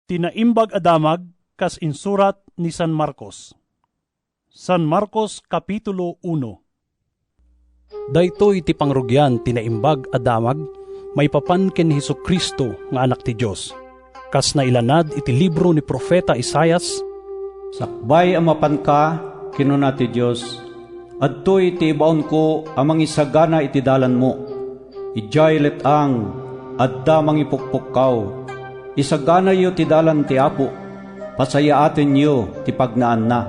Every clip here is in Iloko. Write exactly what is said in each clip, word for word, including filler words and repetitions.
Ti Naimbag a Damag kas insurat ni San Marcos. San Marcos, Kapitulo uno. Daytoy ti pangrugian ti Naimbag a Damag maipapan ken ni Jesu-Cristo nga Anak ti Dios. Kas nailanad iti libro ni Profeta Isaias, "Sakbay a mapanka," kinuna ti Dios, "adtoy ti ibaonko a mangisagana iti dalanmo. Idiay let-ang, adda mangipukpukkaw. Isaganayo ti dalan ti Apo. Pasayaatenyo ti pagnaanna."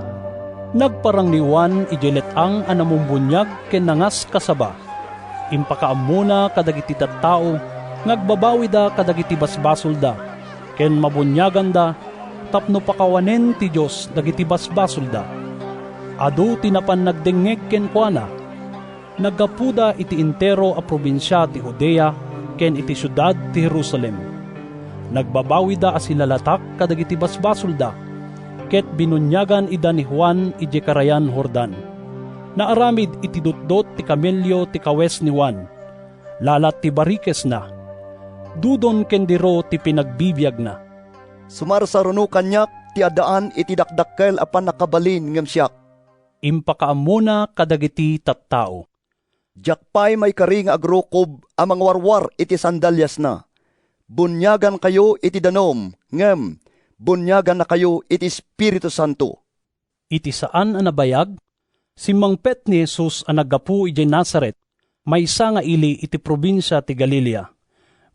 Nagparang ni Juan idiay let-ang a namumbuniag ken nangaskasaba. Impakaammona kadagiti tattao nga agbabawida kadagiti basbasolda ken mabuniaganda tapno pakawanen ti Dios dagiti basbasolda. Adu ti napan nagdengngeg kenkuana. Naggapuda iti entero a probinsia ti Judea ken iti siudad ti Jerusalem. Nagbabawida a silalatak kadagiti basbasolda, ket binuniagan ida ni Juan idiay Karayan Jordan. Naaramid iti dutdot ti kamelio ti kawes ni Juan. Lalat ti barikesna. Dudon ken diro ti pinagbibiagna. "Sumarsaruno kaniak ti addaan iti dakdakkel a pannakabalin ngem siak," impakaammona kadagiti tattao. "Diak pay maikari nga agrukob a mangwarwar iti sandaliasna. Buniagankayo iti danum, ngem buniagannakayo iti Espiritu Santo." Iti saan a nabayag, simmangpet ni Jesus a naggapu idiay Nazaret, maysa nga ili iti probinsia ti Galilea.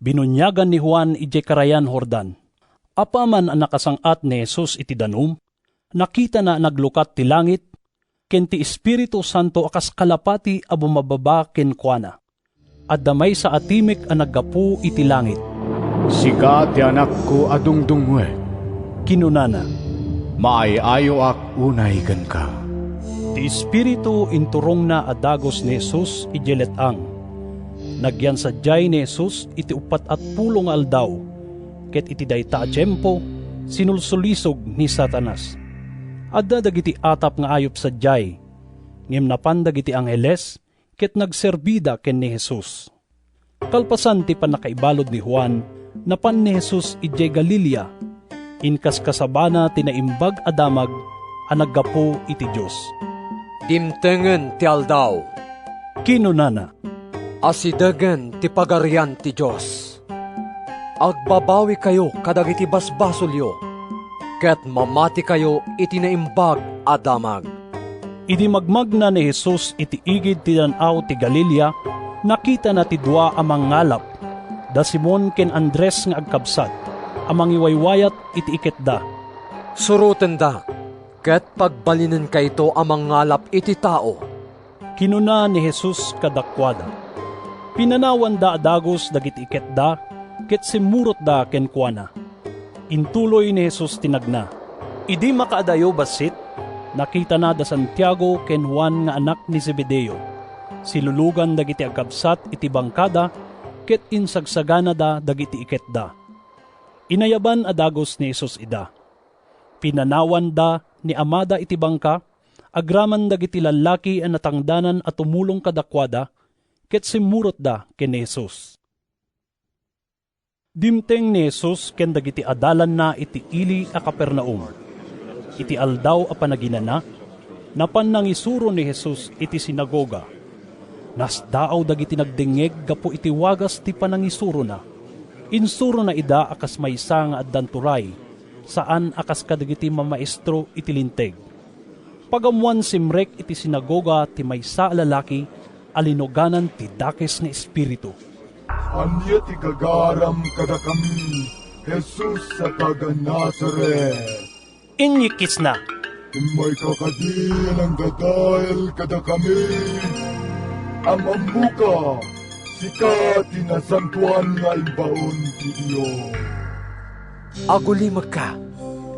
Binuniagan ni Juan idiay Karayan Jordan. Apaman a nakasang-at ni Jesus iti danum, nakitana a naglukat ti langit, ken ti Espiritu Santo a kas kalapati a bumababa kenkuana. Adda maysa a timek a naggapu iti langit. "Sika ti Anakko a dungdungngoek," kinunana. "Maay-ayoak unay kenka." Ti Espiritu inturongna a dagus ni Jesus idiay let-ang. Nagyan sadiay ni Jesus iti uppat a pulo nga aldaw, ket iti dayta a tiempo, sinulsulisog ni Satanas. Adda dagiti atap nga ayup sadiay, ngem napan dagiti angheles ket nagserbida ken ni Jesus. Kalpasan ti pannakaibalud ni Juan, napan ni Jesus idiay Galilea. Inkaskasabana ti Naimbag a Damag a naggapu iti Dios. "Dimtengen ti aldaw," kinunana. "Asidegen ti Pagarian ti Dios. Agbabawikayo kadagiti basbasolyo, ket mamatikayo iti Naimbag a Damag." Idi magmagna ni Jesus iti igid ti dan-aw ti Galilea, nakitana ti dua a mangngalap, da Simon ken Andres nga agkabsat, a mangiwaywayat iti iketda. "Surotendak, ket pagbalinenkayo a mangngalap iti tao," kinuna ni Jesus kadakuada. Pinanawanda a dagus dagiti iketda, ket simmurotda kenkuana. Intuloy ni Jesus ti nagna. Idi makaadayo bassit, nakitana da Santiago ken Juan nga anak ni Zebedeo. Silulugan dagiti agkabsat iti bangkada ket insagsaganada dagiti iketda. Inayaban a dagus ni Jesus ida. Pinanawanda ni amada iti bangka, agraman dagiti lallaki a natangdanan a tumulong kadakuada, ket simmurotda ken ni Jesus. Dimteng ni Jesus ken dagiti adalanna iti ili a Capernaum. Iti Aldaw a Panaginana, napan nangisuro ni Jesus iti sinagoga. Nasdaaw dagiti nagdengngeg gapu iti wagas ti panangisurona. Insurona ida a kas maysa nga addan turay, saan a kas kadagiti mamaestro iti Linteg. Pagammoan, simrek iti sinagoga ti maysa a lalaki a linuganan ti dakes nga espiritu. "Ania ti gagaram kadakami, Jesus a taga Nazaret?" inyikkisna. "Immayka kadi a nangdadael kadakami? Am-ammoka, sika ti Nasantoan nga Imbaon ti Dios." "Agulimekka,"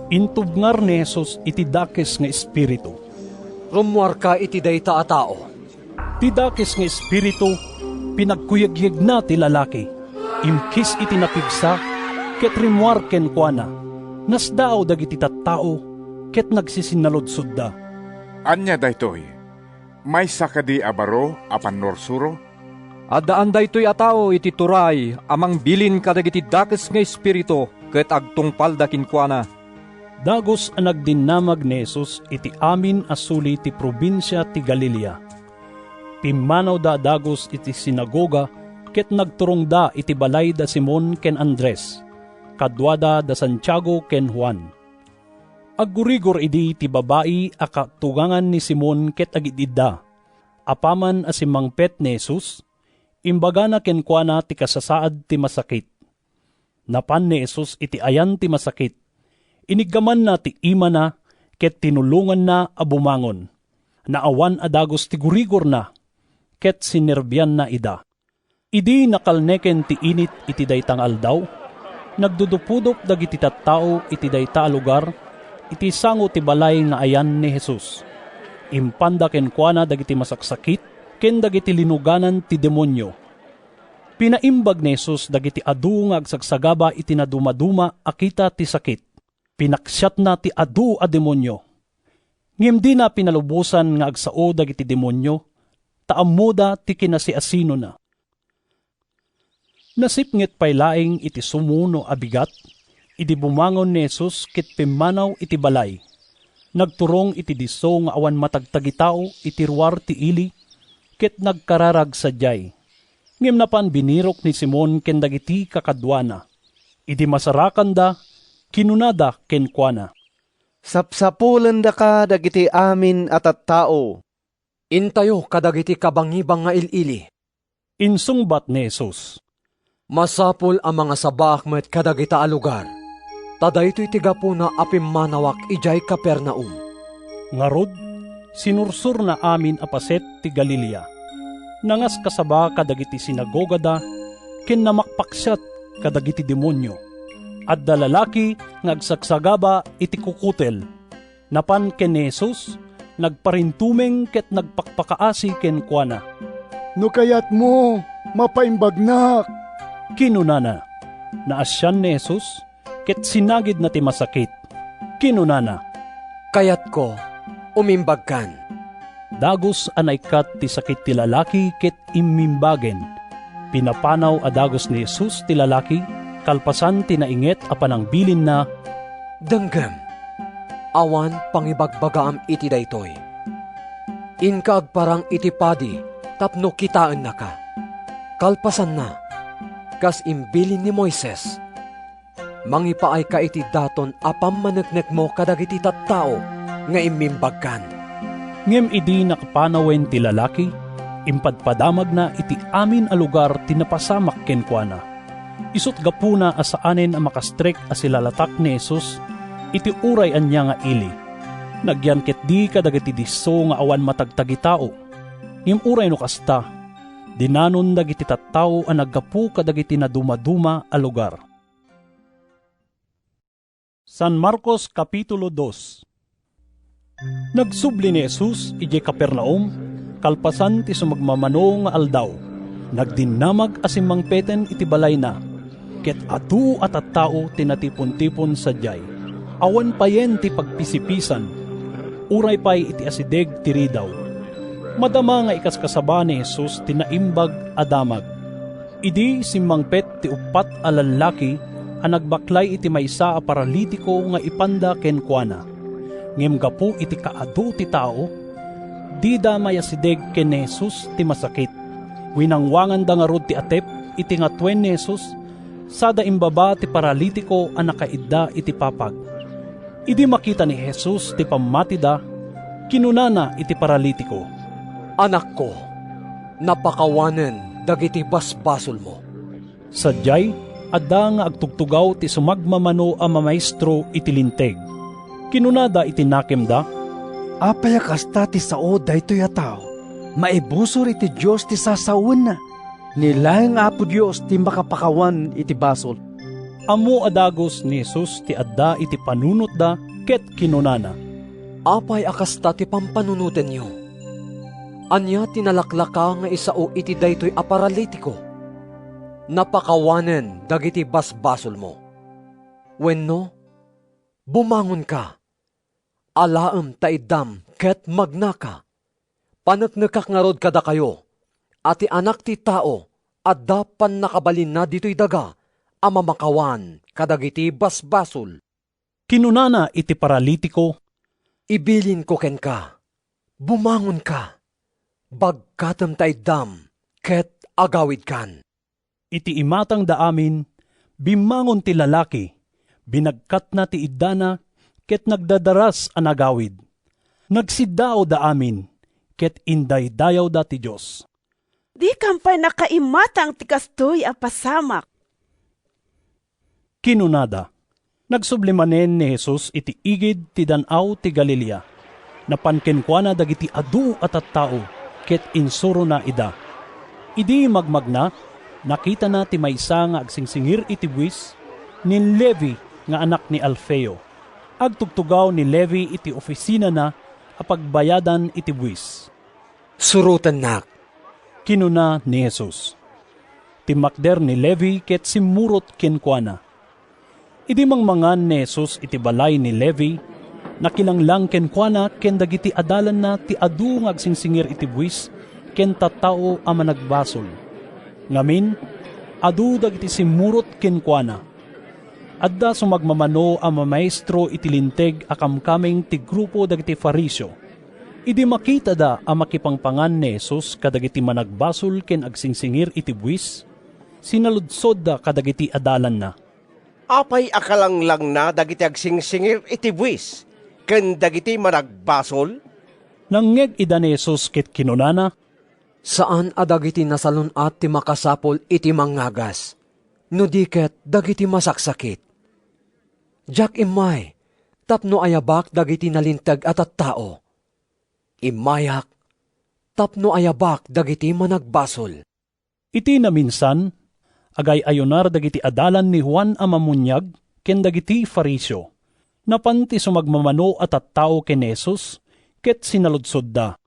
intubngar ni Jesus iti dakes nga espiritu. "Rummuarka iti dayta a tao." Ti dakes nga espiritu, pinagkuyekyegna ti lalaki, imkis iti napigsa, ket rimmuar kenkuana. Nasdaaw dagiti tattao, ket nagsisinnaludsoda. "Ania daytoy? Maysa kadi a baro a pannursuro?" "Addaan daytoy a tao iti turay a mangbilin kadagiti dakes nga espiritu ket agtungpalda kenkuana. Dagus a nagdinnamag ni Jesus iti amin a suli ti probinsia ti Galilea. Pimmanawda a dagus iti sinagoga ket nagturongda iti balay da Simon ken Andres, kaduada da Santiago ken Juan. Aggurigor idi ti babai a katugangan ni Simon ket agid-idda. Apaman a simmangpet ni Jesus, imbagana kenkuana ti kasasaad ti masakit. Napan ni Jesus iti ayan ti masakit. Iniggamanna ti imana ket tinulonganna a bumangon. Naawan a dagus ti gurigorna ket sinerbianna ida. Idi nakalneken ti init iti dayta nga aldaw, nagdudupudop dagiti tattao iti dayta a lugar iti sango ti balay nga ayan ni Jesus. Impanda kenkuana dagiti masaksakit ken dagiti linuganan ti demonio. Pinaimbag ni Jesus dagiti adu nga agsagsagaba iti nadumaduma a kita ti sakit. Pinaksiatna ti adu a demonio. Ngem dina pinalubosan nga agsao dagiti demonio, ta ammoda ti kinasiasinona. Nasipnget pay laeng iti sumuno a bigat, idi bumangon ni Jesus ket pimmanaw iti balay. Nagturong iti disso nga awan matagtagitao iti ruar ti ili, ket nagkararag sadiay. Ngem napan binirok ni Simon ken dagiti kakaduana. Idi masarakanda, kinunada kenkuana, "Sapsapulendaka dagiti amin a tattao." "Intayo kadagiti kabangibang nga il-ili." Insungbat ni Jesus, "Masapul a mangasabaak met kadagita a lugar, ta daytoy ti gapuna a pimmanawak idiay Capernaum." Ngarud, sinursorna amin a paset ti Galilea. Nangaskasaba kadagiti sinagogada ken namakpaksiat kadagiti demonio. Adda lalaki nga agsagsagaba iti kukutel. Napan ken ni Jesus, nagparintumeng ket nagpakpakaasi kenkuana. "No kayatmo, mapaimbagnak," kinunana. Naasian ni Jesus ket sinagidna ti masakit. Kinunana, "Kayatko, umimbagkan." Dagus a naikkat ti sakit ti lalaki ket immimbagen. Pinapanaw a dagus ni Jesus ti lalaki, kalpasan ti nainget a panangbilinna, "Denggem, awan pangibagbagaam iti daytoy. Inka agparang iti padi tapno kitaennaka. Kalpasanna, kas imbilin ni Moises, mangipaayka iti daton a pammaneknekmo kadagiti tattao nga immimbagkan." Ngem idi nakapanawen ti lalaki, impadpadamagna iti amin a lugar ti napasamak kenkuana. Isut' gapuna a saanen a makastrek a silalatak ni Jesus iti uray ania nga ili. Nagyan ketdi kadagiti disso nga awan matagtagitao. Ngem uray no kasta, dinanon dagiti tattao a naggapu kadagiti nadumaduma a lugar. San Marcos, Kapitulo dos. Nagsubli ni Jesus idiay Capernaum, kalpasan ti sumagmamano nga aldaw. Nagdinnamag a simmangpeten iti balayna, ket adu a tattao ti natipontipon sadiay. Awan payen ti pagpisipisan, uray pay iti asideg ti ridaw. Madama nga ikaskasaba ni Jesus ti Naimbag a Damag. Idi simmangpet ti uppat a lallaki a nagbaklay iti maysa a paralitiko nga ipanda kenkuana. Ngem gapu iti kaadu ti tao, dida mayasideg ken ni Jesus ti masakit. Winangwanganda ngarud ti atep iti ngatuen ni Jesus, sada imbaba ti paralitiko a nakaidda iti papag. Idi makita ni Jesus ti pammatida, kinunana iti paralitiko, "Anakko, napakawanen dagiti basbasolmo." Sadiay, adda nga agtugtugaw ti sumagmamano a mamaestro iti Linteg. Kinunada iti nakemda, "Apay a kasta ti sao daytoy a tao? Maibusor iti Dios ti sasawenna. Ni laeng Apo Dios ti makapakawan iti basol." Ammo a dagus ni Jesus ti adda iti panunotda ket kinunana, "Apay a kasta ti pampanunotenyo? Ania ti nalaklaka nga isao iti daytoy a paralitiko? Napakawanen dagiti basbasolmo. Wenno, bumangonka, alaem ta iddam ket magnaka. Paneknekak ngarud kadakayo a ti Anak ti Tao adda pannakabalinna ditoy daga a mamakawan kadagiti basbasol. Kinunana iti paralitiko, "Ibilinko kenka, bumangonka, bagkatem ta iddam, ket agawidkan." Iti imatangda amin, bimmangon ti lalaki, binagkatna ti iddana, ket nagdadaras a nagawid. Nagsiddaawda amin, ket indaydayawda ti Dios. "Dikam pay nakaimatang ti kastoy a pasamak," kinunada. Nagsubli manen ni Jesus iti igid ti Dan-aw ti Galilea. Napan kenkuana dagiti adu a tattao, ket insurona ida. Idi magmagna, nakitana ti maysa nga agsingsingir iti buis, ni Levi nga anak ni Alfeo. Agtugtugaw ni Levi iti ofisinana a pagbayadan iti buis. "Surotennak," kinuna ni Jesus. Timmakder ni Levi ket simmurot kenkuana. Idi mangmangan ni Jesus iti balay ni Levi, nakilanglang kenkuana ken dagiti adalanna ti adu nga agsingsingir iti buis ken tattao a managbasol. Ngamin, adu dagiti simmurot kenkuana. Adda sumagmamano a mamaestro iti Linteg a kamkameng ti grupo dagiti Fariseo. Idi makitada a makipangpangan ni Jesus kadagiti managbasol ken agsingsingir iti buis, sinaludsodda kadagiti adalanna, "Apay a kalanglangna dagiti agsingsingir iti buis ken dagiti managbasol?" Nangngeg ida ni Jesus ket kinunana, "Saan a dagiti nasalun-at ti makasapul iti mangngagas, no di ket dagiti masaksakit. Diak immay tapno ayabak dagiti nalinteg a tattao. Immayak tapno ayabak dagiti managbasol." Iti naminsan, agay-ayunar dagiti adalan ni Juan a Mammuniag ken dagiti Fariseo. Napan ti sumagmamano a tattao ken ni Jesus ket sinaludsodda,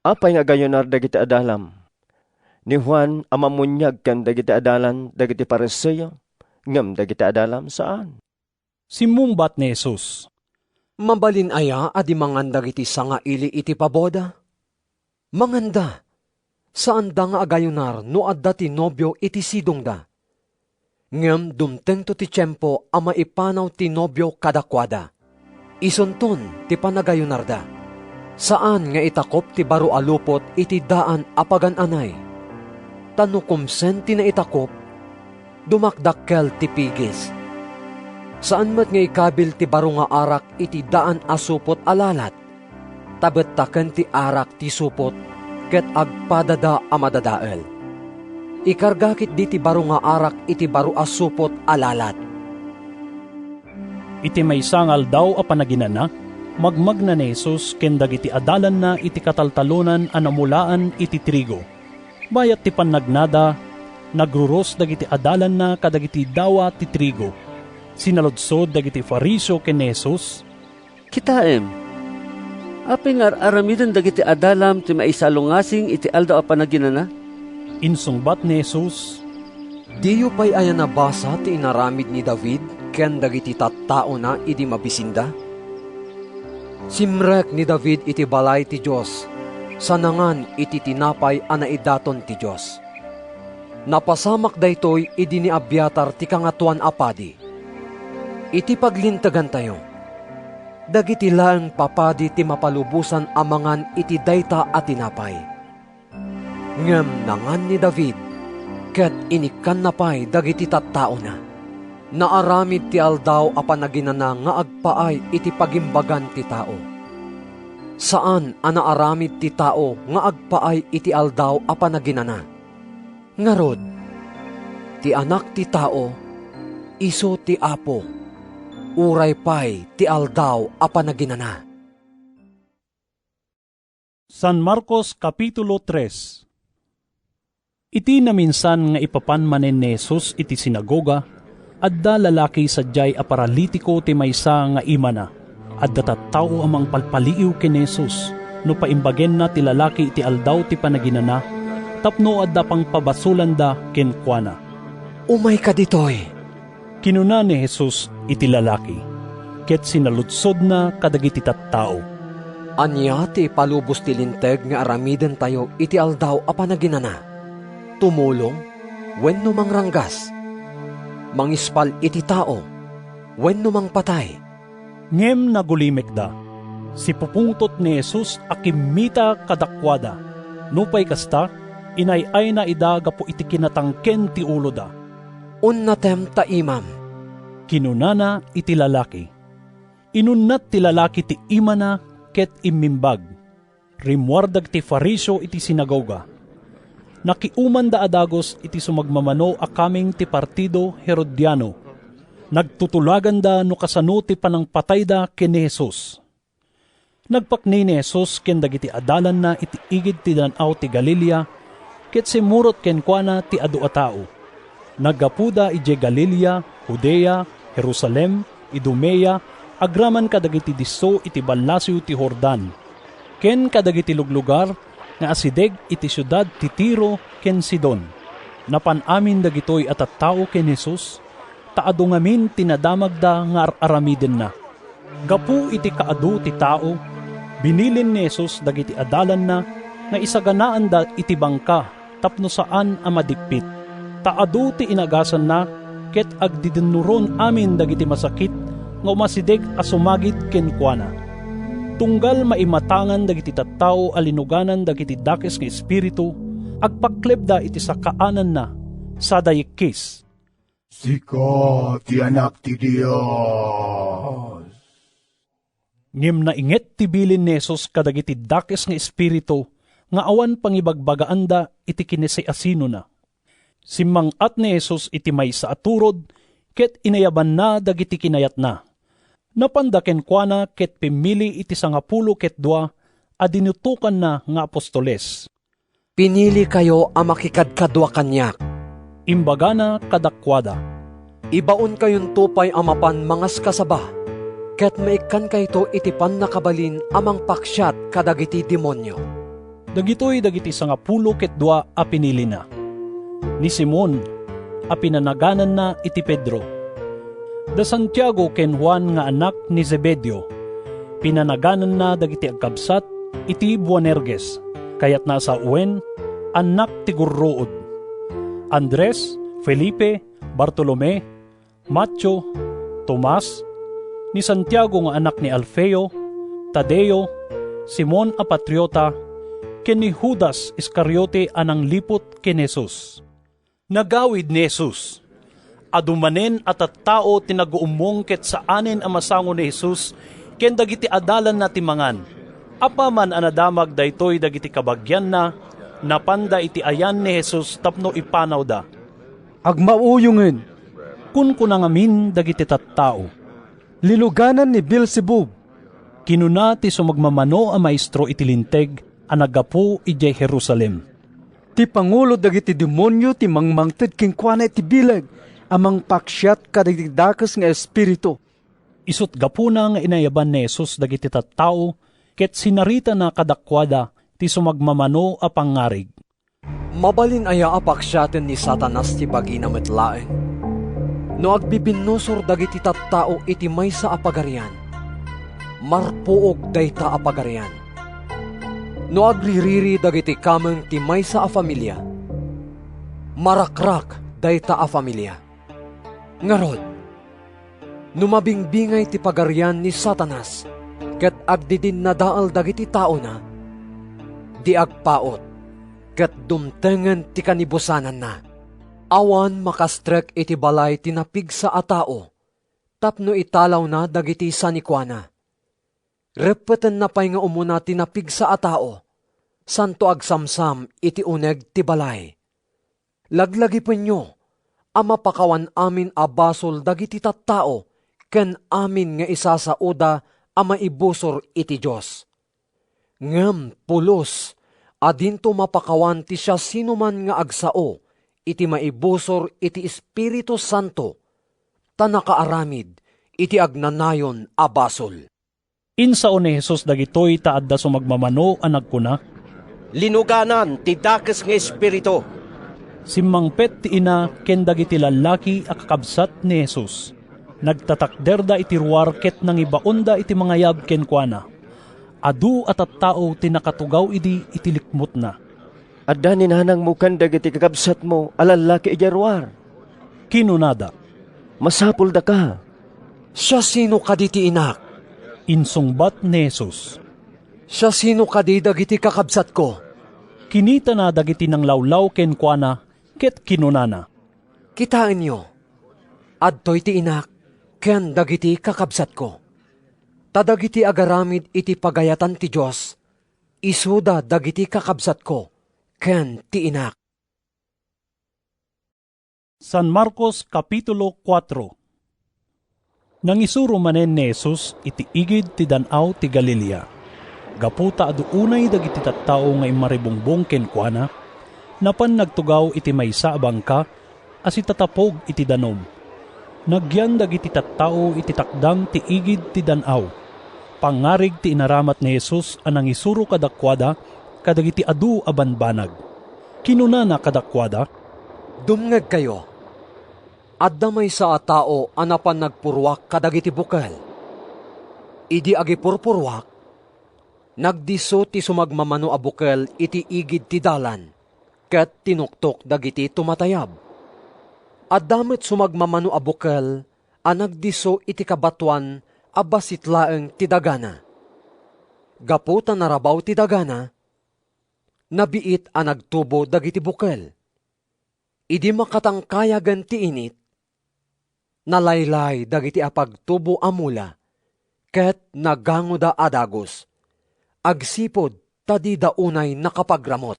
"Apay nga agayunar dagiti adalam ni Juan a Mammuniag ken dagiti adalan dagiti Fariseo, ngem dagiti adalam saan?" Simmungbat ni Jesus, "Mabalin aya a di mangan dagiti sangaili iti paboda? Manganda. Saanda nga agayunar no adda ti nobio iti sidongda. Ngem dumtengto ti tiempo a maipanaw ti nobio kadakuada. Isunton ti panagayunarda. Saan nga itakop ti baro a lupot iti daan a pagan-anay. Ta no kumsen ti naitakop, dumakdakkel ti pigis. Saan met nga ikabil ti baro nga arak iti daan a supot a lalat, ta bettaken ti arak ti supot ket agpadada a madadael. Ikarga ketdi ti baro nga arak iti baro a supot a lalat." Iti maysa nga aldaw a panaginana, magmagna ni Jesus ken dagiti adalanna iti kataltalonan a namulaan iti trigo. Bayat ti pannagnada, nagruros dagiti adalanna kadagiti dawa ti trigo. Sinaludsod dagiti Fariseo ken ni Jesus, "Kitaem, apay nga ar-aramiden dagiti adalam ti maisalungasing iti Aldaw a Panaginana?" Insungbat ni Jesus, "Diyo pay aya nabasa ti inaramid ni David ken dagiti tattaona idi mabisinda? Simrek ni David iti balay ti Dios sa nangan iti tinapay a naidaton ti Dios. Napasamak daytoy idi ni Abiatar ti Kangatoan a Padi. Iti paglintegantayo, dagiti laeng papadi ti mapalubosan a mangan iti dayta a tinapay. Ngem nangan ni David, ket inikkanna pay dagiti tattaona. Naaramid ti Aldaw a Panaginana nga agpaay iti pagimbagan ti tao. Saan a naaramid ti tao nga agpaay iti Aldaw a Panaginana. Ngarud, ti Anak ti Tao, isu ti Apo, uray pay ti Aldaw a Panaginana." San Marcos, Kapitulo tres. Iti naminsan nga ipapan manen ni Jesus iti sinagoga, adda lalaki sadiay a paralitiko ti maysa nga imana. Adda tattao a mangpalpaliiw ken ni Jesus no paimbagenna ti lalaki iti Aldaw ti Panaginana tapno adda pangpabasolanda kenkuana. "Umayka ditoy," kinuna ni Jesus iti lalaki, ket sinaludsodna kadagiti tattao, "Ania ti ipalubos ti Linteg nga aramidentayo iti Aldaw a Panaginana? Tumulong wenno mangranggas?" mangispal iti tao wenno mangpatay." Ngem nagulimekda. Sipupungtot ni Jesus a kimmita kadakuada. Nupay kasta, inay-ayna ida gapu iti kinatangken ti uloda. "Unnatem ta imam," kinunana iti lalaki. Inunnat ti lalaki ti imana ket immimbag. Rimmuar dagiti Fariseo iti sinagoga. Nakiumanda a dagus iti sumagmamano a kameng ti partido Herodiano. Nagtutulaganda no kasano ti panangpatayda ken ni Jesus. Nagpakni ni Jesus ken dagiti adalanna iti igid ti Dan-aw ti Galilea, ket simmurot kenkuana ti adu a tao. Naggapuda idiay Galilea, Judea, Jerusalem, Idumea, agraman kadagiti disso iti ballasiw ti Jordan, ken kadagiti luglugar nga asideg iti siudad ti Tiro ken Sidon. Napan amin dagitoy a tattao ken Jesus, ta adu ngamin ti nadamagda nga ar-aramidenna. Gapu iti kaadu ti tao, binilin ni Jesus dagiti adalanna nga isaganaanda iti bangka tapno saan a madikpit. Ta adu ti inagasanna, ket agdidennuron amin dagiti masakit nga umasideg a sumagid kenkuana. Tunggal maimatangan dagiti tattao a linuganan dagiti dakes nga espiritu, agpaklebda iti sakaananna, sada yikkis, "Sika ti Anak ti Dios." Ngem nainget ti bilin ni Jesus kadagiti dakes nga espiritu nga awan pangibagbagaanda iti kinasiasinona. Simmang-at ni Jesus iti maysa a turod ket inayabanna dagiti kinayatna. Napanda kenkuana ket pimmili iti sangapulo ket dua a dinutokanna nga apostoles. "Pinilikayo a makikadkadua kaniak," imbagana kadakuada. "Ibaonkayonto pay a mapan mangaskasaba, ket maikkankayto iti pannakabalin a mangpaksiat kadagiti demonio." Dagitoy dagiti sangapulo ket dua a pinilina: ni Simon a pinanagananna iti Pedro, da Santiago ken Juan nga anak ni Zebedeo, pinanagananna dagiti agkabsat iti Boanerges, kayatna a sawen, annak ti gurruod, Andres, Felipe, Bartolome, Mateo, Tomas, ni Santiago nga anak ni Alfeo, Tadeo, Simon a Patriota, ken ni Judas Iscariote a nangliput ken Jesus. Nagawid ni Jesus. Adu manen a tattao ti naguummong ket saanen a masango ni Jesus ken dagiti adalanna ti mangan. Apaman a nadamag daytoy dagiti kabagianna, napanda iti ayan ni Jesus tapno ipanawda. "Agmauyongen," kunkuna ngamin dagiti tattao. "Linuganan ni Beelzebub," kinuna ti sumagmamano a maestro iti Linteg a naggapu idiay Jerusalem. "Ti pangulo dagiti demonio ti mangmangted kenkuana iti bileg a mangpaksiat kadagiti dakes nga espiritu." Isut' gapuna nga inayaban ni Jesus dagiti tattao ket sinaritana kadakuada ti sumagmamano a pangngarig. "Mabalin aya a paksiaten ni Satanas ti bagina met laeng? No agbibinnusor dagiti tattao iti maysa a pagarian, marpuog dayta a pagarian. No agririri dagiti kameng ti maysa a familia, marakrak dayta a familia. Ngarud, no mabingbingay ti pagarian ni Satanas ket agdidinnadael dagiti taona, di agpaut ket dumtengen ti kanibusananna. Awan makastrek iti balay ti napigsa a tao tapno italawna dagiti sanikuana. Reppetenna pay nga umuna ti napigsa a tao, santo agsamsam iti uneg ti balay. Laglagipenyo a mapakawan amin a basol dagiti tattao ken amin nga isasaoda a maibusor iti Dios. Ngem pulos a dinto mapakawan ti siasinoman nga agsao iti maibusor iti Espiritu Santo, ta nakaaramid iti agnanayon a basol." Insao ni Jesus dagitoy ta adda sumagmamano a nagkuna, "Linuganan ti dakes nga espiritu." Simmangpet ti ina ken dagiti lallaki a kakabsat ni Jesus. Nagtatakderda iti ruar ket nangibaonda iti mangayab kenkuana. Adu a tattao ti nakatugaw idi iti likmutna. "Adda ni nanangmo ken dagiti kakabsatmo a lallaki idiay ruar," kinunada. "Masapuldaka." "Siasino kadi ti inak?" insungbat ni Jesus. "Siasino kadi dagiti kakabsatko?" Kinitana dagiti nanglawlaw kenkuana ket kinunana, "Kitaenyo, adtoy ti inak ken dagiti kakabsatko. Ta dagiti agaramid iti pagayatan ti Dios, isuda dagiti kakabsatko ken ti inak." San Marcos, Kapitulo kuatro. Nangisuro manen ni Jesus iti igid ti Dan-aw ti Galilea. Gapu ta adu unay dagiti tattao nga immaribungbong kenkuana, napan nagtugaw iti maysa a bangka a sitatapog iti danum. Nagyan dagiti tattao iti takdang ti igid ti dan-aw. Pangngarig ti inaramat ni Jesus a nangisuro kadakuada kadagiti adu a banbanag. Kinunana kadakuada, "Dumngegkayo. Adda maysa a tao a napan nagpurruak kadagiti bukel. Idi agipurpurruak, nagdisso ti sumagmamano a bukel iti igid ti dalan ket tinuktok dagiti tumatayab. Adda met sumagmamano a bukel a nagdisso iti kabatoan a bassit laeng ti dagana. Gapu ta narabaw ti dagana, nabiit a nagtubo dagiti bukel. Idi makatangkayagen ti init, nalaylay dagiti apagtubo a mula ket nagangoda a dagus, agsipud ta dida unay nakapagramut."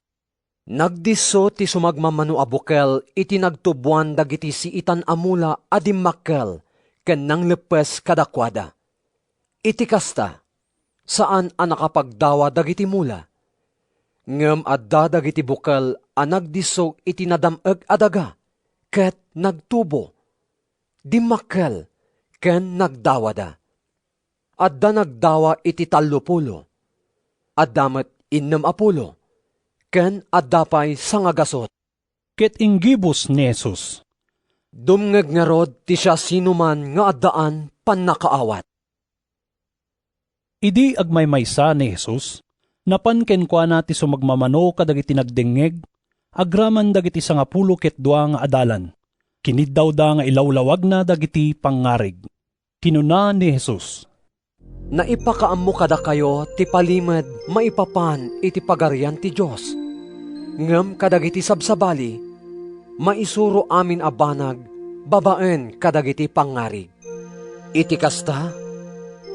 Nagdisso ti sumagmamano a bukel iti nagtuboan dagiti siitan a mula a dimmakkel ken nangleppes kadakuada. Iti kasta, saan a nakapagdawa dagiti mula. Ngem adda dagiti bukel a nagdisso iti nadam-eg a daga ket nagtubo, dimmakkel, ken nagdawada. Adda nagdawa iti tallo pulo, adda met innem a pulo, ken adda pay sangagasut. Ket inggibus ni Jesus, "Dumngeg ngarud ti siasinoman nga addaan pannakaawat." Idi agmaymaysa ni Jesus, napan kenkuana ti sumagmamano kadagiti nagdengngeg, agraman dagiti sangapulo ket dua nga adalan. Kiniddawda nga ilawlawagna dagiti pangngarig. Kinuna ni Jesus, "Naipakaammo kadakayo ti palimed maipapan iti Pagarian ti Dios. Ngem kadagiti sabsabali, maisuro amin a banag babaen kadagiti pangngarig. Iti kasta,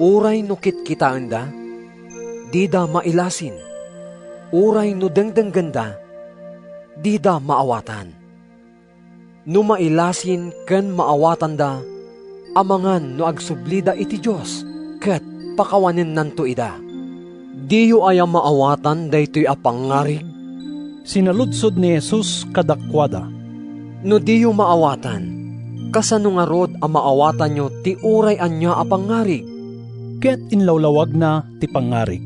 uray no kitkitaenda, dida mailasin. Uray no dengdenggenda, dida maawatan. No mailasin ken maawatanda, amangan no agsublida iti Dios ket pakawanennanto ida. Diyo aya maawatan daytoy a pangngarig?" Sinaludsod ni Jesus kadakuada, "No diyo maawatan, kasano ngarud a maawatanyo ti uray ania a pangngarig?" Ket inlawlawagna ti pangngarig,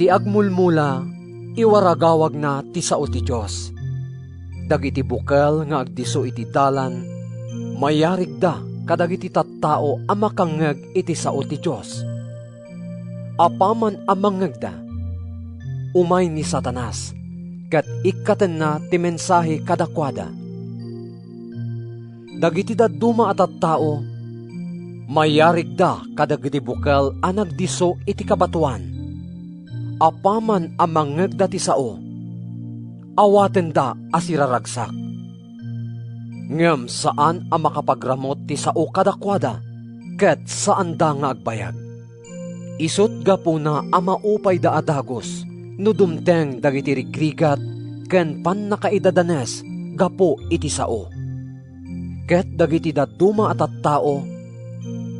"Ti agmulmula, iwaragawagna ti sao ti Dios. Dagiti bukel nga agdisso iti dalan, mayarigda kadagiti tattao a makangngeg iti sao ti Dios. Apaman a mangngegda, umay ni Satanas ket ikkatenna ti mensahe kadakuada. Dagiti dadduma a tattao, mayarigda kadagiti bukel a nagdisso iti kabatoan. Apaman a mangngegda ti sao, awatenda a siraragsak. Ngem saan a makapagramut ti sao kadakuada, ket saanda nga agbayag. Isut' gapuna a maupayda a dagus no dumteng dagiti rigrigat ken pannakaidadanes gapu iti sao. Ket dagiti dadduma a tattao,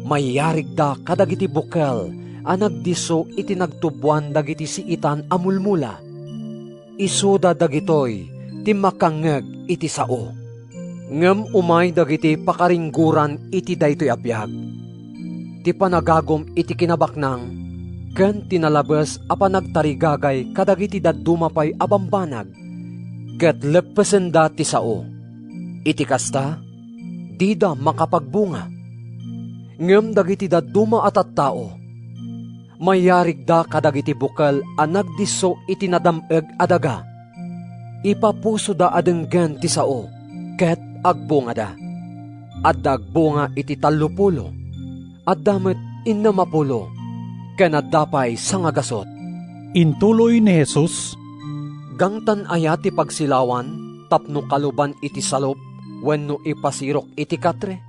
mayarigda kadagiti bukel a nagdisso iti nagtuboan dagiti siitan a mulmula. Isuda dagitoy ti makangngeg iti sao. Ngem umay dagiti pakaringgoran iti daytoy a biag, ti panagagum iti kinabaknang, ken ti nalabes a panagtarigagay kadagiti dadduma pay a bambanag, ket leppesenda ti sao. Iti kasta, dida makapagbunga. Ngem dagiti dadduma a tattao, mayarigda kadagiti bukel a nagdisso iti nadam-eg a daga. Ipapusoda a denggen ti sao, ket agbungada. adda agbunga iti tallopulo, adda met innemapulo, ken adda pay sangagasut." Intuloy ni Jesus, "Gangtan aya ti pagsilawan tapno kaluban iti salup wenno ipasirok iti katre?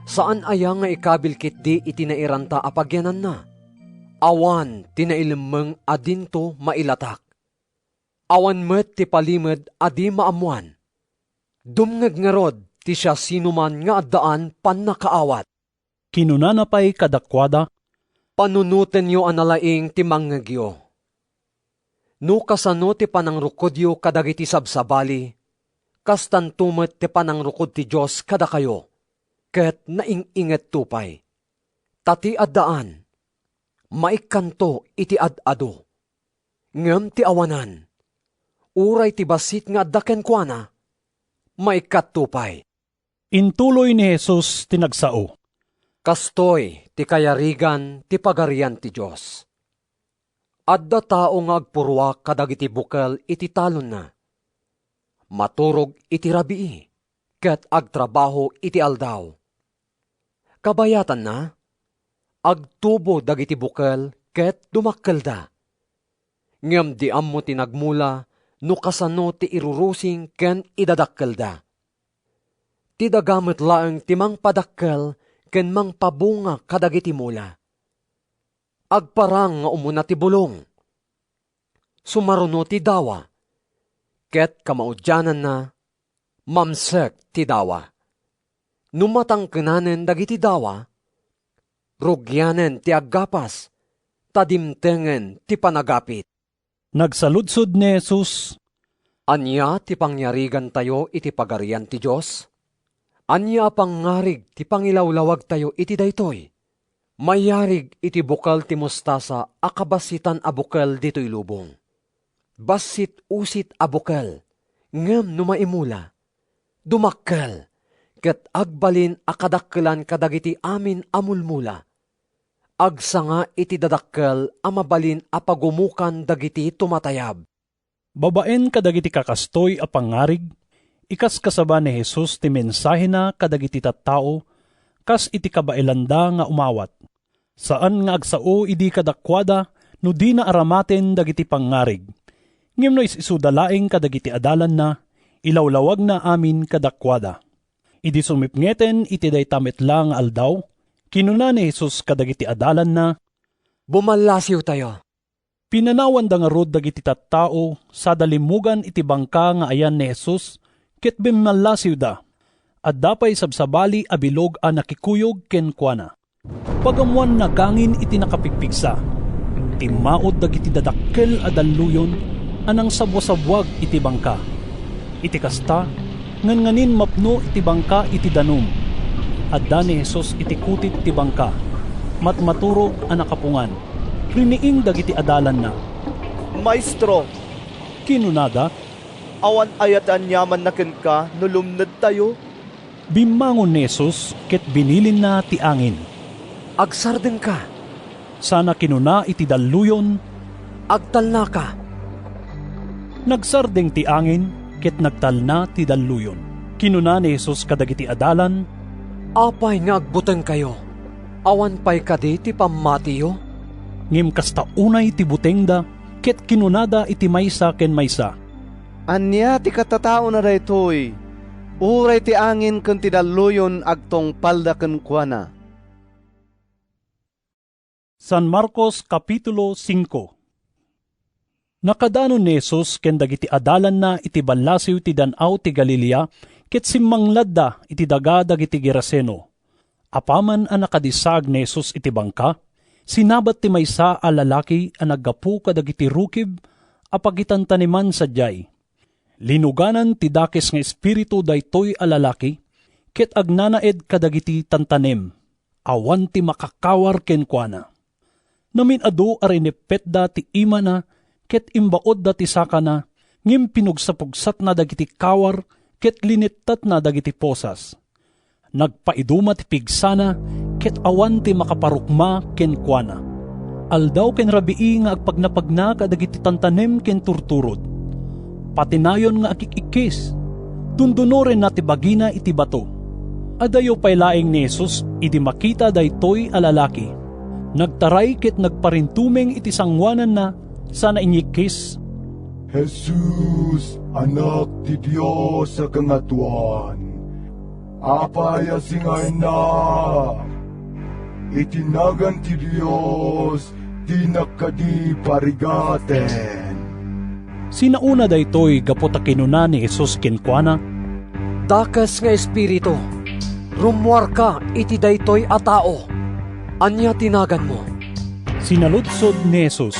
Saan aya nga ikabil ketdi iti nairanta a pagyananna? Awan ti nailemmeng a dinto mailatak. Awan met ti palimed a di maammoan. Dumngeg ngarud ti siasinoman nga addaan pannakaawat." Kinunana pay kadakuada, "Panunotenyo a nalaing ti mangngegyo. No kasano ti panangrukodyo kadagiti sabsabali, kastanto met ti panangrukod ti Dios kadakayo, ket naing-ingetto pay. Ta ti addaan, maikkanto iti ad-adu. Ngem ti awanan, uray ti bassit nga adda kenkuana, maikkatto pay." Intuloy ni Jesus ti nagsao, "Kastoy ti kayarigan ti Pagarian ti Dios. Adda tao nga agpurruak kadagiti bukel iti talonna. Maturog iti rabii, ket agtrabaho iti aldaw. Kabayatanna, agtubo dagiti bukel ket dumakkelda. Ngem di ammo ti nagmula no kasano ti irurusing ken idadakkelda. Ti daga met laeng ti mangpadakkel ken mangpabunga kadagiti mula. Agparang nga umuna ti bulong. Sumaruno ti dawa, ket kamaudiananna, mamsek ti dawa. No matangkenanen dagiti dawa, rugianen ti aggapas, ta dimtengen ti panagapit." Nagsaludsod ni Jesus, "Ania ti pangyarigantayo iti Pagarian ti Dios? Ania a pangngarig ti pangilawlawagtayo iti daytoy? Mayarig iti bukel ti mostasa a kabassitan a bukel ditoy lubong. Bassit usit a bukel, ngem no maimula, dumakkel, ket agbalin a kadakkelan kadagiti amin a mulmula. Agsanga iti dadakkel a mabalin a pagumokan dagiti tumatayab." Babaen kadagiti kakastoy a pangngarig, ikaskasaba ni Jesus ti mensahena kadagiti tattao kas iti kabaelanda nga umawat. Saan nga agsao idi kadakuada no dina aramaten dagiti pangngarig. Ngem no is-isuda laeng kadagiti adalanna, ilawlawagna amin kadakuada. Idi sumipngeten iti dayta met la nga aldaw, kinuna ni Jesus kadagiti adalanna, "Bumallasiwtayo." Pinanawanda ngarud dagiti tattao sada limmugan iti bangka nga ayan ni Jesus ket bimmallasiwda. Adda pay sabsabali a bilog a nakikuyog kenkuana. Pagammoan, nagangin iti nakapigpigsa. Timmaud dagiti dadakkel a dalluyon a nangsabwasabwag iti bangka. Iti kasta, ngannganin mapno iti bangka iti danum. Adda ni Jesus iti kutit ti bangka, matmaturog a nakapungan. Riniing dagiti adalanna. "Maestro," kinunada, "awan aya ti aniamanna kenka no lumnedtayo?" Bimmangon ni Jesus ket binilinna ti angin, "Agsardengka." Sana kinuna iti dalluyon, "Agtalnaka." Nagsardeng ti angin ket nagtalna ti dalluyon. Kinuna ni Jesus kadagiti adalan, "Apay nga agbutengkayo? Awan pay kadi ti pammatiyo?" Ngem kasta unay ti butengda ket kinunada iti maysa ken maysa, "Ania ti katataona daytoy? Uray ti angin ken ti dalluyon agtungpalda kenkuana." San Marcos, Kapitulo singko. Nakadanon ni Jesus ken dagiti adalanna iti ballasiw ti Dan-aw ti Galilea ket simmangladda iti daga dagiti Geraseno. Apaman a nakadisaag ni Jesus iti bangka, sinabat ti maysa a lalaki a naggapu kadagiti rukib a pagitantaneman sadiay. Linuganan ti dakes nga espiritu daytoy a lalaki, ket agnanaed kadagiti tantanem. Awan ti makakawar kenkuana. Namin-adu a rineppetda ti imana ket imbaodda ti sakana, ngem pinugsapugsatna dagiti kawar ket linettatna dagiti posas. Nagpaiduma ti pigsana ket awan ti makaparukma kenkuana. Aldaw ken rabii nga agpagnapagna kadagiti tantanem ken turturod. Patinayon nga agik-ikkis, dundunorenna ti bagina iti bato. Adayo pay laeng ni Jesus idi makita daytoy a lalaki. Nagtaray ket nagparintumeng iti sangoananna, sana inyikkis, "Jesus, Anak ti Dios a Kangatoan, apay a singaennak? Iti nagan ti Dios, dinak kadi parigaten." Sinaona daytoy gapu ta kinuna ni Jesus kenkuana, "Dakes nga espiritu, rummuarka iti daytoy a tao. Ania ti naganmo?" Sinaludsod ni Jesus,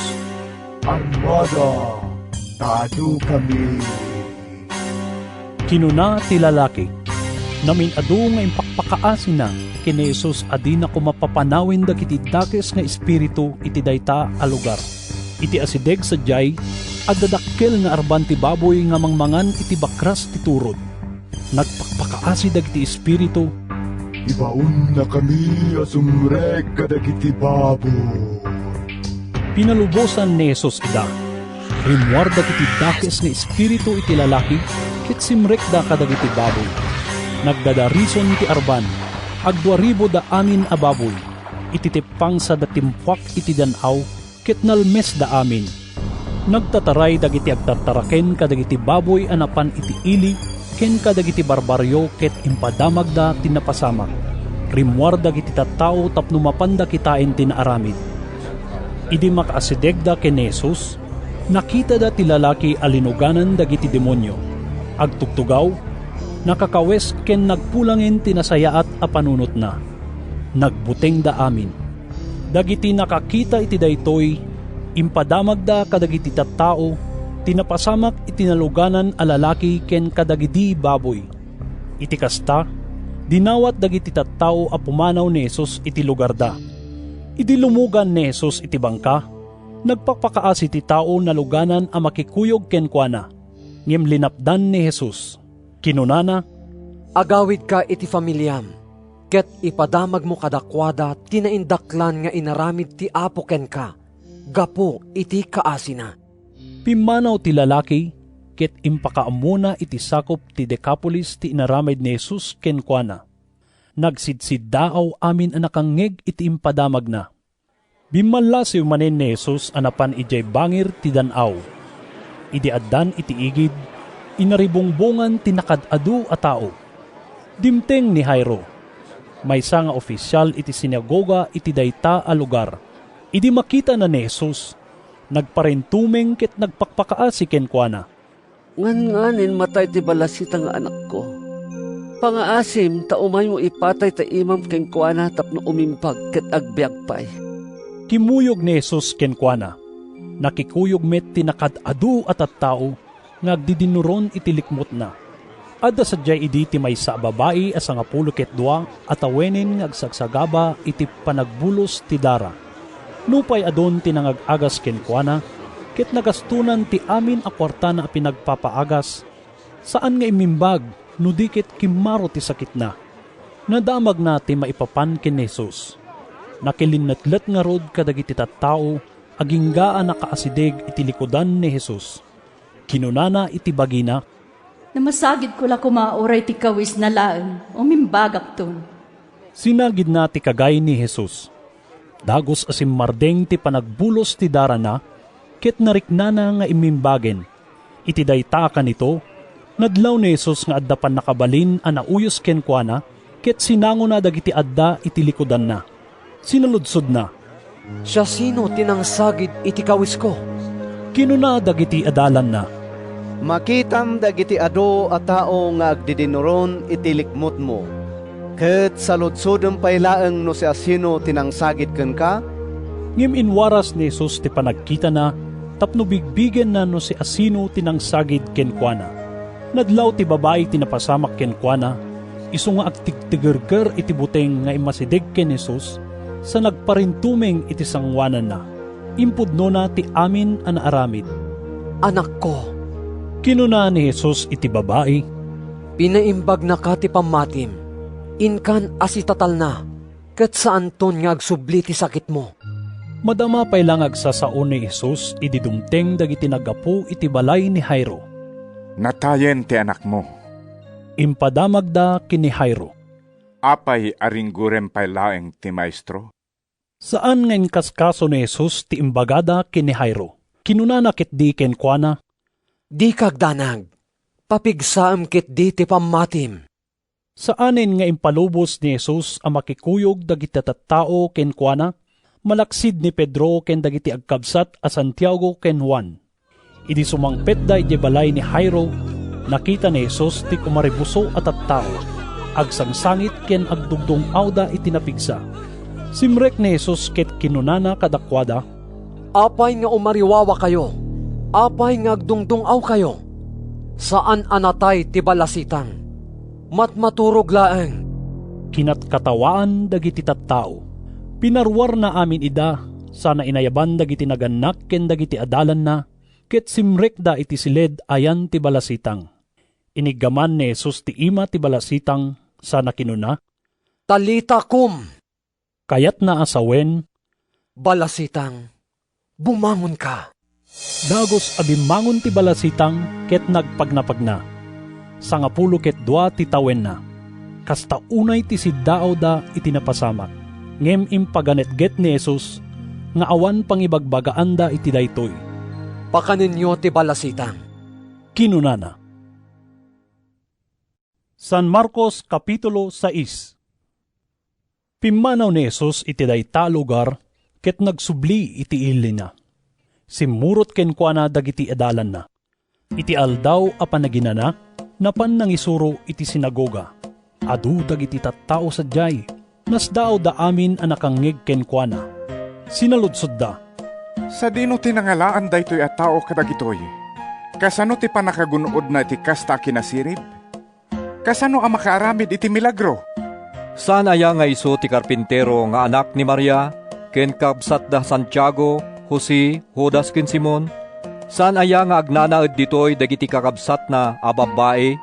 "Armada, ta adukami," kinuna ti lalaki. Namin-adu nga impakpakaasina ken ni Jesus a dina koma papanawen dagiti dakes nga espiritu iti dayta a lugar. Iti asideg sadiay, adda dakkel nga arban ti baboy nga mangmangan iti bakras ti turod. Nagpakpakaasi dagiti espiritu, "Ibaonnakami a sumrek kadagiti baboy." Pinalubosan ni Jesus ida. Rimmuar dagiti dakes nga espiritu iti lalaki ket simrekda kadagiti baboy. Nagdadarison ti arban. Agduaribuda amin a baboy. Iti tippang, sada timpuak iti dan-aw ket nalmesda amin. Nagtataray dagiti agtartaraken kadagiti baboy a napan iti ili ken kadagiti barbarrio ket impadamagda ti napasamak. Rimmuar dagiti tattao tapno mapanda kitaen ti naaramid. Idi makaasidegda ken ni Jesus, nakitada ti lalaki a linuganan dagiti demonio. Agtugtugaw, nakakawes ken nagpulangen ti nasayaat a panunotna. Nagbutengda amin. Dagiti nakakita iti daytoy, impadamagda kadagiti tattao ti napasamak iti naluganan a lalaki ken kadagidi baboy. Iti kasta, dinawat dagiti tattao a pumanaw ni Jesus iti lugarda. Idi lumugan ni Jesus iti bangka, nagpakpakaasi ti tao naluganan a makikuyog kenkuana, ngem linapdan ni Jesus. Kinunana, "Agawidka iti familiam, ket ipadamagmo kadakuada ti naindaklan nga inaramid ti Apo kenka gapu iti kaasina." Pimmanaw ti lalaki ket impakaammona iti sakop ti Decapolis ti inaramid ni Jesus kenkuana. Nagsidsiddaaw amin a nakangngeg iti impadamagna. Bimmallasiw manen ni Jesus a napan idiay bangir ti dan-aw. Idi addan iti igid, inaribungbongan ti nakaad-adu a tao. Dimteng ni Jairo, maysa nga ofisial iti sinagoga iti dayta a lugar. Idi makitana ni Jesus, nagparintumeng ket nagpakpakaasi kenkuana. "Ngannganin matay ti balasita nga anakko. Pangaasim ta umaymo ipatay ta imam kenkuana tapno umimbag ket agbiag pay." Kimmuyog ni Jesus kenkuana. Nakikuyog met ti nakaad-adu a tattao nga agdidinnuron iti likmutna. Adda sadiay idi ti maysa a babai a sangapulo ket dua a tawenen nga agsagsagaba iti panagbulos ti dara. Nupay adun ti nangag-agas kenkuana, ket nagastonan ti amin a kuartana a pinagpapaagas, saan nga immimbag no di ket kimmaro ti sakitna. Nadamagna ti maipapan ken ni Jesus. Nakilinnetlet ngarud kadagiti tattao agingga a nakaasideg iti likudan ni Jesus. Kinunana iti bagina, "Namasagidko la koma uray ti kawisna laeng, umimbagakton." Sinagidna ti kagay ni Jesus. Dagus a simmardeng ti panagbulos ti darana, ket nariknana nga immimbagen. Iti dayta a kanito, nadlaw ni Jesus nga adda pannakabalin a nauyos kenkuana, ket sinangona dagiti adda iti likudanna. Sinaludsodna, "Siasino ti nangsagid iti kawisko?" Kinuna dagiti adalanna, "Makitam dagiti adu a tao nga agdidinnuron iti likmutmo, ket saludsodem pay laeng no siasino ti nangsagid kenka?" Ngem inwaras ni Jesus ti panagkitana tapno bigbigenna no siasino ti nangsagid kenkuana. Nadlaw ti babai ti napasamak kenkuana, isu nga agtigtigerger iti buteng nga immasideg ken Jesus, sa nagparintumeng iti sangoananna. Impudnona ti amin a naaramid. "Anakko," kinuna ni Jesus iti babai, "pinaimbagnaka ti pammatim. Inkan asitatalna, ket saanton nga agsubli ti sakitmo." Madama pay la nga agsasao ni Jesus idi dumteng dagiti naggapu iti balay ni Jairo. "Natayen ti anakmo," impadamagda ken ni Jairo. Apay a ringgorem pay laeng ti Maestro? Saan nga inkaskaso ni Jesus ti imbagada ken ni Jairo. Kinunana ketdi kenkuana, "Dika agdanag. Papigsaem ketdi ti pammatim." Saanen nga impalubos ni Jesus a makikuyog dagiti tattao kenkuana, malaksid ni Pedro ken dagiti agkabsat a Santiago ken Juan. Idi sumangpetda idiay balay ni Jairo, nakita ni Jesus ti kumaribuso a tattao, agsangsangit ken agdungdung-awda iti napigsa. Simrek ni Jesus ket kinunana kadakuada, "Apay nga umariwawakayo? Apay nga agdungdung-awkayo? Saan a natay ti balasitang. Matmaturog laeng." Kinatkatawaan dagiti tattao. Pinaruarna amin ida, sana inayaban dagiti nagannak ken dagiti adalanna, ket simrekda iti siled ayan ti balasitang. Iniggaman ni Jesus ti ima ti balasitang, sana kinuna, "Talita kum!" Kayatna a sawen, "Balasitang, bumangonka!" Dagus a bimmangon ti balasitang ket nagpagnapagna. Sangapulo ket dua ti tawenna. Kasta unay ti siddaawda iti napasamak. Ngem impaganetget ni Jesus nga awan pangibagbagaanda iti daytoy. "Pakanenyo ti balasitang," kinunana. San Marcos, Kapitulo sais. Pimmanaw ni Jesus iti dayta a lugar ket nagsubli iti ilina. Simmurot kenkuana dagiti adalanna. Iti Aldaw a Panaginana, napan nangisuro iti sinagoga. Adu dagiti tattao sadiay. Nasdaawda amin a nakangngeg kenkuana. Sinaludsodda, "Sadino ti nangalaan daytoy a tao kadagitoy? Kasano ti pannakagun-odna iti kasta a kinasirib? Kasano a makaaramid iti milagro?" "Saan aya nga isu ti karpintero nga anak ni Maria ken kabsatda Santiago, Jose, Judas ken Simon? Saan aya nga agnanaed ditoy dagiti kakabsatna a babbai?"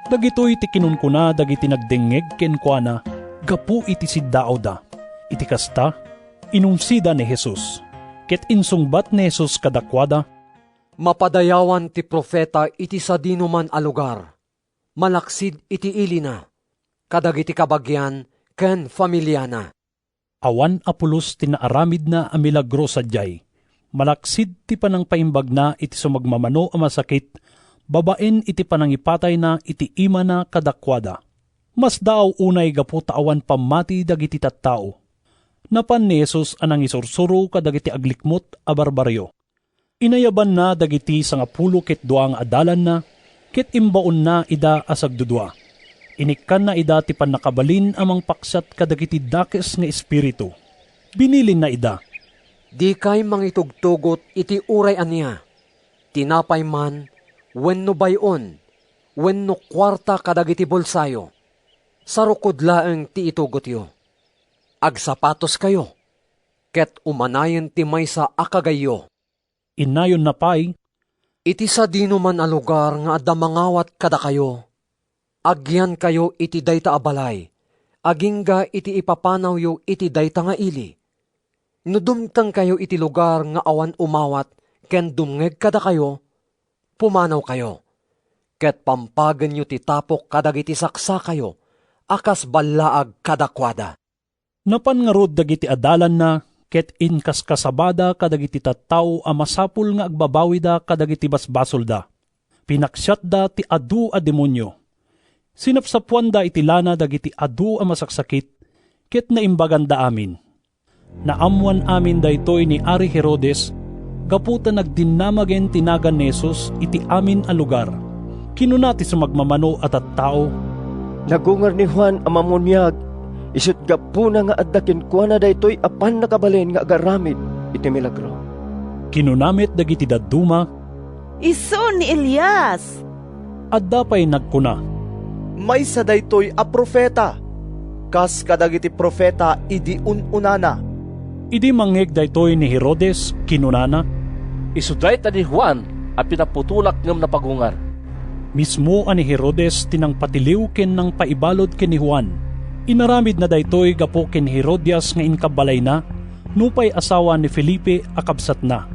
Dagitoy ti kinunkuna dagiti nagdengngeg kenkuana gapu iti siddaawda. Iti kasta, inumsida ni Jesus, ket insungbat ni Jesus kadakuada, "Mapadayawan ti profeta iti sadinoman a lugar, malaksid iti ilina, kadagiti kabagian ken familiana." Awan a pulos ti naaramidna a milagro sadiay, malaksid ti panangpaimbagna iti sumagmamano a masakit babaen iti panangipatayna iti imana kadakuada. Masdaaw unay gapu ta awan pammati dagiti tattao. Napan ni Jesus a nangisursuro kadagiti aglikmut a barbarrio. Inayabanna dagiti sangapulo ket dua nga adalanna, ket imbaonna ida a sagdudua. Inikkanna ida ti pannakabalin a mangpaksiat kadagiti dakes nga espiritu. Binilinna ida, "Dikay mangitugtugot iti uray ania, tinapay man wenno bay-on wenno kuarta kadagiti bulsayo. Sarukod laeng ti itugotyo. Agsapatoskayo, ket umanayen ti maysa a kagayyo." Innayonna pay, "Iti sadinoman a lugar nga adda mangawat kadakayo, agyankayo iti dayta a balay, agingga iti ipapanawyo iti dayta nga ili. No dumtengkayo iti lugar nga awan umawat ken dumngeg kadakayo, pumanawkayo, ket pampagenyo ti tapok kadagiti saksakayo a kas ballaag kadakuada." Napan ngarud dagiti adalanna ket inkaskasabada kadagiti tattao a masapul nga agbabawida kadagiti basbasolda. Pinaksiatda ti adu a demonio. Sinapsapuanda iti lana dagiti adu a masaksakit ket naimbaganda amin. Naammoan amin daytoy ni Ari Herodes gapu ta nagdinnamagen ti nagan ni Jesus iti amin a lugar. Kinuna ti sumagmamano a tattao, "Nagungar ni Juan a Mammuniag, isut' gapuna nga adda kenkuana daytoy a pannakabalin nga agaramid iti milagro." Kinuna met dagiti dadduma, "Isu ni Elias." Adda pay nagkuna, "Maysa daytoy a profeta, kas kadagiti profeta idi un-unana." Idi mangngeg daytoy ni Herodes, kinunana, "Isu dayta ni Juan a pinaputolak ngem napagungar." Mismo a ni Herodes ti nangpatiliw ken nangpaibalud ken ni Juan. Inaramidna daytoy gapu ken ni Herodias nga inkabbalayna, nupay asawa ni Felipe a kabsatna.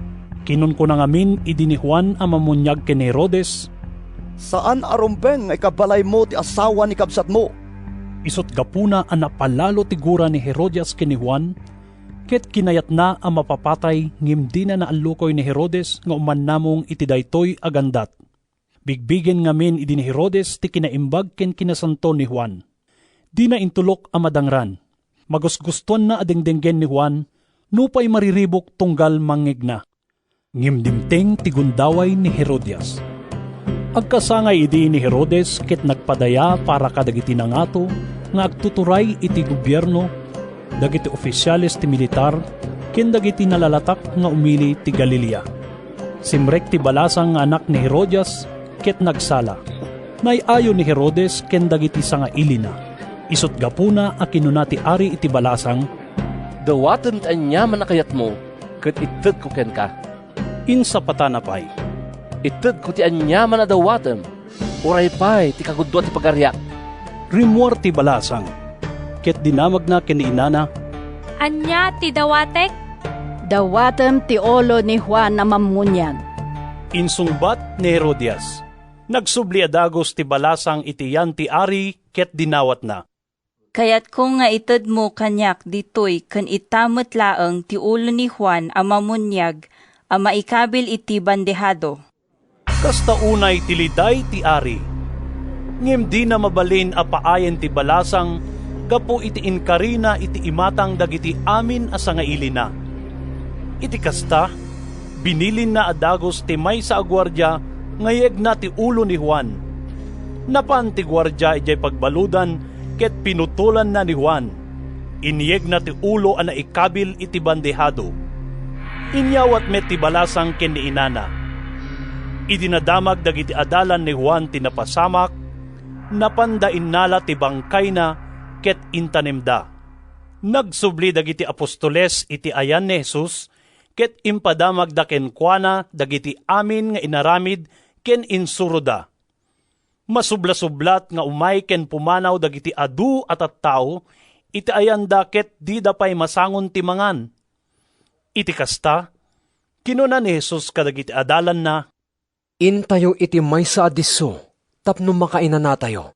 Kinunkuna ngamin idi ni Juan a Mammuniag ken ni Herodes, "Saan a rumbeng nga ikabbalaymo ti asawa ni kabsatmo." Isut' gapuna a napalalo ti gura ni Herodias ken ni Juan, ket kinayatna a mapapatay ngem dina naallukoy ni Herodes nga umannamong iti daytoy a gandat. Bigbigen ngamin idi ni Herodes ti kinaimbag ken kinasanto ni Juan. Dina intulok a madangran. Magusgustoanna a dengdenggen ni Juan nupay mariribuk tunggal mangngegna. Ngem dimteng ti gundaway ni Herodias. Agkasangay idi ni Herodes ket nagpadaya para kadagiti nangato nga agtuturay iti gobierno, dagiti ofisiales ti militar, ken dagiti nalalatak nga umili ti Galilea. Simrek ti balasang nga anak ni Herodias ket nagsala. Nay-ayo ni Herodes ken dagiti sangailina. Isut' gapuna a kinuna ti ari iti balasang, "Dawatem ti aniaman a kayatmo, ket ittedko kenka." Insapatana pay, "Ittedko ti aniaman a dawatem, uray pay ti kagudua ti pagariak." Rimmuar ti balasang, ket dinamagna ken ni inana, "Ania ti dawatek?" "Dawatem ti ulo ni Juan a Mammuniag," insungbat ni Herodias. Nagsubli a dagus ti balasang iti yan ti ari ket dinawatna. "Kayatko nga itedmo kaniak ditoy ken ita met laeng ti ulo ni Juan a Mammuniag a maikabil iti bandehado." Kasta unay ti liday ti ari. Ngem dina mabalin a paayen ti balasang gapu iti inkarina iti imatang dagiti amin a sangailina. Iti kasta, binilinna a dagus ti maysa a guardia nga yegna ti ulo ni Juan. Napan ti guardia idiay pagbaludan ket pinutolanna ni Juan. Inyegna ti ulo a naikabil iti bandehado. Inyawat met ti balasang ken ni inana. Idi nadamag dagiti adalan ni Juan ti napasamak, napanda innala ti bangkayna ket intanemda. Nagsubli dagiti apostoles iti ayan ni Jesus ket impadamagda kenkuana dagiti amin nga inaramid ken insuroda. Masublasublat nga umay ken pumanaw dagiti adu a tattao iti ayanda ket dida pay masangon ti mangan. Iti kasta, kinuna ni Jesus kadagiti adalanna, "Intayo iti maysa a disso tapno makainanatayo."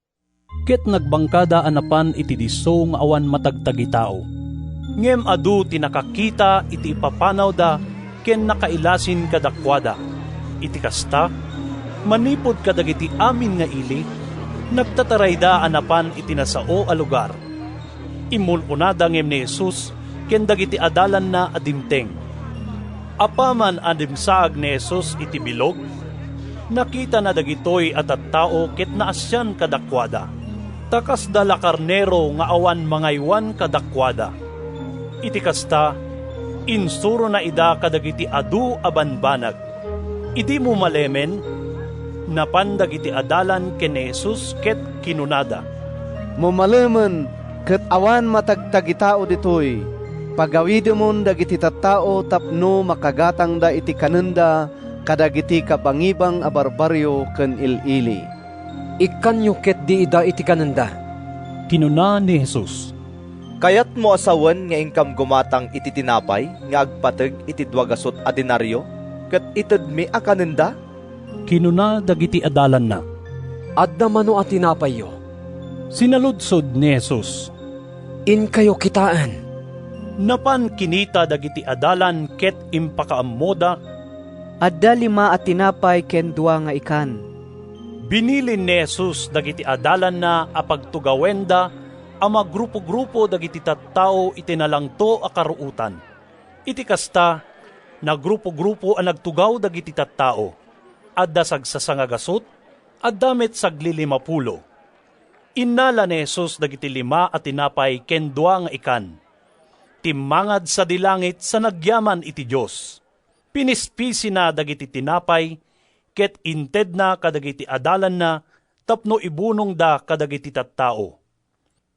Ket nagbangkada a napan iti disso nga awan matagtagitao. Ngem adu ti nakakita iti ipapanawda ken nakailasin kadakuada. Iti kasta, manipud kadagiti amin nga ili, nagtatarayda a napan iti nasao a lugar. Immul-unada ngem ni Jesus ken dagiti adalanna a dimteng. Apaman a dimsaag ni Jesus iti bilog, nakitana dagitoy a tattao ket naasian kadakuada, ta kasda la karnero nga awan mangaywan kadakuada. Iti kasta, insurona ida kadagiti adu a banbanag. Idi mumalemen, napan dagiti adalan ken ni Jesus ket kinunada, "Mumalemen ket awan matagtagitao ditoy. Pagawidemon dagiti tattao tapno makagatangda iti kanenda kadagiti kabangibang a barbarrio ken il-ili." "Ikkanyo ketdi ida iti kanenda," kinuna ni Jesus. "Kayatmo a sawen nga inkam gumatang iti tinapay nga agpateg iti dua gasut a denario ket itedmi a kanenda?" kinuna dagiti adalanna. "Adda mano a tinapayyo?" sinaludsod ni Jesus. "Inkayo kitaen." Napan kinita dagiti adalan ket impakaammoda, "Adda lima a tinapay ken dua nga ikan." Binilin ni Jesus dagiti adalanna a pagtugawenda a magrupo-grupo dagiti tattao iti nalangto a karuotan. Iti kasta, nagrupo-grupo a nagtugaw dagiti tattao. Adda sagsasanga gasut, adda met saglilimapulo. Innala ni Jesus dagiti lima a tinapay ken dua nga ikan. Timmangad sadi langit sa nagyaman iti Dios. Pinispisina dagiti tinapay ket intedna kadagiti adalanna tapno ibunongda kadagiti tattao.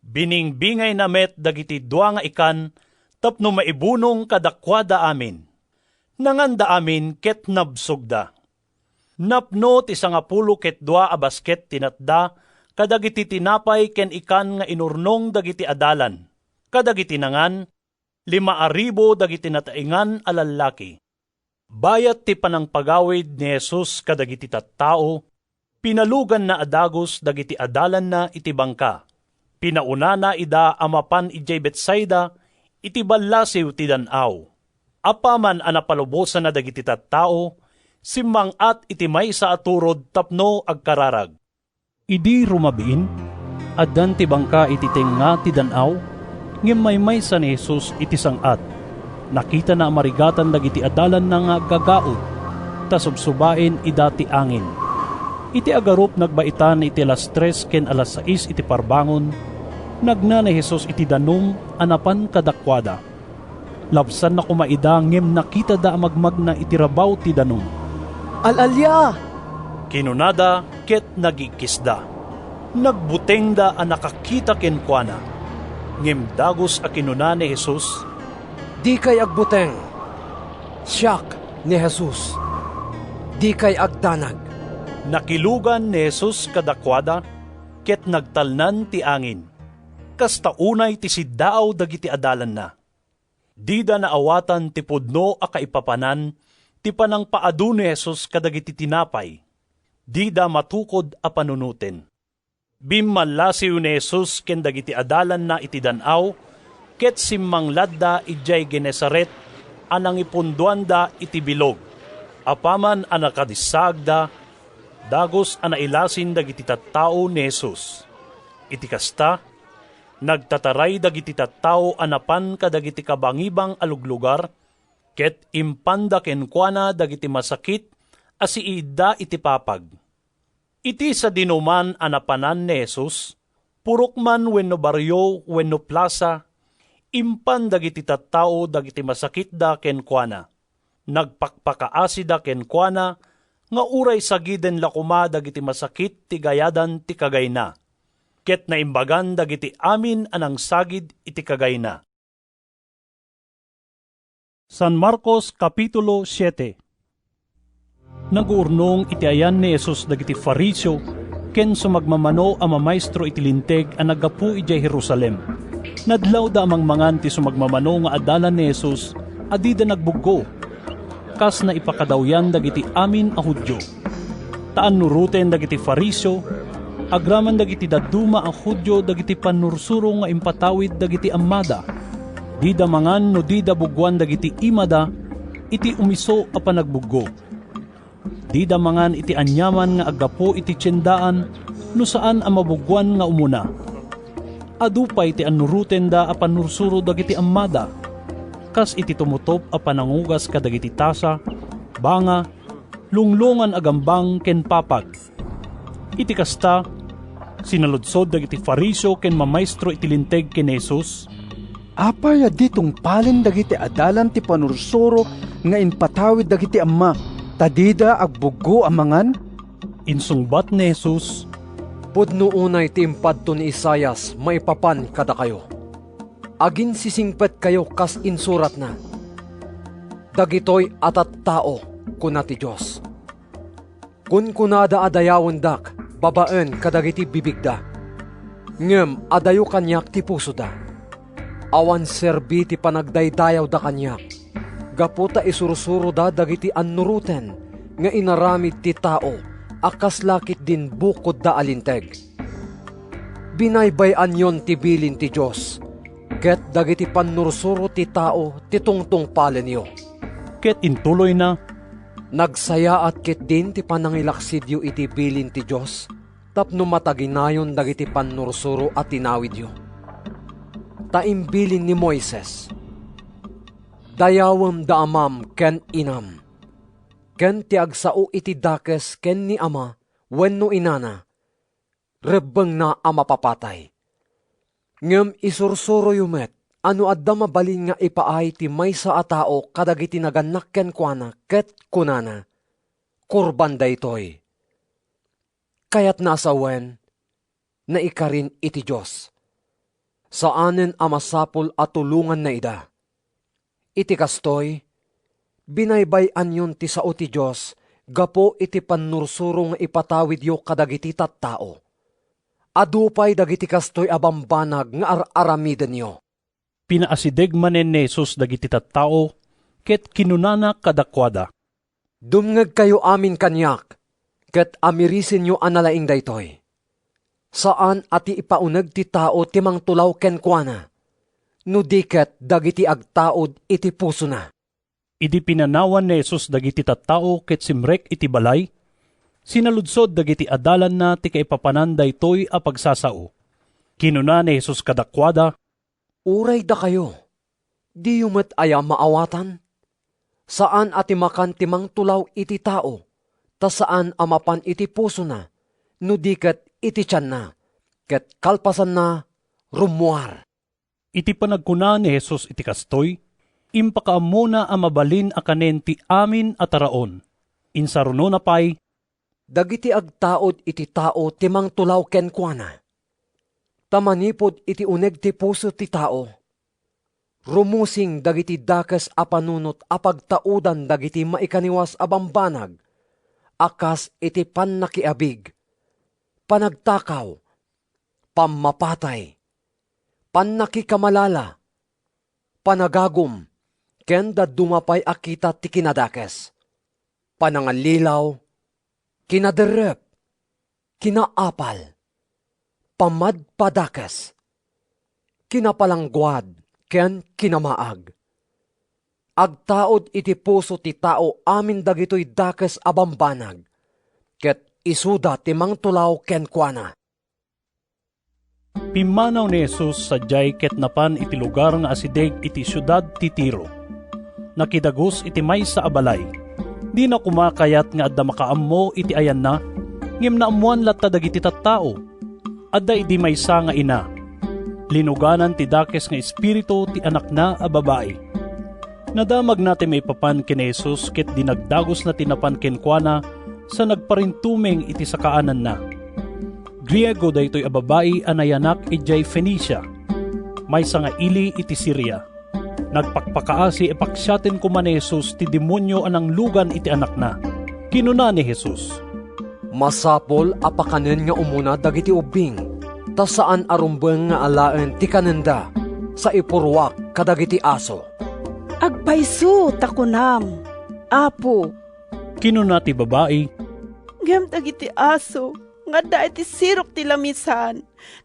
Biningbingayna met dagiti dua nga ikan tapno maibunong kadakuada amin. Nanganda amin ket nabsogda. Napno ti sangapulo ket dua a basket ti natda kadagiti tinapay ken ikan nga inurnong dagiti adalan. Kadagiti nangan, lima a ribu dagiti nataengan a lallaki. Bayat ti panangpagawid ni Jesus kadagiti tattao, pinaluganna a dagus dagiti adalanna iti bangka. Pinaunana ida a mapan idiay Betsaida iti ballasiw ti dan-aw. Apaman a napalubosanna dagiti tattao, simmang-at iti maysa a turod tapno agkararag. Idi rumabiin, addan ti bangka iti tengnga ti dan-aw, ngem maymaysa ni Jesus iti sang-at. Nakitana a marigatan dagiti adalanna nga aggagaud, ta subsubaen ida ti angin. Iti agarup nagbaitan iti alas tres ken alas sais iti parbangon, nagna ni Jesus iti danum a napan kadakuada. Labsanna koma ida ngem nakitada a magmagna iti rabaw ti danum. "Al-alia!" kinunada ket nagikisda. Nagbutengda a nakakita kenkuana. Ngem dagus a kinuna ni Jesus, "Dikay agbuteng! Siak ni Jesus. Dikay agdanag." Nakilugan ni Jesus kadakuada ket nagtalnan ti angin. Kasta unay ti siddaaw dagiti adalanna. Dida naawatan ti pudno a kaipapanan ti panangpaadu ni Jesus kadagiti tinapay. Dida matukod a panunoten. Bimmallasiw ni Jesus ken dagiti adalanna iti dan-aw, ket simmangladda idiay Genesaret a nangipundoanda iti bilog. Apaman a nakadissaagda, dagus a nailasin dagiti tattao ni Jesus. Iti kasta, nagtataray dagiti tattao a napan kadagiti kabangibang a luglugar, ket impanda kenkuana dagiti masakit a siiidda iti papag. Iti sadinoman a napanan ni Jesus, purok man wenno barrio wenno plasa, impan dagiti tattao dagiti masakitda kenkuana. Nagpakpakaasida kenkuana nga uray sagiden la koma dagiti masakit ti gayadan ti kagayna, ket naimbagan dagiti amin a nangsagid iti kagayna. San Marcos, Kapitulo siete. Naguurnong iti ayan ni Jesus dagiti Fariseo ken sumagmamano a mamaestro iti Linteg a naggapu idiay Jerusalem. Nadlawda a mangmangan ti sumagmamano nga adalan ni Jesus a dida nagbuggo, kas naipakadawyan dagiti amin a Judio. Ta annuroten dagiti Fariseo, agraman dagiti dadduma a Judio dagiti pannursuro nga impatawid dagiti ammada. Dida mangan no dida buggoan dagiti imada iti umiso a panagbuggo. Dida mangan iti aniaman nga aggapu iti tiendaan no saan a mabuggoan nga umuna. Adu pay ti annurotenda a pannursuro dagiti ammada, kas iti tumutop a panangugas kadagiti tasa, banga, lunglongan a gambang ken papag. Iti kasta, sinaludsod dagiti Fariseo ken mamaestro iti Linteg ken ni Jesus, "Apay a di tungpalen dagiti adalan ti pannursuro nga impatawid dagiti amma, ta dida agbuggo a mangan?" Insungbat ni Jesus, "Pudno unay ti impadto ni Isaias maipapan kadakayo. Aginsisingpetkayo kas insuratna, 'Dagitoy a tattao,' kuna ti Dios. Kunkunada a dayawendak babaen kadagiti bibigda, ngem adayo kaniak ti pusoda. Awan serbi ti panagdaydayawda kaniak, gapu ta isursuroda dagiti annuroten nga inaramid ti tao a kasla ketdin bukodda a linteg. Binaybay-anyon ti bilin ti Dios, ket dagiti pannursuro ti tao ti tungtungpalenyo." Ket intuloyna, "Nagsayaat ketdin ti panangilaksidyo iti bilin ti Dios tapno mataginayon dagiti pannursuro a tinawidyo. Ta imbilin ni Moises, 'Dayawem da amam ken inam,' ken ti agsao iti dakes ken ni ama wenno inana, rebbengna a mapapatay. Ngem isursuroyo met a no adda mabalin nga ipaay ti maysa a tao kadagiti nagannak kenkuana ket kunana, 'Kurban daytoy.' Kayatna a sawen, naikarin iti Dios. Saanen a masapul a tulonganna ida. Iti kastoy, binaybay-anyon ti sao ti Dios gapu iti pannursuro nga ipatawidyo kadagiti tattao. Adu pay dagiti kastoy a bambanag nga ar-aramidenyo." Pinaasideg manen ni Jesus dagiti tattao, ket kinunana kadakuada, "Dumngegkayo amin kaniak, ket amirisenyo a nalaing daytoy. Saan a ti ipauneg ti tao ti mangtulaw kenkuana, no di ket dagiti agtaud iti pusona. Idi pinanawan ni Jesus dagiti tattao ket simrek iti balay, sinaludsod dagiti adalanna ti kaipapanan daytoy a pagsasao. Kinuna ni Jesus kadakuada, "Uray dakayo, diyo met aya maawatan? Saan a ti makan ti mangtulaw iti tao, ta saan a mapan iti pusona, no di ket iti tianna, ket kalpasanna, rummuar." Iti panagkuna ni Jesus iti kastoy, impakaammona a mabalin a kanen ti amin a taraon. Insarunona pay, "Dagiti agtaud iti tao ti mangtulaw kenkuana. Ta manipud iti uneg ti puso ti tao, rumusing dagiti dakes a panunot a pagtaudan dagiti maikaniwas a bambanag a kas iti pannakiabig, panagtakaw, pammapatay, pannakikamalala, panagagum, ken dadduma pay a kita ti kinadakes, panangallilaw, kinaderrep, kinaapal, pamadpadakes, kinapalangguad, ken kinamaag. Agtaud iti puso ti tao amin dagitoy dakes a bambanag, ket isuda ti mangtulaw kenkuana." Pimmanaw ni Jesus sadiay ket napan iti lugar nga asideg iti siudad ti Tiro. Nakidagus iti maysa a balay. Dina koma kayat nga adda makaammo iti ayanna, ngem naammoan latta dagiti tattao. Adda idi maysa nga ina. Linuganan ti dakes nga espiritu ti anakna a babai. Nadamagna ti maipapan ken ni Jesus ket dinagdagusna ti napan kenkuana sa nagparintumeng iti sakaananna. Griego daytoy a babai a nayanak idiay Fenicia, maysa nga ili iti Siria. Nagpakpakaasi a paksiaten koma ni Jesus ti demonio a nanglugan iti anakna. Kinuna ni Jesus, "Masapul a pakanen nga umuna dagiti ubbing, ta saan a rumbeng nga alaen ti kanenda sa ipurruak kadagiti aso." "Agpayso ta kunam, Apo," kinuna ti babai. "Ngem dagiti aso nga adda iti sirok ti lamisan,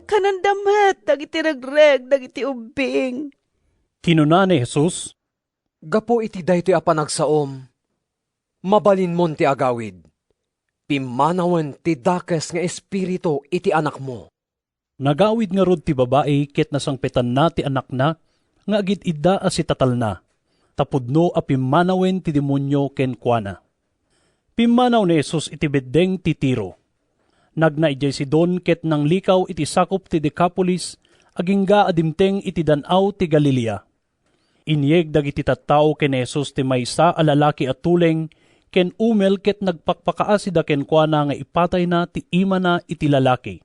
kanenda met dagiti regreg dagiti ubbing." Kinuna ni Jesus, "Gapu iti daytoy a panagsaom, mabalinmon ti agawid. Pimmanawen ti dakes nga espiritu iti anakmo." Nagawid ngarud ti babai ket nasangpetanna ti anakna nga agid-idda a sitatalna, ta pudno a pimmanawen ti demonio kenkuana. Pimmanaw ni Jesus iti beddeng ti Tiro. Nagna idiay Sidon ket nanglikaw iti sakup ti Decapolis, agingga a dimteng iti Dan-aw ti Galilea. Inyeg dagiti tattao ken ni Jesus ti maysa a lalaki a tuleng ken umel ket nagpakpakaasida kenkuana nga ipatayna ti imana iti lalaki.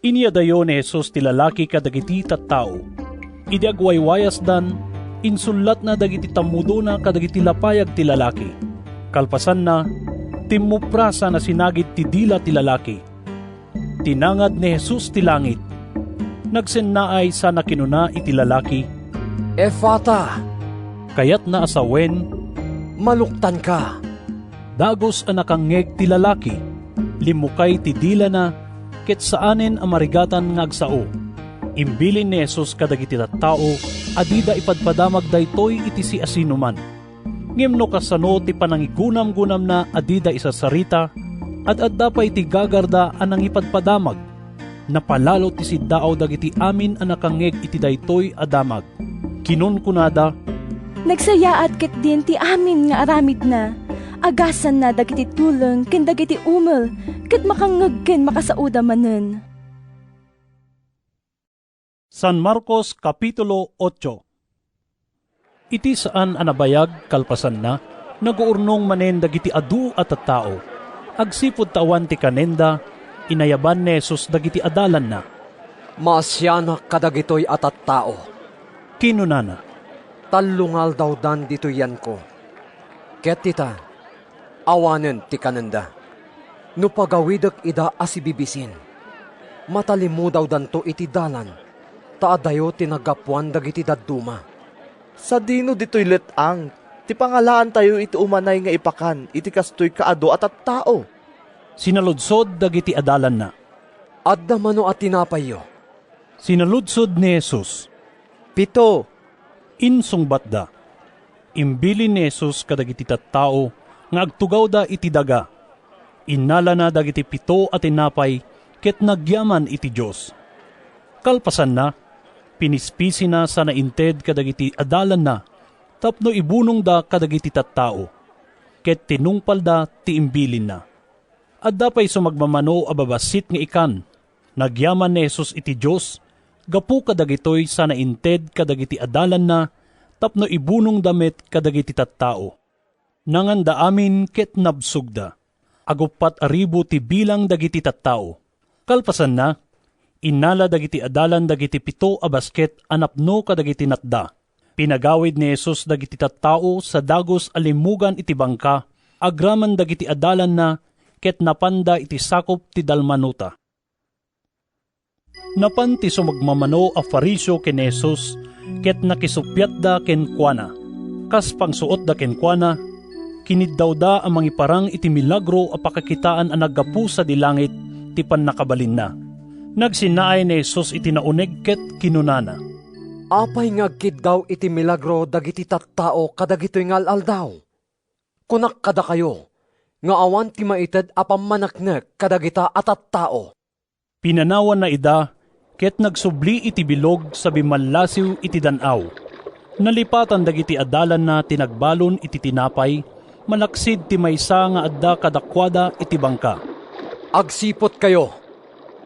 Inyadayo ni Jesus ti lalaki kadagiti tattao. Idi agwaywayasdan, insullatna dagiti tammudona kadagiti lapayag ti lalaki. Kalpasanna, timmuprasa nasinagid ti dila ti lalaki. Tinangad ni Jesus ti langit. Nagsennaay sana kinuna iti lalaki, "Efata!" Kayatna a sawen, "Maluktanka!" Dagus a nakangngeg ti lalaki, limmukay ti dilana, ket saanen a marigatan nga agsao. Imbilin ni Jesus kadagiti tattao a dida ipadpadamag daytoy iti siasinoman. Ngem no kasano ti panangigunamgunamna a dida isarsarita, ad-adda pay ti gagarda a nangipadpadamag. Napalalo ti siddaaw dagiti amin a nakangngeg iti daytoy a damag. Kinunkunada, "Nagsayaat ketdin ti amin nga aramidna. Agasanna dagiti tuleng ken dagiti umel, ket makangngeg ken makasaoda manen." San Marcos, Kapitulo ocho. Iti saan a nabayag kalpasanna, naguurnong manen dagiti adu a tattao. Agsipud ta awan ti kanenda, inayaban ni Jesus dagiti adalanna. "Maasianak kadagitoy a tattao," kinunana. "Tallo nga aldawdan ditoy yanko. Ket ita, awanen ti kanenda. No pagawidek ida a sibibisin, matalimudawdanto iti dalan, ta adayo ti naggapuan dagiti dadduma." "Sadino ditoy let-ang ti pangalaantayo iti umanay nga ipakan iti kastoy kaadu a tattao?" sinaludsod dagiti adalanna. "Adda mano a tinapayyo?" Sinaludsod ni Jesus. "Pito," insungbatda. Imbilin ni Jesus kadagiti tattao nga agtugawda iti daga. Innalana dagiti pito a tinapay ket nagyaman iti Dios. Kalpasanna, pinispisina sana inted kadagiti adalanna tapno ibunongda kadagiti tattao, ket tinungpalda ti imbilinna. Adda pay sumagmamano a babassit nga ikan. Nagyaman ni Jesus iti Dios gapu kadagitoy sana inted kadagiti adalanna tapno ibunongda met kadagiti tattao. Nanganda amin ket nabsogda. Aguppat a ribu ti bilang dagiti tattao. Kalpasanna, innala dagiti adalan dagiti pito a basket a napno kadagiti natda. Pinagawid ni Jesus dagiti tattao sa dagus a limmugan iti bangka, agraman dagiti adalanna, ket napanda iti sakup ti Dalmanuta. Napan ti sumagmamano a Fariseo ken ni Jesus, ket nakisuppiatda kenkuana. Kas pangsuotda kenkuana, kiniddawda a mangiparang iti milagro a pakakitaan a naggapu sadi langit ti pannakabalinna. Nagsinnaay ni Jesus iti nauneg ket kinunana, "Apay nga agkiddaw iti milagro dagiti tattao kadagitoy nga al-aldaw? Kunak kadakayo nga awan ti maited a pammaneknek kadagita a tattao." Pinanawanna ida, ket nagsubli iti bilog sa bimmallasiw iti dan-aw. Nalipatan dagiti adalanna ti nagbalon iti tinapay, malaksid ti maysa nga adda kadakuada iti bangka. "Agsiputkayo,"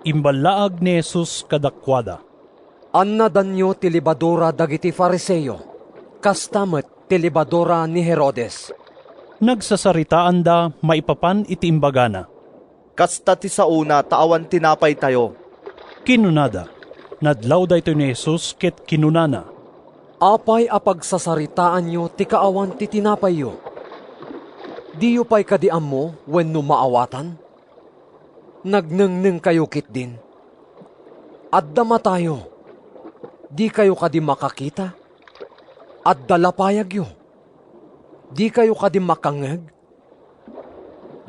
imballaag ni Jesus kadakuada. "Annadanyo ti lebadura dagiti Fariseo, kasta met ti lebadura ni Herodes." Nagsasaritaanda maipapan iti imbagana. "Kasta ti saona ta awan tinapaytayo," kinunada. Nadlaw daytoy ni Jesus ket kinunana, "Apay a pagsasaritaanyo ti kaawan ti tinapayyo? Diyo pay kadi ammo wenno maawatan? Nagnengnengkayo ketdin? Adda matayo, dikayo kadi makakita? Adda lapayagyo, dikayo kadi makangngeg?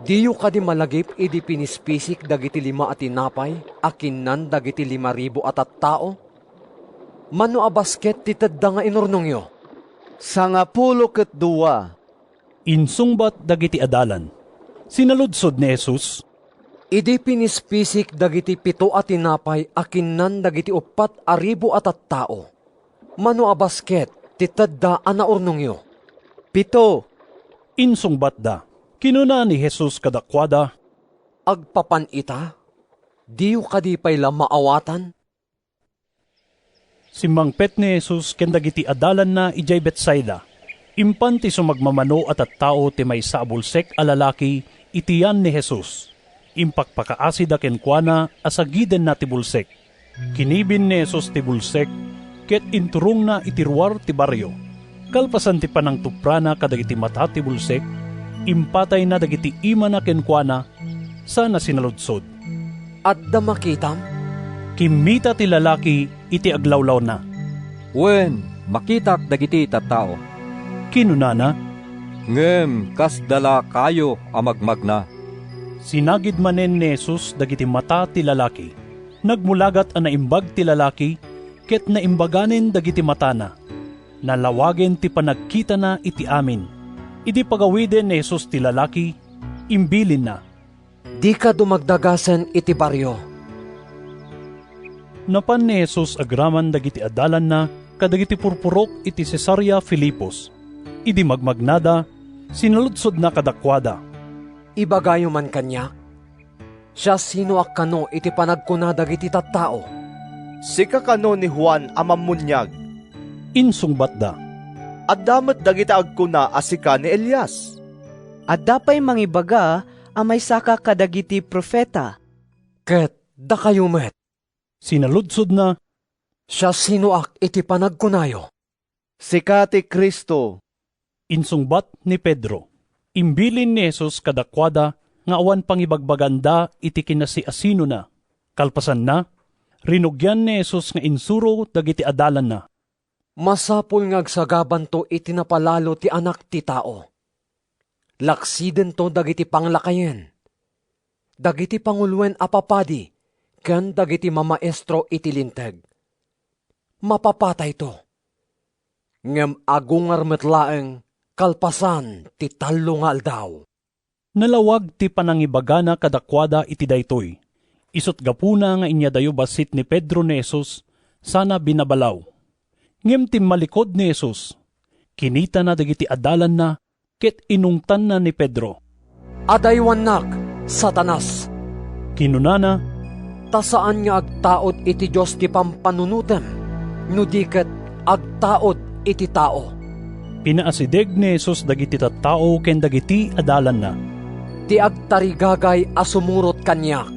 Diyo kadi malagip idi pinispisik dagiti lima a tinapay a kinnan dagiti lima ribu a tattao? Mano a basket ti tedda nga inurnongyo?" "Sangapulo ket dua," insungbat dagiti adalan. Sinaludsod ni Jesus, "Idi pinispisik dagiti pito a tinapay a kinnan dagiti uppat a ribu a tattao, mano a basket ti tedda a naurnongyo?" "Pito," insungbatda. Kinuna ni Jesus kadakuada, "Agpapan ita, diyo kadi pay la maawatan?" Simmangpet ni Jesus ken dagiti adalanna idiay Betsaida. Impan ti sumagmamano a tattao ti maysa a bulsek a lalaki iti yan ni Jesus. Impakpakaasida kenkuana a sagidenna ti bulsek. Kinibin ni Jesus ti bulsek ket inturongna iti ruar ti barrio. Kalpasan ti panangtuprana kadagiti mata ti bulsek, impatayna dagiti imana kenkuana, sana sinaludsod, "Adda makitam?" Kimmita ti lalaki iti aglawlawna. "Wen, makitak dagiti tattao," kinunana, "ngem kasda la kayo a magmagna." Sinagid manen ni Jesus dagiti mata ti lalaki. Nagmulagat a naimbag ti lalaki ket naimbaganen dagiti matana. Nalawagen ti panagkitana iti amin. Idi pagawiden ni Jesus ti lalaki, imbilinna, "Dika dumagdagasen iti barrio." Napan ni Jesus agraman dagiti adalanna kadagiti purpurok iti Cesarea Filipos. Idi magmagnada, sinaludsodna kadakuada, "Ibagayo man kaniak, siasinoak kano iti panagkuna dagiti tattao?" "Sika kano ni Juan a Mammuniag," insungbatda. "Adda met dagiti agkuna a sika ni Elias. Adda pay mangibaga a maysaka kadagiti profeta." "Ket dakayo met," sinaludsodna, "siasinoak iti panagkunayo?" "Sika ti Cristo," insungbat ni Pedro. Imbilin ni Jesus kadakuada nga awan pangibagbaganda iti kinasiasinona. Kalpasanna, rinugian ni Jesus nga insuro dagiti adalanna, "Masapul nga agsagabanto iti napalalo ti Anak ti Tao. Laksidento dagiti panglakayen, dagiti panguloen a papadi ken dagiti mamaestro iti Linteg. Mapapatayto. Ngem agungar met laeng kalpasan ti tallo nga aldaw. Nalawag ti panangibagana kadakuada iti daytoy. Isut' gapuna nga inyadayo bassit ni Pedro ni Jesus sana binabalaw. Ngem timmalikod ni Jesus, kinitana dagiti adalanna ket inungtanna ni Pedro. "Adaywannak, Satanas!" kinunana. "Ta saan nga agtaud iti Dios ti pampanunotem, no di ket agtaud iti tao." Pinaasideg ni Jesus dagiti tattao ken dagiti adalanna. "Ti agtarigagay a sumurot kaniak,"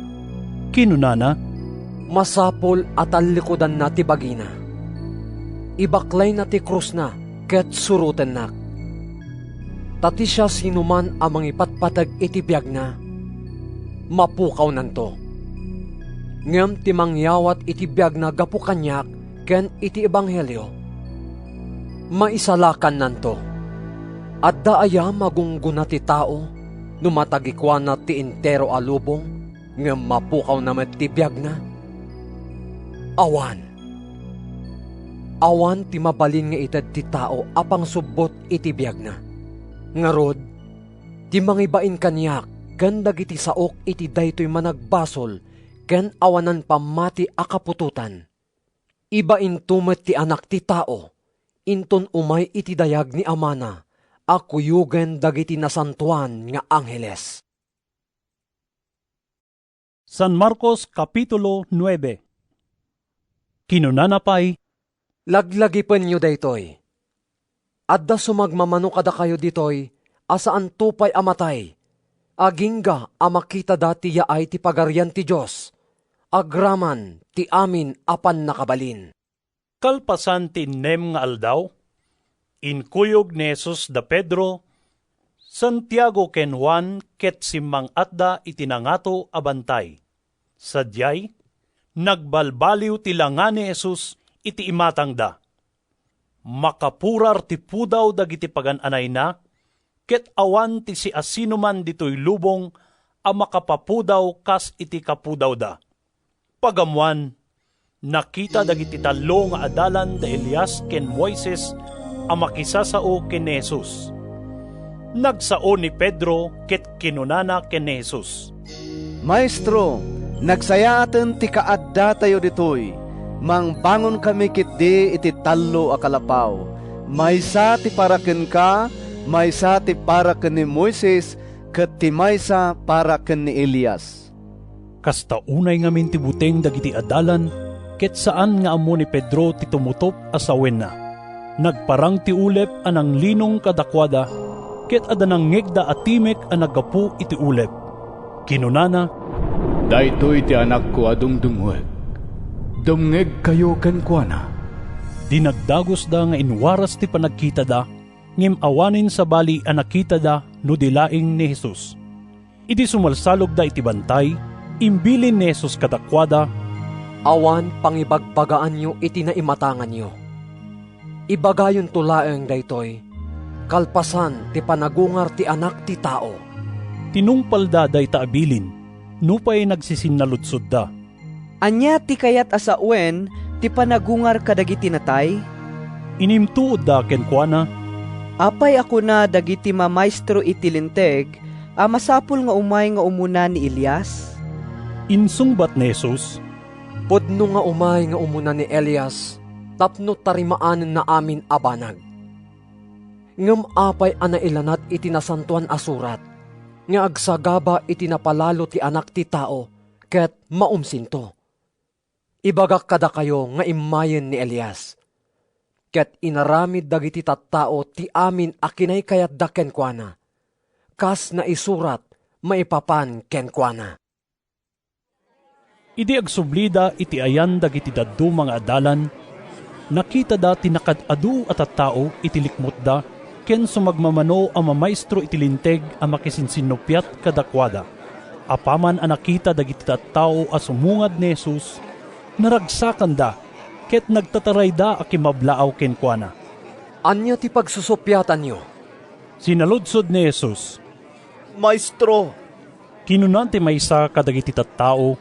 kinunana, "masapul a tallikudanna ti bagina. Ibaklayna ti krusna ket surotennak. Ta ti siasinoman a mangipatpateg iti biagna, mapukawnanto. Ngem ti mangyawat iti biagna gapu kaniak ken iti ebanghelio, maisalakannanto. Adda aya magunggona ti tao no matagikuana ti entero a lubong ngem mapukawna met ti biagna? Awan. Awan ti mabalin nga ited ti tao a pangsubbot iti biagna. Ngarud, ti mangibain kaniak ken dagiti saok iti daytoy managbasol ken awanan pammati a kaputotan, ibainto met ti Anak ti Tao inton umay iti dayag ni Amana a kuyogen dagiti nasantoan nga angheles." San Marcos, Kapitulo nuebe. Kinunana pay, "Laglagipenyo daytoy. Adda sumagmamano kadakayo ditoy a saanto pay a matay, agingga a makitada ti yaay ti Pagarian ti Dios, agraman ti amin a pannakabalin." Kalpasan ti innem nga aldaw, inkuyog ni Jesus da Pedro, Santiago ken Juan ket simmang-atda iti nangato a bantay. Sadiay, nagbalbaliw ti langa ni Jesus iti imatangda. Makapurar ti pudaw dagiti pagan-anayna, ket awan ti siasinoman ditoy lubong a makapapudaw kas iti kapudawda. Pagammoan, nakita dagiti tallo nga adalan da Elias ken Moises a makisasao ken ni Jesus. Nagsao ni Pedro ket kinunana ken ni Jesus, "Maestro, nagsayaaten ti kaaddatayo ditoy. Mangbangonkami ketdi iti tallo a kalapaw. Maysa ti para kenka, maysa ti para ken ni Moises, ket ti maysa para ken ni Elias." Kasta unay ngamin ti buteng dagiti adalan, ket saan nga ammo ni Pedro ti tumutop a sawenna. Nagparang ti ulep a nanglinong kadakuada, ket adda nangngegda a timek a naggapu iti ulep. Kinunana, "Daytoy ti Anakko a dungdungngoek. Dumngegkayo kenkuana." Dinagdagusda nga inwaras ti panagkitada, ngem awanen sabali a nakitada no di laeng ni Jesus. Idi sumalsalogda iti bantay, imbilin ni Jesus kadakuada, "Awan pangibagbagaanyo iti naimatanganyo. Ibagayonto laeng daytoy kalpasan ti panagungar ti Anak ti Tao." Tinungpalda dayta a bilin, nupay nagsisinnalludsodda. "Ania ti kayat a sawen ti panagungar kadagiti natay?" Inimtuodda kenkuana, "Apay a kuna dagiti mamaestro iti Linteg a masapul nga umay nga umuna ni Elias?" Insungbat ni Jesus, "Pudno nga umay nga umuna ni Elias tapno tarimaanenna amin a banag. Ngem apay a nailanad iti Nasantoan a Surat nga agsagaba iti napalalo ti Anak ti Tao ket maumsinto? Ibagak kadakayo nga immayen ni Elias, ket inaramid dagiti tattao ti amin a kinaykayatda kenkuana, kas naisurat maipapan kenkuana." Idi agsublida iti ayan dagiti dadduma nga adalan, nakitada ti nakaad-adu a tattao iti likmutda ken sumagmamano a mamaestro iti Linteg a makisinsinnupiat kadakuada. Apaman a nakita dagiti tattao a sumungad ni Jesus, naragsakanda ket nagtatarayda a kimablaaw kenkuana. "Ania ti pagsusupiatanyo?" sinaludsod ni Jesus. "Maestro," kinuna ti maysa kadagiti tattao,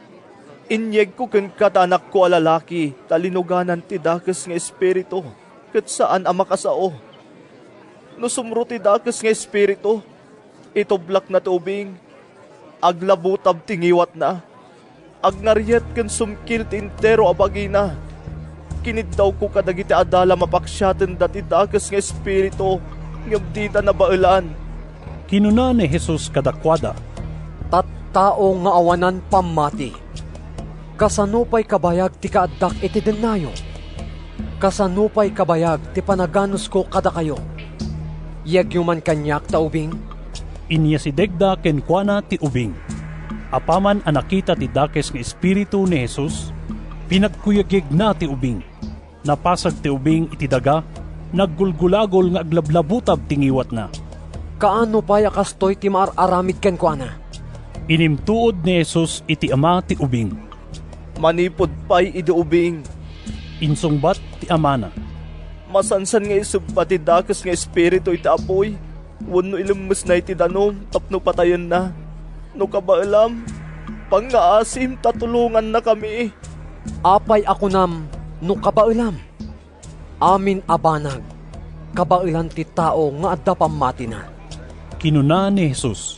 Inyegko kenka ti anakko a lalaki ta linuganan ti dakes nga espiritu, ket saan a makasao. No sumro ti dakes nga espiritu, itublakna ti ubing, aglabutab ti ngiwatna, agnariet ken sumkil ti entero a bagina. Kiniddawko kadagiti adalam a paksiatenda ti dakes nga espiritu, ngem dida nabaelan. Kinuna ni Jesus kadakuada, "Tattao nga awanan pammati! Kasano pay kabayag ti kaaddak iti dennayo? Kasano pay kabayag ti panaganusko kadakayo? Yegyo man kaniak ta ubing." Inyasidegda kenkuana ti ubing. Apaman a nakita ti dakes nga espiritu ni Jesus, pinagkuyegyegna ti ubing. Napasag ti ubing iti daga, naggulgulagol nga aglablabutab ti ngiwatna. "Kaano pay a kastoy ti maar-aramid kenkuana?" Inimtuod ni Jesus iti ama ti ubing. "Manipud pay idi ubing," insungbat ti amana, "masansan nga isubba ti dakes nga espiritu iti apuy wenno ilemmesna iti danum tapno patayenna. No kabaelam, pangngaasim ta tulongannakami." "Apay a kunam no kabaelam? Amin a banag, kabaelan ti tao nga adda pammatina," kinuna ni Jesus.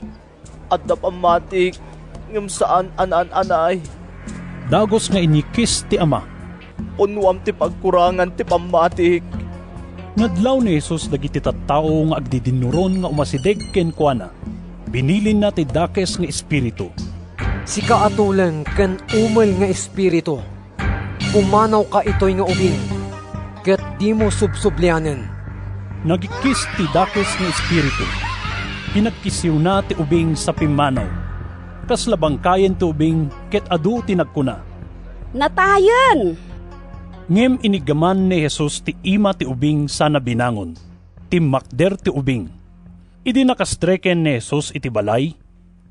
"Adda pammatik, ngem saan a naan-anay." Dagus nga inyikkis ti ama. "Punnoam ti pagkurangan ti pammatik." Nadlaw ni Jesus dagiti tattao nga agdidinnuron nga umasideg kenkuana. Binilinna ti dakes nga espiritu, "Sika a tuleng ken umel nga espiritu, pumanawka itoy nga ubing, ket dimo subsublianen." Nagikkis ti dakes nga espiritu. Pinagkissiwna ti ubing sa pimmanaw. Kasla bangkayen ti ubing ket adu ti nagkuna, "Natayen!" Ngem iniggaman ni Jesus ti ima ti ubing sana binangon. Timmakder ti ubing. Idi nakastreken ni Jesus iti balay,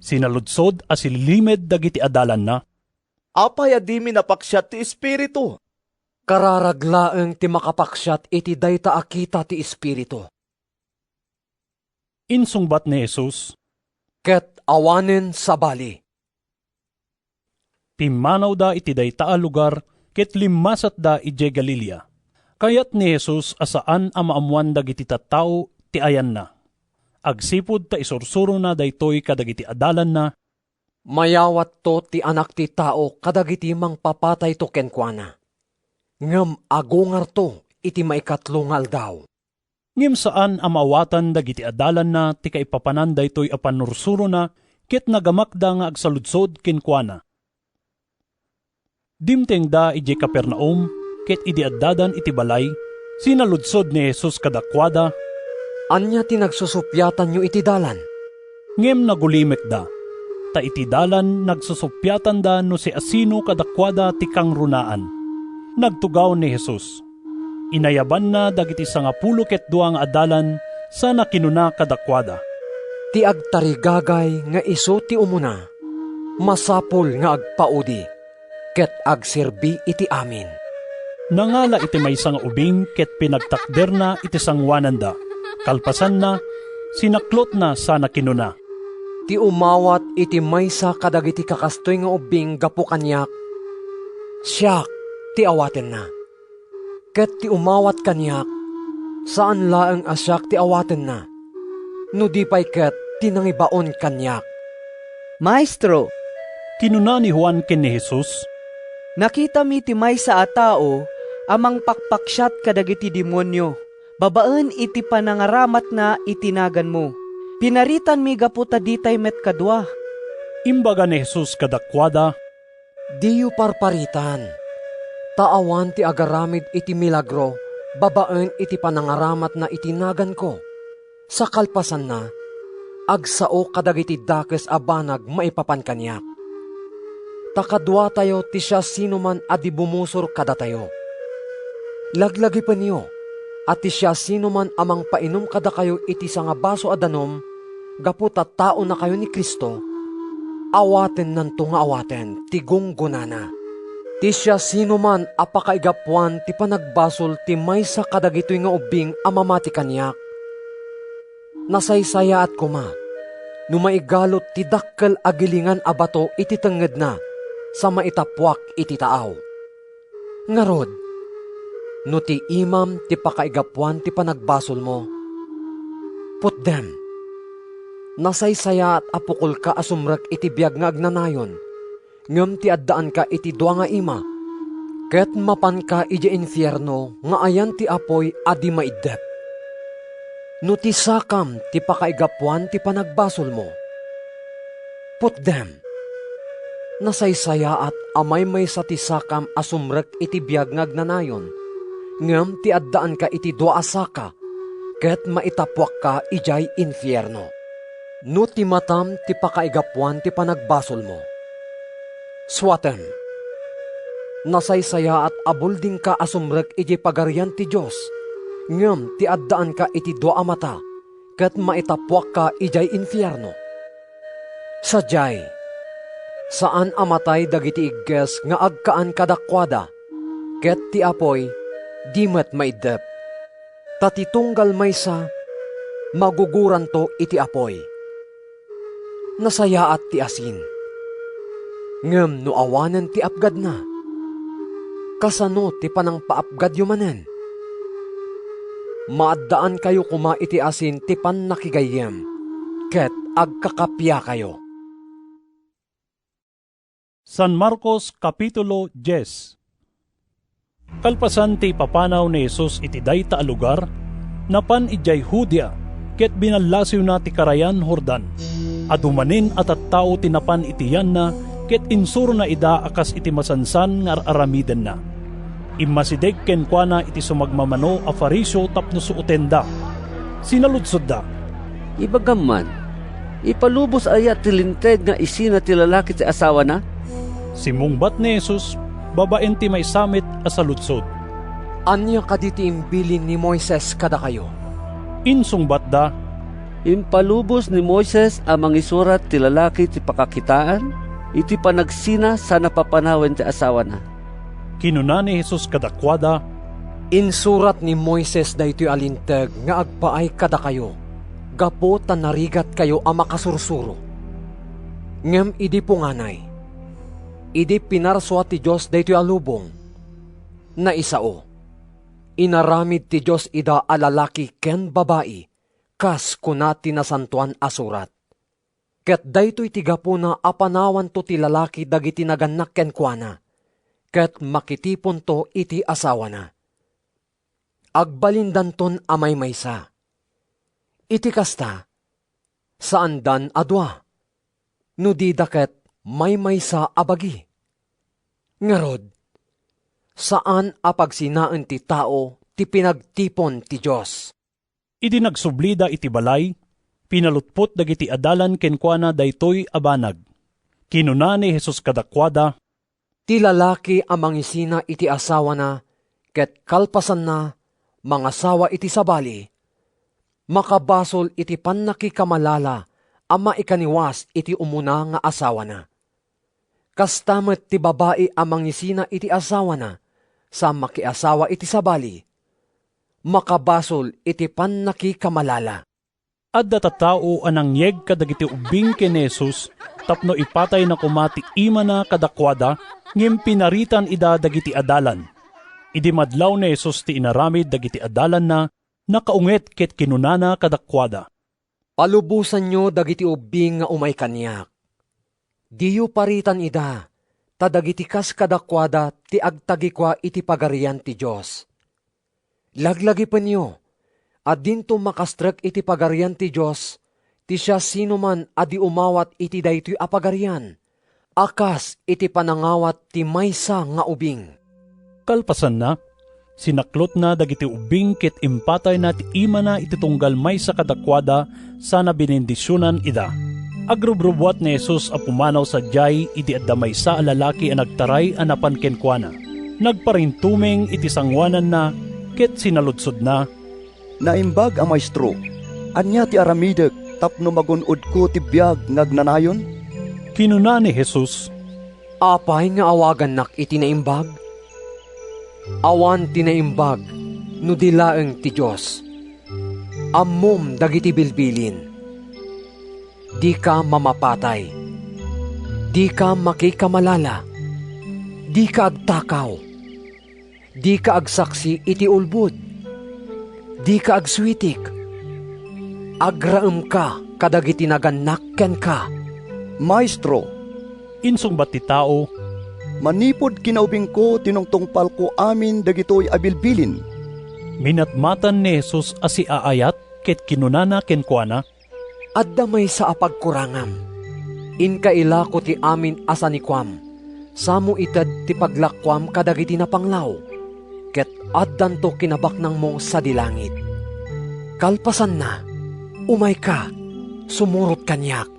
sinaludsod a sililimed dagiti adalanna, "Apay a dimi napaksiat ti espiritu?" "Kararag laeng ti makapaksiat iti dayta a kita ti espiritu," insungbat ni Jesus, "ket awanen sabali." Pimmanawda iti dayta a lugar ket limmasatda idiay Galilea. Kayat ni Jesus a saan a maammoan dagiti tattao ti ayanna. Agsipud ta isursurona daytoy kadagiti adalanna, "Mayawatto ti Anak ti Tao kadagiti mangpapatayto kenkuana, ngem agungarto iti maikatlo nga aldaw." Ngem saan a maawatan dagiti adalanna ti kaipapanan daytoy a pannursurona ket nagamakda nga agsaludsod kenkuana. Dimtengda idiay Capernaum, ket idi addadan iti balay, sinaludsod ni Jesus kadakuada, "Ania ti nagsusuppiatanyo iti dalan?" Ngem nagulimekda, ta iti dalan nagsusuppiatanda no siasino kadakuada ti kangrunaan. Nagtugaw ni Jesus. Inayabanna dagiti sangapulo ket dua nga adalan sana kinuna kadakuada, "Ti agtarigagay nga isu ti umuna, masapul nga agpaudi ket agserbi iti amin." Nangala iti maysa nga ubing ket pinagtakderna iti sangoananda. Kalpasanna, sinaklotna sana kinuna, "Ti umawat iti maysa kadagiti kakastoy nga ubbing gapu kaniak, siak ti awatenna. Ket ti umawat kaniak, saan laeng a siak ti awatenna, no di pay ket ti nangibaon kaniak." "Maestro," kinuna ni Juan ken ni Jesus, "nakitami ti maysa a tao a mangpakpaksiat kadagiti demonio babaen iti panangaramatna iti naganmo. Pinaritanmi gapu ta ditay met kadua." Imbaga ni Jesus kadakuada, "Diyo parparitan, ta awan ti agaramid iti milagro babaen iti panangaramatna iti naganko. Sa kalpasanna, agsao kadagiti dakes a banag maipapan kaniak. Ta kaduatayo ti siasinoman a di bumusor kadatayo. Laglagipenyo a ti siasinoman a mangpainum kadakayo iti sangabaso a danum gapu ta taonakayo ni Cristo, awatennanto nga awaten ti gunggonana. Ti siasinoman a pakaigapuan ti panagbasol ti maysa kadagitoy nga ubbing a mamati kaniak, nasaysayaat koma no maigalud ti dakkel a gilingan a bato iti tengngedna, sa maitapuak iti taaw. Ngarud, no ti imam ti pakaigapuan ti panagbasolmo, putdem. Nasaysayaat a pukolka a sumrek iti biag nga agnanayon, ngem ti addaanka iti dua nga ima, ket mapanka idiay infierno nga ayan ti apuy a di maiddep. No ti sakam ti pakaigapuan ti panagbasolmo, putdem. Nasaysayaat a maymaysa ti sakam a sumrek iti biag nga agnanayon, ngem ti addaanka iti dua a saka, ket maitapuakka idiay infierno. No ti matam ti pakaigapuan ti panagbasolmo, suatem. Nasaysayaat a buldingka a sumrek idiay Pagarian ti Dios, ngem ti addaanka iti dua a mata, ket maitapuakka idiay infierno. Sadiay, saan a matay dagiti igges nga agkaan kadakuada, ket ti apuy di met maiddep. Ta ti tunggal maysa, maguguranto iti apuy. Nasayaat ti asin. Ngem no awanen ti apgadna, kasano ti panangpaapgadyo manen? Maaddaankayo koma iti asin ti pannakigayyem, ket agkakapiakayo. San Marcos, Kapitulo dies. Kalpasan ti ipapanaw ni Jesus iti dayta a lugar, napan idiay Judea, ket binallasiwna ti Karayan Jordan. Adu manen a tattao ti napan iti yanna, ket insurona ida a kas iti masansan nga ar-aramidenna. Immasideg kenkuana iti sumagmamano a Fariseo tapno suotenda. Sinaludsodda, "Ibagam man, ipalubos aya ti linteg nga isina ti lalaki ti asawana?" Simmungbat ni Jesus babaen ti maysa met a saludsod. "Ania kadi ti imbilin ni Moises kadakayo?" Insungbatda, "Impalubos ni Moises a mangisurat ti lalaki ti pakakitaan iti panagsina sana papanawen ti asawana." Kinuna ni Jesus kadakuada, "Insurat ni Moises daytoy a linteg nga agpaay kadakayo gapu ta narigatkayo a makasursuro. Ngem idi punganay, idi pinarsua ti Dios daytoy a lubong, naisao. Inaramid ti Dios ida a lalaki ken babai, kas kuna ti Nasantoan a Surat. Ket daytoy ti gapuna a panawanto ti lalaki dagiti nagannak kenkuana, ket makitiponto iti asawana. Agbalindanton a maymaysa. Iti kasta, saandan a dua, no dida ket maymaysa a bagi. Ngarud, saan a pagsinaen ti tao ti pinagtipon ti Dios." Idi nagsublida iti balay, pinalutpot dagiti adalan kenkuana daytoy a banag. Kinuna ni Jesus kadakuada, "Ti lalaki a mangisina iti asawana ket kalpasanna, mangasawa iti sabali, makabasol iti pannakikamalala a maikaniwas iti umuna nga asawana. Kasta met ti babai a mangisina iti asawana sa makiasawa iti sabali, makabasol iti pannakikamalala." Adda tattao a nangyeg kadagiti ubbing ken ni Jesus tapno ipatayna koma ti imana kadakuada, ngem pinaritan ida dagiti adalan. Idi madlaw ni Jesus ti inaramid dagiti adalanna, nakaunget ket kinunana kadakuada, "Palubosanyo dagiti ubbing nga umay kaniak. Diyo paritan ida, ta dagiti kas kadakuada ti agtagikua iti Pagarian ti Dios. Laglagipenyo a dinto makastrek iti Pagarian ti Dios ti siasinoman a di umawat iti daytoy a pagarian a kas iti panangawat ti maysa nga ubing." Kalpasanna, sinaklotna dagiti ubbing ket impatayna ti imana iti tunggal maysa kadakuada sana binindisionan ida. Agrubrubuat ni Jesus a pumanaw sadiay idi adda maysa a lalaki a nagtaray a napan kenkuana. Nagparintumeng iti sangoananna ket sinaludsodna, "Naimbag a Maestro, ania ti aramidek tapno magun-odko ti biag nga agnanayon?" Kinuna ni Jesus, "Apay nga awagannak iti naimbag? Awan ti naimbag no di laeng ti Dios. Ammom dagiti bilbilin: dika mamapatay, dika makikamalala, Dika agtakaw. Dika agsaksi iti ulbod. Dika agsuitik. Agraemka kadagiti nagannak kenka. "Maestro," insungbat ti tao, "manipud kinaubingko tinungtungpalko amin dagitoy a bilbilin." Minatmatan ni Jesus a siaayat ket kinunana kenkuana, "Adda maysa a pagkurangam. Inka ilako ti amin a sanikuam, samo ited ti paglakuam kadagiti napanglaw, ket addanto kinabaknangmo sadi langit. Kalpasanna, umayka, sumurot kaniak."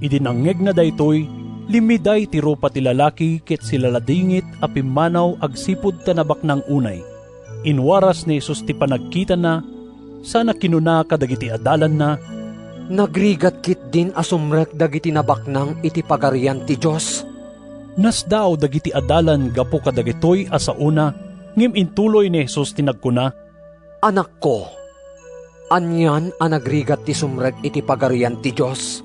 Idi nangngegna daytoy, limmiday ti rupa ti lalaki ket silaladingit a pimmanaw agsipud ta nabaknang unay. Inwaras ni Jesus ti panagkitana, sana kinuna kadagiti adalanna, "Nagrigat ketdin a sumrek dagiti nabaknang iti Pagarian ti Dios." Nasdaaw dagiti adalan gapu kadagitoy a saona, ngem intuloy ni Jesus ti nagkuna, "Anakko, anian a nagrigat ti sumrek iti Pagarian ti Dios?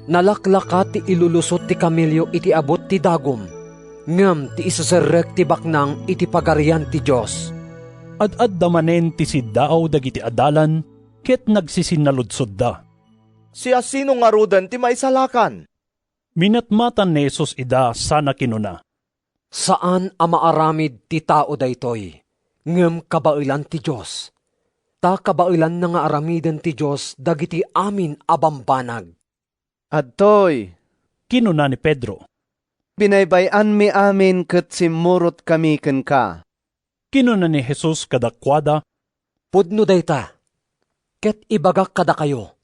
Nalaklaka ti ilulusot ti kamelio iti abut ti dagum, ngem ti iseserrek ti baknang iti Pagarian ti Dios." Ad-adda manen ti siddaaw dagiti adalan ket nagsisinnaludsoda, "Siasino ngaruden ti maisalakan?" Minatmatan ni Jesus ida sana kinuna, "Saan a maaramid ti tao daytoy, ngem kabaelan ti Dios. Ta kabaelanna nga aramiden ti Dios dagiti amin a bambanag." "Adtoy," kinuna ni Pedro, "binaybay-anmi amin ket simmurotkami kenka." Kinuna ni Jesus kadakuada, "Pudno dayta, ket ibagak kadakayo,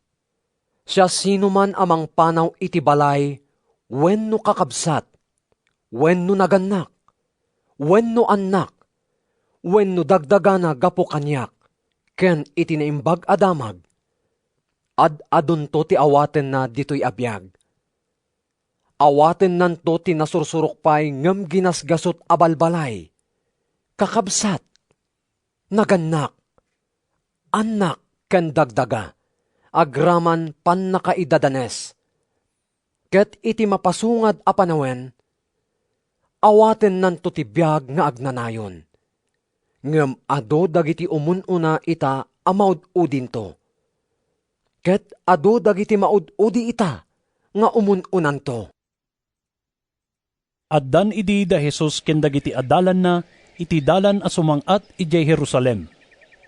siasinoman a mangpanaw iti balay wenno kakabsat, wenno nagannak, wenno annak, wenno dagdagana gapu kaniak ken iti Naimbag a Damag, ad-adunto ti awatenna ditoy a biag. Awatennanto ti nasursurok pay ngem ginasgasut a balbalay, kakabsat, nagannak, annak ken dagdaga, agraman pannakaidadanes. Ket iti mapasungad a panawen, awatennanto ti biag nga agnanayon. Ngem adu dagiti umun-una ita a maud-udinto. Ket adu dagiti maud-udi ita nga umun-unanto." Addan idi da Jesus ken dagiti adalanna iti dalan a sumang-at idiay Jerusalem.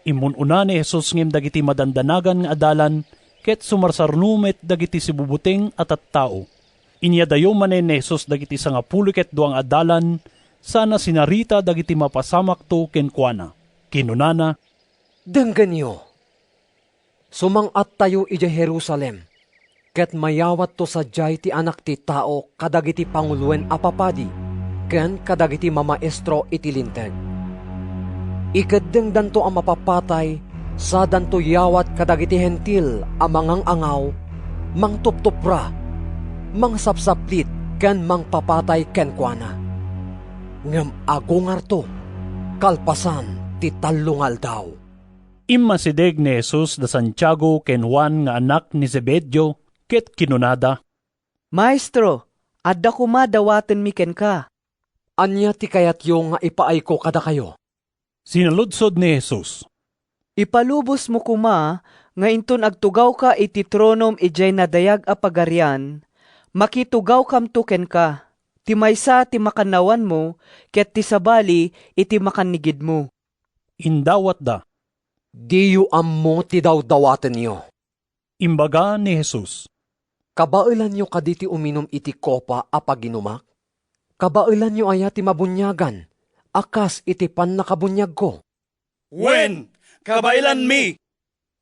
Immun-una ni Jesus ngem dagiti madandanagan nga adalan ket sumarsarno met dagiti sibubuteng a tattao. Inyadayo manen ni Jesus dagiti sangapulo ket dua nga adalan sana sinarita dagiti mapasamakto kenkuana. Kinunana, "Denggenyo! Sumang-attayo idiay Jerusalem, ket mayawatto sadiay ti Anak ti Tao kadagiti panguloen a papadi ken kadagiti mamaestro iti Linteg. Ikeddengdanto a mapapatay, sadanto yawat kadagiti Hentil a mangang-angaw, mangtuptupra, mangsapsaplit ken mangpapatay kenkuana. Ngem agungarto kalpasan ti tallo nga aldaw." Immasideg ni Jesus da Santiago ken Juan nga anak ni Zebedeo ket kinunada, "Maestro, adda koma dawatenmi kenka." "Ania ti kayatyo nga ipaayko kadakayo?" Sinaludsod ni Jesus, "Ipalubosmo koma nga inton agtugawka iti tronom idiay nadayag a pagarian, makitugawkamto kenka. Ti maysa ti makannawanmo ket ti sabali iti makannigidmo." Indawatda, "Diyo ammo ti dawdawatenyo." Imbaga ni Jesus, "Kabaelanyo kadi ti uminum iti kopa a paginumak? Kabaelanyo aya ti mabuniagan a kas iti pannakabuniagko?" "Wen, kabaelanmi,"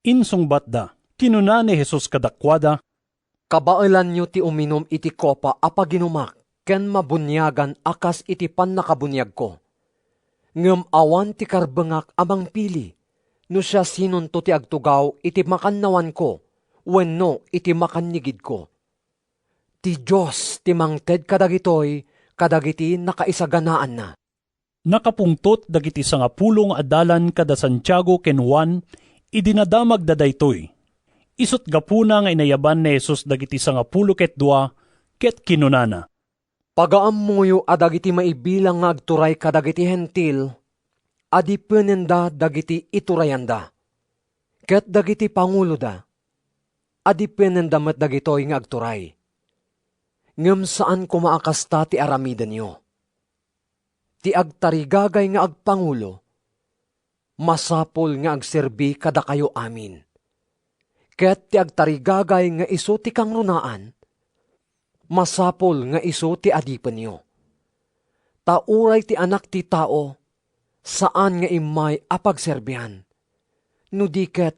insungbatda. Kinuna ni Jesus kadakuada, "Kabaelanyo ti uminum iti kopa a paginumak ken mabuniagan a kas iti pannakabuniagko. Ngem awan ti karbengak a mangpili no siasinonto ti agtugaw iti makannawanko wenno iti makannigidko. Ti Dios ti mangted kadagitoy kadagiti nakaisaganaanna." Nakapungtot dagiti sangapulo nga adalan kada Santiago ken Juan idi nadamagda daytoy. Isut' gapuna nga inayaban ni Jesus dagiti sangapulo ket dua ket kinunana, Pagaammoyo a dagiti maibilang nga agturay kadagiti Hentil, adipenenda dagiti iturayanda, ket dagiti panguloda, adipenenda met dagitoy nga agturay. Ngem saan koma a kasta ti aramidenyo. Ti agtarigagay nga agpangulo, masapul nga agserbi kadakayo amin. Ket ti agtarigagay nga isu ti kangrunaan, masapul nga isu ti adipenyo. Ta uray ti Anak ti Tao, saan nga immay a pagserbian, no di ket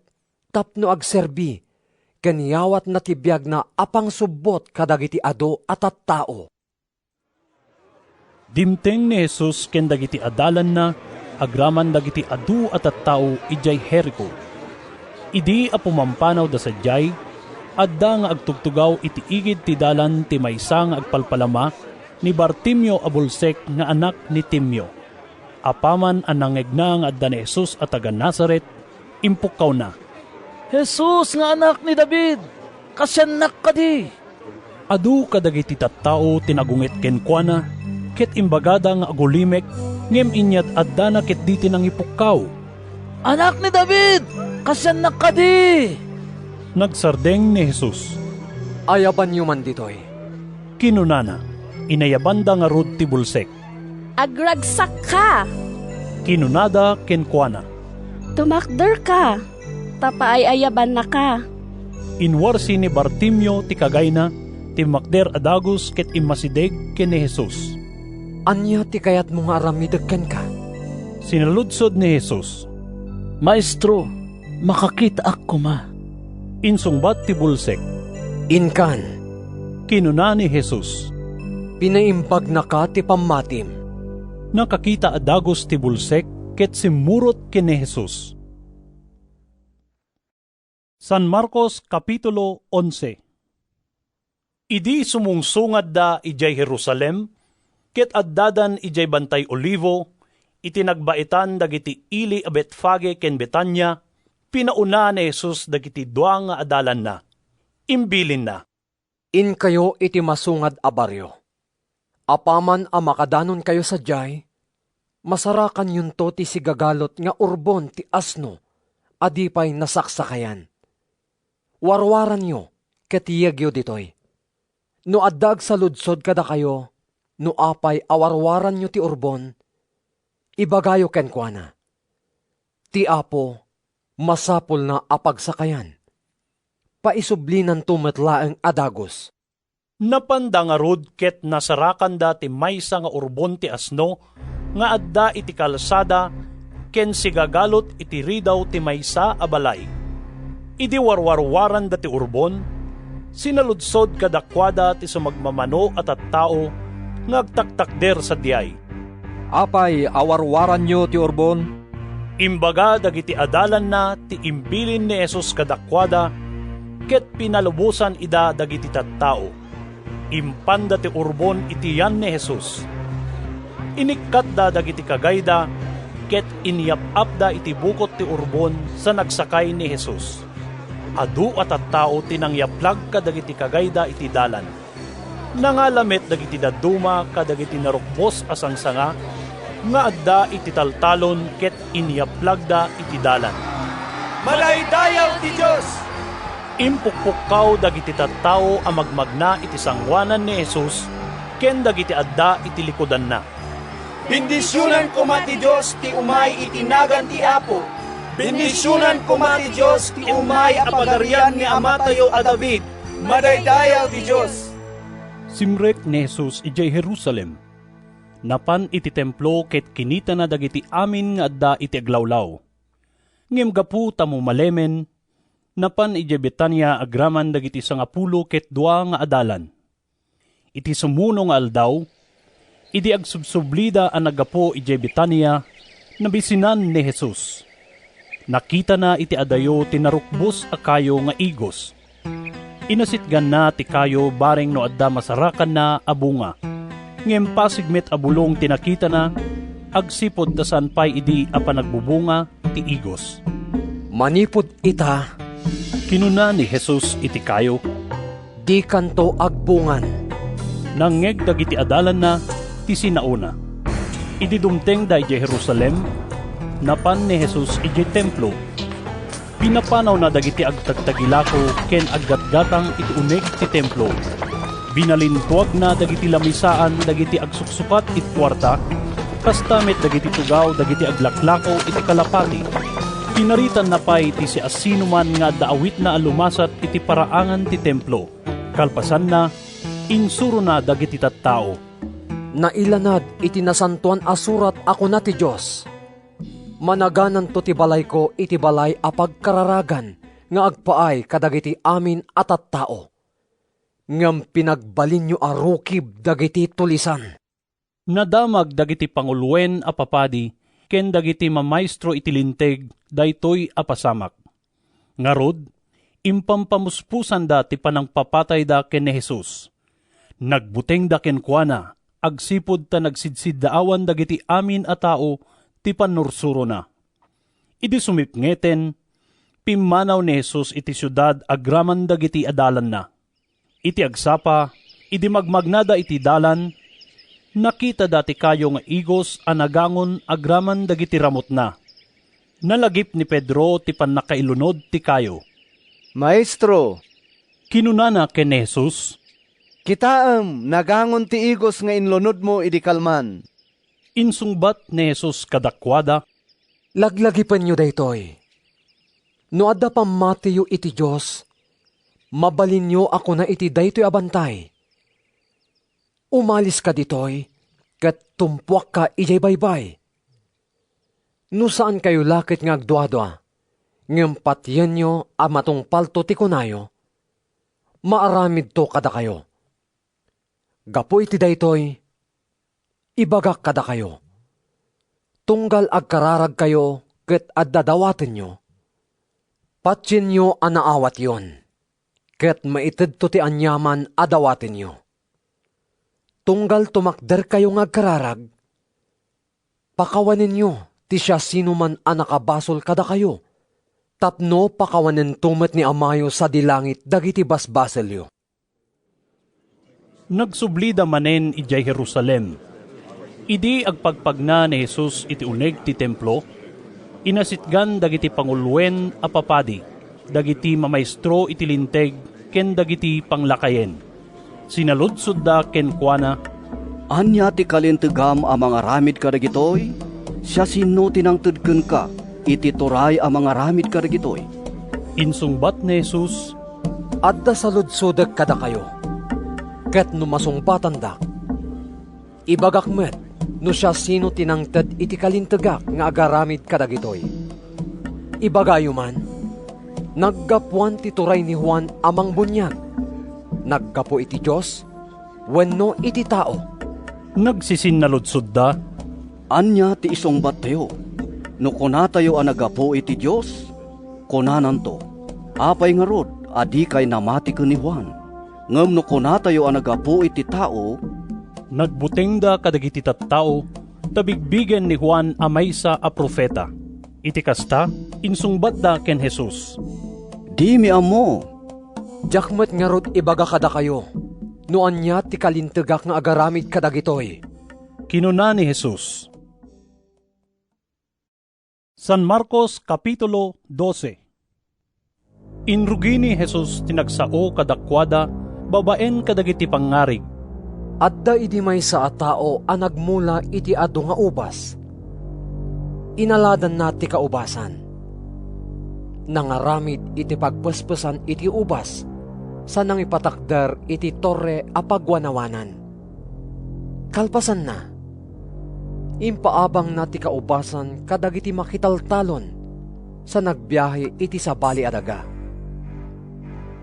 tapno agserbi ken yawatna ti biagna a pangsubbot kadagiti adu a tattao. Dimteng ni Jesus ken dagiti adalanna agraman dagiti adu a tattao idiay Jerico. Idi a pumampanaw da sadiay, adda nga agtugtugaw iti igid ti dalan ti maysa nga agpalpalama ni Bartimeo a bulsek nga anak ni Timeo. Apaman a nangngegna nga adda ni Jesus a taga-Nazaret, impukkawna, "Jesus nga anak ni David, kasiannak kadi!" Adu kadagiti tattao ti nagunget kenkuana, ket imbagada nga agulimek, ngem inyat-addana ketdi ti nangipukkaw, "Anak ni David, kasiannak kadi!" Nagsardeng ni Jesus. "Ayabanyo man ditoy," kinunana. Inayabanda ngarud ti bulsek. "Agragsakka," kinunada kenkuana. "Tumakderka, ta paay-ayabannaka." Inwarsi ni Bartimeo ti kagayna, timmakder a dagus ket immasideg ken ni Jesus. "Ania ti kayatmo nga aramidek kenka?" Sinaludsod ni Jesus. "Maestro, makakitaak koma." Insungbat ti bulsek. "Inkan," kinuna ni Jesus. "Pinaimbagnaka ti pammatim." Nakakita a dagus ti bulsek ket simmurot ken ni Jesus. San Marcos, Kapitulo onse. Idi sumungsungadda idiay Jerusalem ket addadan idiay Bantay Olivo, iti nagbaetan dagiti ili a Betfage ken Betania, pinauna ni Jesus dagiti dua nga adalanna. Imbilinna, "Inkayo iti masungad a bario. Apaman a makadanonkayo sadiay, masarakanyonto ti sigagalut nga urbon ti asno a di pay nasaksakayan. Warwaranyo ket yegyo ditoy. No adda agsaludsod kadakayo no apay a warwaranyo ti urbon, ibagayo kenkuana, 'Ti Apo, masapulna a pagsakayan. Paisublinanto met laeng a dagus.'" Napanda ngarud ket nasarakanda ti maysa nga urbon ti asno nga adda iti kalsada ken sigagalut iti ridaw ti maysa a balay. Idi warwarwaranda ti urbon, sinaludsod kadakuada ti sumagmamano a tattao nga agtaktakder sadiay, "Apay a warwaranyo ti urbon?" Imbaga dagiti adalanna ti imbilin ni Jesus kadakuada, ket pinalubosan ida dagiti tattao. Impanda ti urbon iti yan ni Jesus. Inikkatda dagiti kagayda, ket inyap-apda iti bukot ti urbon sa nagsakay ni Jesus. Adu a tattao ti nangyaplag kadagiti kagayda iti dalan. Nangala met dagiti dadduma kadagiti narukbos a sangsanga nga adda iti taltalon ket inyaplagda iti dalan. "Madaydayaw ti Dios!" Impukpukkaw dagiti tattao a magmagna iti sangoanan ni Jesus ken dagiti adda iti likudanna. "Bendisionan koma ti Dios ti umay iti nagan ti Apo! Bendisionan koma ti Dios ti umay a Pagarian ni amatayo a David! Madaydayaw ti Dios!" Simrek ni Jesus idiay Jerusalem. Napan iti templo ket kinitana dagiti amin nga adda iti aglawlaw. Ngem gapu ta mumalemen, napan idiay Betania agraman dagiti sangapulo ket dua nga adalan. Iti sumuno nga aldaw, idi agsubsublida a naggapu idiay Betania, nabisinan ni Jesus. Nakitana iti adayo ti narukbos a kayo nga igos. Inasitganna ti kayo bareng no adda masarakanna a bunga. Ngem pasig met a bulong ti nakitana, agsipud ta saan pay idi a panagbubunga ti igos. "Manipud ita," kinuna ni Jesus iti kayo, "dikanto agbungan." Nangngeg dagiti adalanna ti sinaona. Idi dumtengda idiay Jerusalem, napan ni Jesus idiay Templo. Pinapanawna dagiti agtagtagilako ken aggatgatang iti uneg ti Templo. Binalintuagna dagiti lamisaan dagiti agsuksukat iti kuarta, kasta met dagiti tugaw dagiti aglaklako iti kalapati. Pinaritanna pay ti siasinoman nga adda awitna a lumasat iti paraangan ti Templo. Kalpasanna, insurona dagiti tattao. Nailanad iti Nasantoan a Surat a kuna ti Dios, "Managananto ti balayko iti balay a pagkararagan nga agpaay kadagiti amin a tattao." Ngem pinagbalinyo a rukib dagiti tulisan. Nadamag dagiti panguloen a papadi ken dagiti mamaestro iti Linteg daytoy a pasamak. Ngarud, impampamuspusanda ti panangpapatayda ken ni Jesus. Nagbutengda kenkuana agsipud ta nagsidsiddaawan dagiti amin a tao ti pannursurona. Idi sumipngeten, pimmanaw ni Jesus iti siudad agraman dagiti adalanna. Iti agsapa, idi magmagnada iti dalan, nakitada ti kayo nga igos a nagangon agraman dagiti ramutna. Nalagip ni Pedro ti pannakailunod ti kayo. "Maestro," kinunana ken ni Jesus, "kitaem, nagangon ti igos nga inlunodmo idi kalman." Insungbat ni Jesus kadakuada, "Laglagipenyo daytoy. No adda pammatiyo iti Dios, mabalinyo a kuna iti daytoy a bantay, 'Umaliska ditoy ket tumpuakka idiay baybay.' No saankayo la ket nga agduadua, ngem patienyo a matungpalto ti kunayo, maaramidto kadakayo. Gapu iti daytoy, ibagak kadakayo, tunggal agkararagkayo ket adda dawatenyo, patienyo a naawatyon, ket maitedto ti aniaman a dawatenyo. Tunggal tumakderkayo nga agkararag, pakawanenyo ti siasinoman a nakabasol kadakayo, tapno pakawanento met ni Amayo sadi langit dagiti basbasolyo." Nagsublida manen idiay Jerusalem. Idi agpagpagna ni Jesus iti uneg ti Templo, inasitgan dagiti panguloen a papadi, dagiti mamaestro iti Linteg, ken dagiti panglakayen. Sinaludsodda kenkuana, "Ania ti kalintegam a mangaramid kadagitoy? Siasino ti nangted kenka iti turay a mangaramid kadagitoy?" Insungbat ni Jesus, "Adda saludsodek kadakayo, ket no masungbatandak, ibagak met no siasino ti nangted iti kalintegak nga agaramid kadagitoy. Ibagayo man, naggapuan ti turay ni Juan a Mangbuniag. Naggapu iti Dios wenno iti tao?" Nagsisinnaludsodda, "Ania ti isungbattayo? No kunatayo a naggapu iti Dios, kunananto, 'Apay ngarud a dikay namati ken ni Juan?' Ngem no kunatayo a naggapu iti tao," Nagbutengda kadagiti tattao ta bigbigen ni Juan a maysa a profeta. Iti kasta, insungbatda ken Jesus, "Dimi ammo." "Diak met ngarud ibaga kadakayo no ania ti kalintegak nga agaramid kadagitoy," kinuna ni Jesus. San Marcos, Kapitulo dose. Inrugi ni Jesus ti nagsao kadakuada babaen kadagiti pangngarig. Adda idi maysa a tao a nagmula iti adu nga ubas. Inaladanna ti kaubasan. Nangaramid iti pagpespesan iti ubas sa nangipatakder iti torre a pagwanawanan. Kalpasanna, impaabangna ti kaubasan kadagiti makitaltalon sa nagbiahe iti sabali a daga.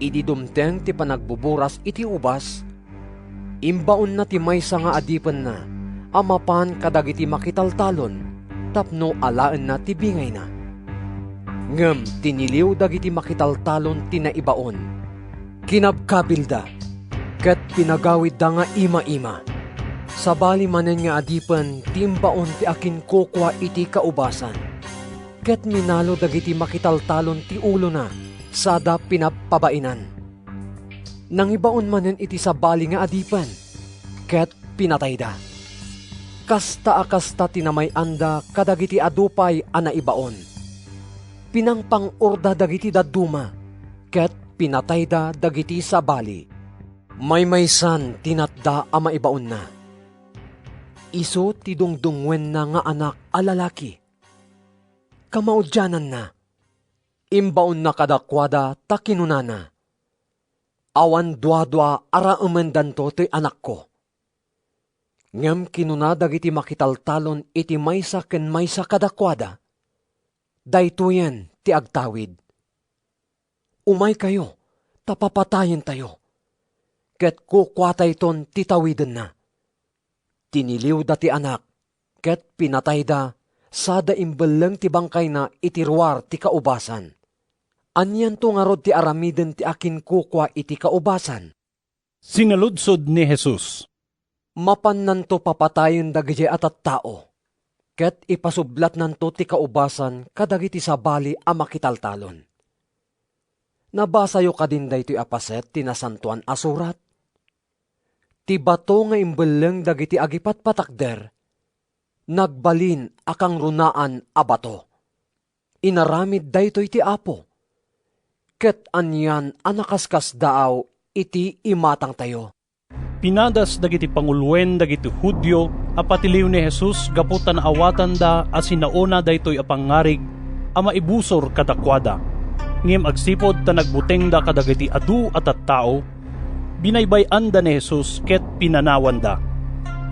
Idi dumteng ti panagbuburas iti ubas, imbaonna ti maysa nga adipenna a mapan kadagiti makitaltalon tapno alaenna ti bingayna. Ngem tiniliw dagiti makitaltalon ti naibaon. Kinabkabilda ket pinagawidda nga ima-ima. Sabali manen nga adipen ti imbaon ti akinkukua iti kaubasan, ket minalo dagiti makitaltalon ti ulona sada pinapabainan. Nangibaon manen iti sabali nga adipen. ket pinatayda. Kasta a kasta ti namay-anda kadagiti adu pay a naibaon. Pinangpang-orda dagiti dadduma, ket pinatayda dagiti sabali. Maymaysan ti natda a maibaonna. Isu ti dungdungngoenna nga anak a lalaki. Kamaudiananna, imbaonna kadakuada ta kinunana, "Awan duadua a raemendanto toy anakko." Ngem kinuna dagiti makitaltalon iti maysa ken maysa kadakuada, "Daytoyen ti agtawid. Umaykayo, ta papatayentayo, ket kukuatayton ti tawidenna." Tiniliwda ti anak, ket pinatayda, sada imbelleng ti bangkayna iti ruar ti kaubasan. Anianto ngarud ti aramiden ti akinkukua iti kaubasan? Sinaludsod ni Jesus, "Mapannanto papatayen dagidiay a tattao, ket ipasublatnanto ti kaubasan kadagiti sabali a makitaltalon." Nabasayo kadin daytoy a paset ti Nasantoan a Surat? Ti bato nga imbelleng dagiti agipatpatakder, nagbalin a kangrunaan a bato. Inaramid daytoy ti Apo, ket anian a nakaskasdaaw iti imatangtayo. Pinadas dagiti panguloen dagiti Judio a patiliw ni Jesus gapu ta naawatanda a sinaona daytoy a pangngarig a maibusor kadakuada. Ngem agsipud ta nagbutengda kadagiti adu a tattao, binaybay-anda ni Jesus ket pinanawanda.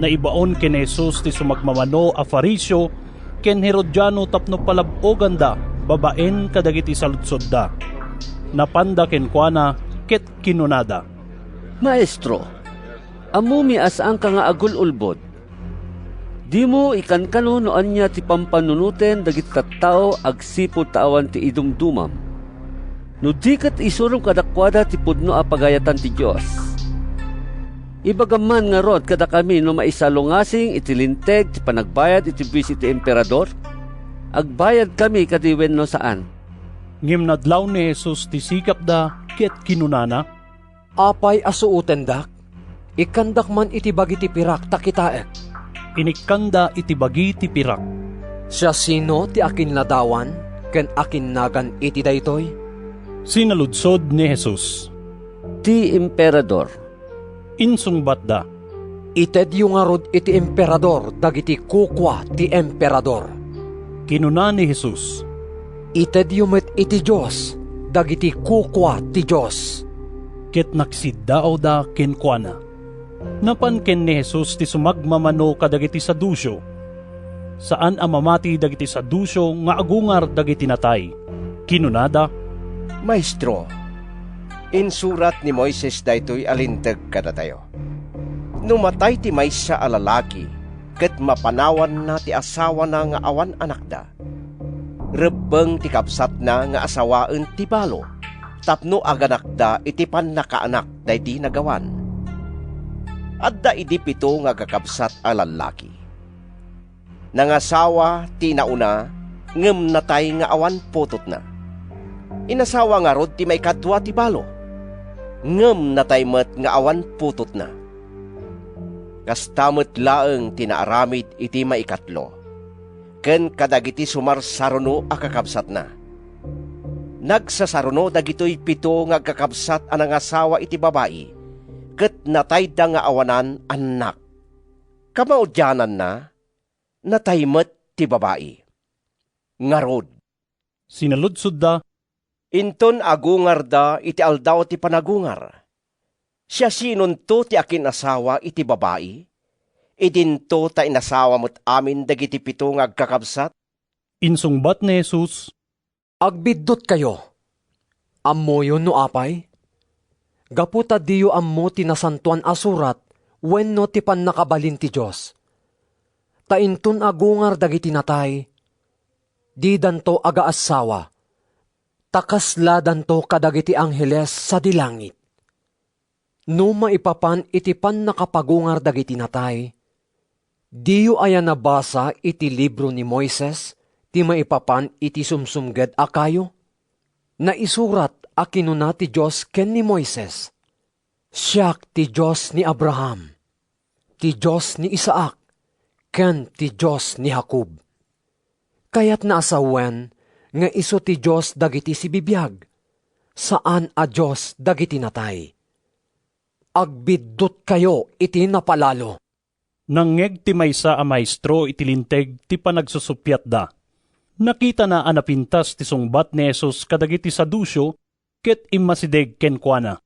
Naibaon ken ni Jesus ti sumagmamano a Fariseo ken Herodiano tapno palab-oganda babaen kadagiti saludsodda. Napanda kenkuana ket kinunada, "Maestro, ammomi a saanka nga agul-ulbod. Dimo ikankano no ania ti pampanunoten dagiti tattao agsipud ta awan ti idumdumam. No di ket isurom kadakuada ti pudno a pagayatan ti Dios. Ibagam man ngarud kadakami no maisalungasing iti linteg ti panagbayad iti buis iti Emperador? Agbayadkami kadi wenno saan?" Ngem nadlaw ni Jesus ti sikapda ket kinunana, "Apay a suotendak? Ikkandak man iti bagi ti pirak ta kitaek." Inikkanda iti bagi ti pirak. "Siasino ti akinladawan ken akinnagan iti daytoy?" Sinaludsod ni Jesus, "Ti Emperador." Insungbatda, "Itedyo ngarud iti Emperador dagiti kukua ti Emperador." Kinuna ni Jesus, "Itedyo met iti Dios dagiti kukua ti Dios." Ket naksiddaawda kenkuana. Napan ken ni Jesus ti sumagmamano kadagiti Saduceo. Saan a mamati dagiti Saduceo nga agungar dagiti natay. Kinunada, "Maestro, insurat ni Moises daytoy a linteg kadatayo. No matay ti maysa a lalaki ket mapanawanna ti asawana nga awan anakda, rebbeng ti kabsatna nga asawaen ti balo tapno aganakda iti pannakaanak daydi nagawan. Adda idi pito nga agkakabsat a lallaki. Nangasawa ti inauna, ngem natay nga awan putotna. Inasawa ngarud ti maikadua ti balo, ngem natay met nga awan putotna. Kasta met laeng ti naaramid iti maikatlo, ken kadagiti sumarsaruno a kakabsatna. Nagsasaruno dagitoy pito nga agkakabsat a nangasawa iti babai, ket natayda nga awanan annak. Kamaudiananna, natay met ti babai. Ngarud," sinaludsodda, "inton agungarda iti Aldaw ti Panagungar, siasinonto ti akin-asawa iti babai? Idinto ta inasawa met amin dagiti pito nga agkakabsat?" Insungbat ni Jesus, "Agbiddutkayo. Ammoyo no apay? Gapu ta diyo ammo ti Nasantoan a Surat wenno ti pannakabalin ti Dios. Ta inton agungar dagiti natay, didanto agaassawa, ta kasladanto kadagiti angheles sadi langit. No maipapan iti pannakapagungar dagiti natay, diyo aya nabasa iti libro ni Moises ti maipapan iti sumsumged a kayo? Naisurat a kinuna ti Dios ken ni Moises, 'Siak ti Dios ni Abraham, ti Dios ni Isaac, ken ti Dios ni Jacob. Kayatna a sawen nga isu ti Dios dagiti sibibiag, saan a Dios dagiti natay. Agbiddutkayo iti napalalo. Nangngeg ti maysa a maestro iti Linteg ti panagsuppiatda. Nakitana a napintas ti sungbat ni Jesus kadagiti Saduceo ket immasideg kenkuana.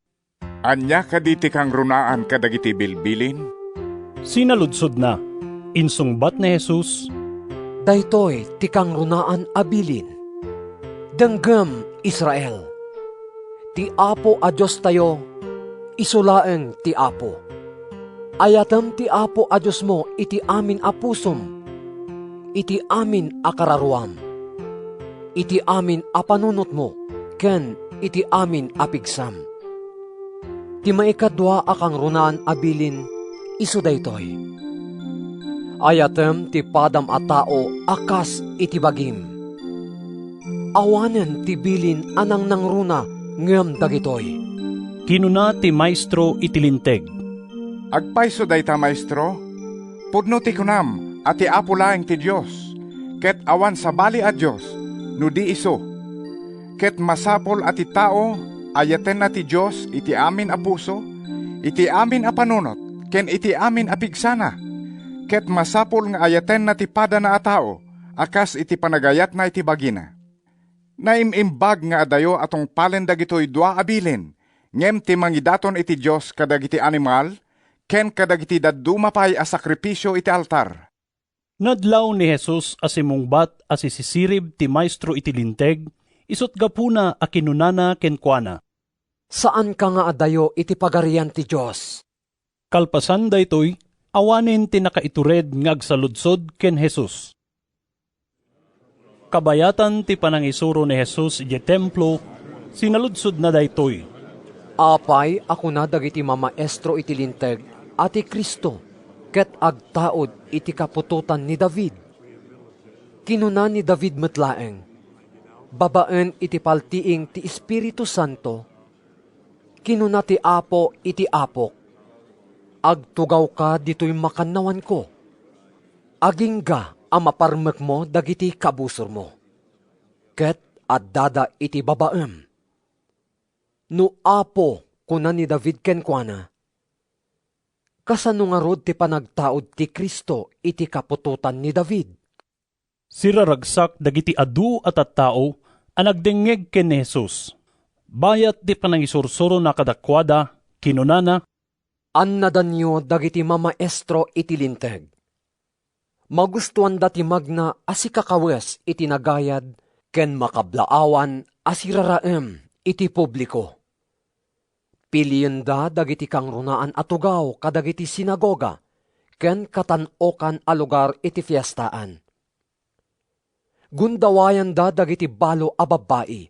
"Ania kadi ti kangrunaan kadagiti bilbilin?" Sinaludsodna. Insungbat ni Jesus, "Daytoy ti kangrunaan a bilin: Denggem, Israel! Ti Apo a Diostayo, isu laeng ti Apo. Ayatem ti Apo a Diosmo iti amin a pusom, iti amin a kararuam, iti amin a panunotmo, ken iti amin a pigsam." Ti maikadua a kangrunaan a bilin isu daytoy: "Ayatem ti padam a tao a kas iti bagim." Awanen ti bilin a nangnangruna ngem dagitoy. Kinuna ti maestro iti Linteg, "Agpayso dayta, Maestro? Pudno ti kunam a ti Apo laeng ti Dios, ket awan sabali a dios no di isu. Ket masapul a ti tao ayatenna ti Dios iti amin a puso, iti amin a panunot, ken iti amin a pigsana. Ket masapul nga ayatenna ti padana a tao a kas iti panagayatna iti bagina." Naim-imbag nga adayo a tungpalen dagitoy dua a bilin, ngem ti mangidaton iti Dios kadagiti animal ken kadagiti dadduma pay a sakrifisio iti altar. Nadlaw ni Jesus a simungbat a sisisirib ti maestro iti Linteg, isut' gapuna a kinunana kenkuana, "Saanka nga adayo iti Pagarian ti Dios." Kalpasan daytoy, awanen ti nakaitured nga agsaludsod ken Jesus. Kabayatan ti panangisuro ni Jesus idiay Templo, sinaludsodna daytoy, "Apay a kuna dagiti mamaestro iti Linteg a ti Cristo ket agtaud iti kaputotan ni David? Kinuna ni David met laeng, babaen iti paltiing ti Espiritu Santo, kinuna ti Apo iti Apok, 'Agtugawka ditoy makannawanko, agingga a maparmekmo dagiti kabusormo.' Ket addada iti babaem. No Apo," kuna ni David kenkuana, "kasano ngarud ti panagtaud ti Cristo iti kaputotan ni David?" Siraragsak dagiti adu a tattao a nagdengngeg ken ni Jesus. Bayat ti panangisursurona kadakuada, kinunana, "Annadanyo dagiti mamaestro iti Linteg. Magustoanda ti magna a sikakawes iti nagayad ken makablaawan a siraraem iti publiko. Pilienda dagiti kangrunaan a tugaw kadagiti sinagoga ken katan-okan a lugar iti fiestaan. Gundawayanda dagiti balo a babbai,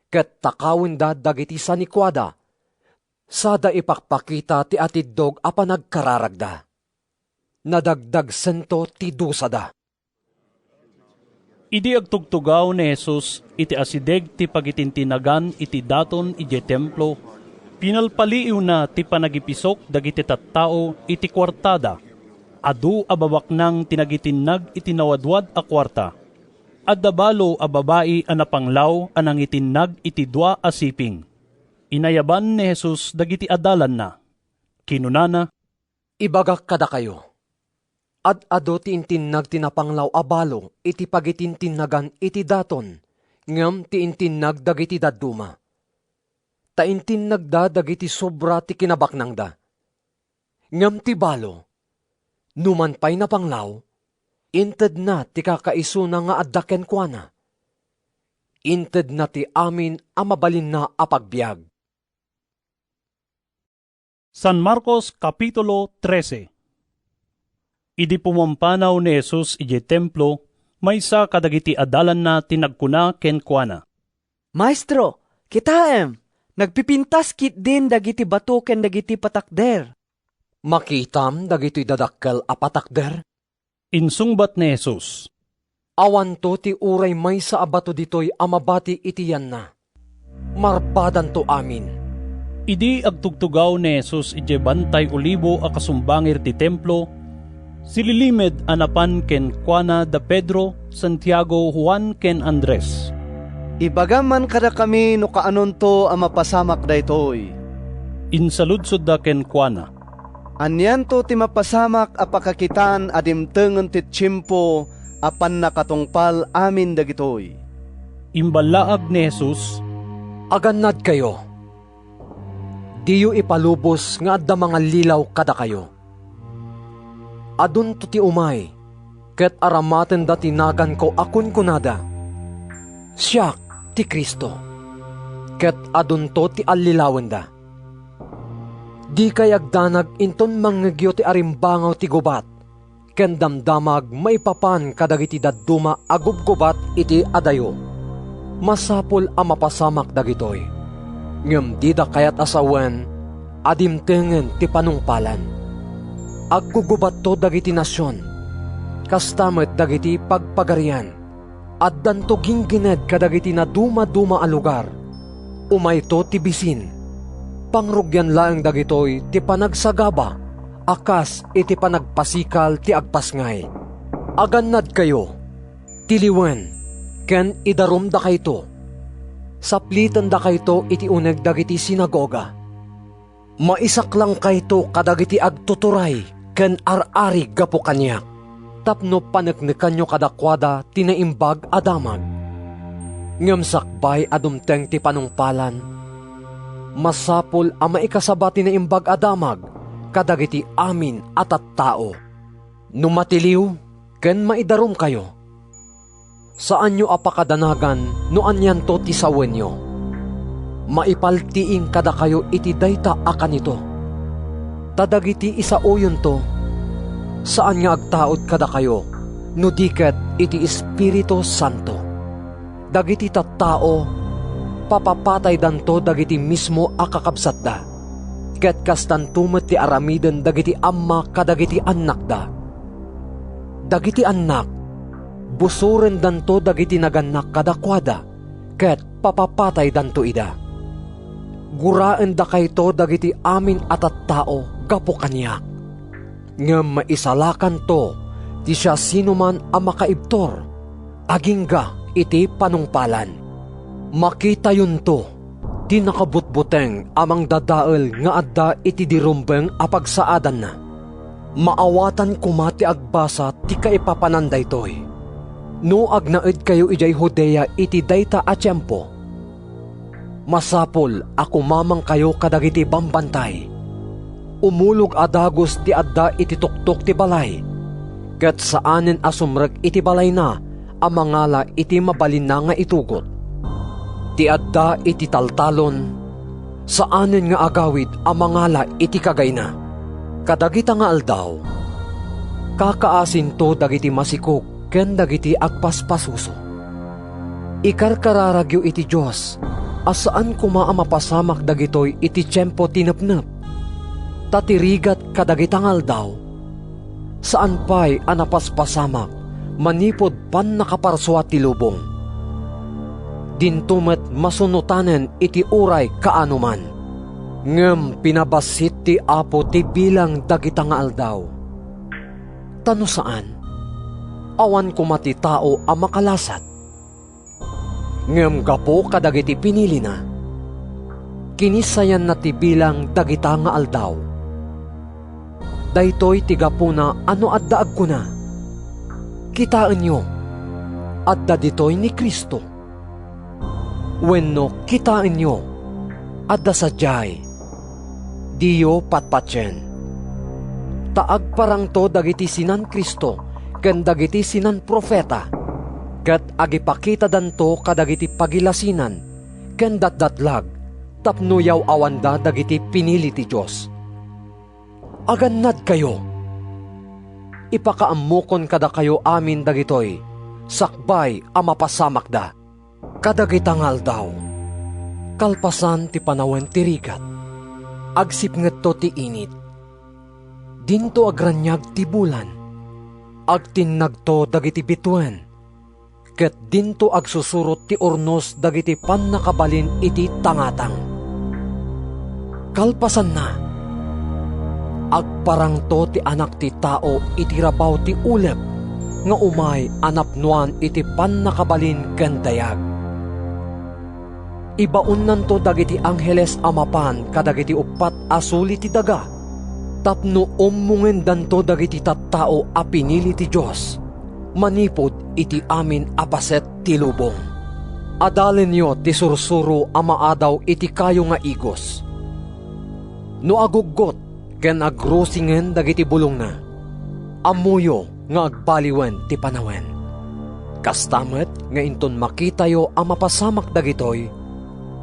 ket takawenda dagiti sanikuada, sada ipakpakita ti atiddog a panagkararagda. Nadagdagsento ti dusada." Idi agtugtugaw ni Jesus iti asideg ti pagitintinagan iti daton idiay Templo, pinalpaliiwna ti panagipisok dagiti tattao iti kuartada. Adu a babaknang ti nagitinnag iti nawadwad a kuarta. Adda balo a babai a napanglaw a nangitinnag iti dua a siping. Inayaban ni Jesus dagiti adalanna. Kinunana, "Ibagak kadakayo, ad-adu ti intinnag ti napanglaw a balo iti pagitintinnagan iti daton, ngem ti intinnag dagiti dadduma. Ta intinnagda dagiti sobra ti kinabaknangda. Ngem ti balo, numan pay napanglaw, intedna ti kakaisuna nga adda kenkuana. Intedna ti amin a mabalinna a pagbiag." San Marcos, Kapitulo trese. Idi pumampanaw ni Jesus idiay Templo, maysa kadagiti adalanna ti nagkuna kenkuana, "Maestro, kitaem! Nagpipintas ketdin dagiti bato ken dagiti patakder." "Makitam dagitoy dadakkel a patakder?" insungbat ni Jesus. "Awanto ti uray maysa a bato ditoy a mabati iti yanna. Marbadanto amin. Idi agtugtugaw ni Jesus idiay Bantay Olivo a kasumbangir ti Templo, sililimed a napan kenkuana da Pedro, Santiago, Juan, ken Andres. "Ibagam man kadakami no kaanonto a mapasamak daytoy," insaludsodda kenkuana. "Anianto ti mapasamak a pakakitaan a dimtengen ti tiempo a pannakatungpal amin dagitoy?" Imballaag ni Jesus, "Agannadkayo. Diyo ipalubos nga adda mangallilaw kadakayo. Adunto ti umay ket aramatenda ti naganko a kunkunada, 'Siak ti Cristo,' ket adunto ti allilawenda. Dikay agdanag inton mangngegyo ti arimbangaw ti gubat ken damdamag maipapan kadagiti dadduma a gubgubat iti adayo. Masapul a mapasamak dagitoy, ngem dida kayat a sawen a dimtengen ti panungpalan. Aggugubatto dagiti nasion, kasta met dagiti pagpagarian. Addanto ginggined kadagiti nadumaduma a lugar. Umayto ti bisin. Pangrugian laeng dagitoy ti panagsagaba a kas iti panagpasikal ti agpasngay. Agannadkayo, tiliwen, ken idarumdakayto. Saplitendakayto iti uneg dagiti sinagoga. Maisaklangkayto kadagiti agtuturay ken ar-ari gapu kaniak, tapno paneknekanyo kadakuada ti Naimbag a Damag. Ngem sakbay a dumteng ti panungpalan, masapul a maikasaba ti Naimbag a Damag kadagiti amin a tattao. No matiliw ken maidarumkayo, saanyo a pakadanagan no anianto ti sawenyo. Maipaltiing kadakayo iti dayta a kanito. Ta dagiti isaoyonto, saan nga agtaud kadakayo no di ket iti Espiritu Santo. Dagiti tattao, papapataydanto dagiti mismo a kakabsatda, ket kastanto met ti aramiden dagiti amma kadagiti annakda. Dagiti annak, busorendanto dagiti nagannak kadakuada, ket papapataydanto ida. Guraendakayto dagiti amin a tattao gapu kaniak. Ngem maisalakanto ti siasinoman a makaibtur agingga iti panungpalan. Makitayonto ti nakabutbuteng a mangdadael nga adda iti dirumbeng a pagsaadanna. Maawatan koma ti agbasa ti kaipapanan daytoy. No agnaedkayo idiay Judea iti dayta a tiempo, masapul a kumamangkayo kadagiti bambantay. Umulog a dagus ti adda iti tuktok ti balay, ket saanen a sumrek iti balayna a mangala iti mabalinna nga itugot. Ti adda iti taltalon, saanen nga agawid a mangala iti kagayna. Kadagita nga aldaw, kakaasinto dagiti masikog ken dagiti agpaspasuso. Ikarkararagyo iti Dios a saan koma a mapasamak dagitoy iti tiempo ti nepnep. Ta ti rigat kadagita nga aldaw, saan pay a napaspasamak manipud pannakaparsua ti lubong. Dinto met masunotanen iti uray kaanoman. Ngem pinabassit ti Apo ti bilang dagita nga aldaw. Ta no saan, awan koma ti tao a makalasat. Ngem gapu kadagiti pinilina, kinisayanna ti bilang dagita nga aldaw. Daytoy ti gapuna a no adda agkuna, "Kitaenyo, adda ditoy ni Cristo." Wenno, "Kitaenyo, adda sadiay." Diyo patpatien. Ta agparangto dagiti sinan-Cristo ken dagiti sinan-profeta, ket agipakitadanto kadagiti pagilasinan ken datdatlag tapno yaw-awanda dagiti pinili ti Dios. Agannadkayo! Ipakaammokon kadakayo amin dagitoy sakbay a mapasamakda. Kadagita nga aldaw, kalpasan ti panawen ti rigat, agsipngetto ti init. Dinto agraniag ti bulan. Agtinnagto dagiti bituen, ket dinto agsusurot ti urnos dagiti pannakabalin iti tangatang. Kalpasanna, agparangto ti Anak ti Tao iti rabaw ti ulep nga umay a napnoan iti pannakabalin ken dayag. Ibaonnanto dagiti angheles a mapan kadagiti uppat a suli ti daga tapno ummongendanto dagiti tattao a pinili ti Dios manipud iti amin a paset ti lubong. Adalenyo ti sursuro a maadaw iti kayo nga igos. No aguggot ken agrusingen dagiti bulongna, ammoyo nga agbaliwen ti panawen. Kasta met nga inton makitayo a mapasamak dagitoy,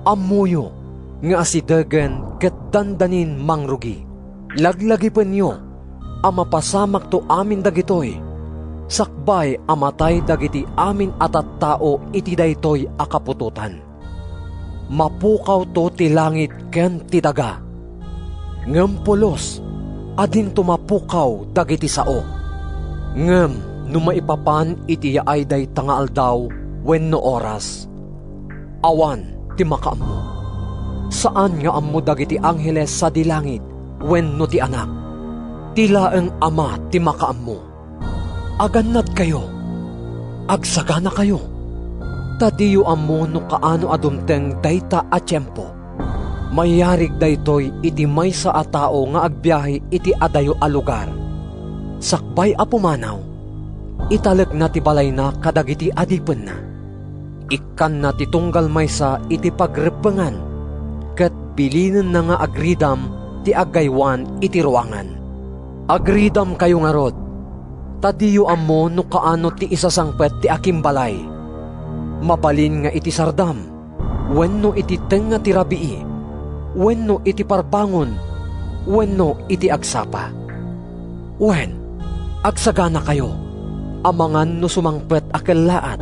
ammoyo nga asidegen ket dandanin mangrugi. Laglagipenyo a mapasamakto amin dagitoy, sakbay a matay dagiti amin a tattao iti daytoy a kaputotan. Mapukawto ti langit ken ti daga. Ngem pulos, adinto mapukaw dagiti sao. Ngem no maipapan iti yaay dayta nga aldaw wenno oras, awan ti makaammo. Saan nga ammo dagiti angheles sadi langit wenno ti Anak. Ti laeng Ama ti makaammo. Agannadkayo, agsaganakayo, ta diyo ammo no kaano a dumteng dayta a tiempo. Mayarig daytoy iti maysa a tao nga agbiahe iti adayo a lugar. Sakbay a pumanaw, italekna ti balayna kadagiti adipenna. Ikkanna ti tunggal maysa iti pagreppengan, ket bilinenna nga agridam ti aggaywan iti ruangan. Agridamkayo ngarud, ta diyo ammo no kaano ti isasangpet ti akimbalay. Mabalin nga iti sardam, wenno iti tengnga ti rabii, wenno iti parbangon, wenno iti agsapa. Wen, agsaganakayo, amangan no sumangpet a kellaat,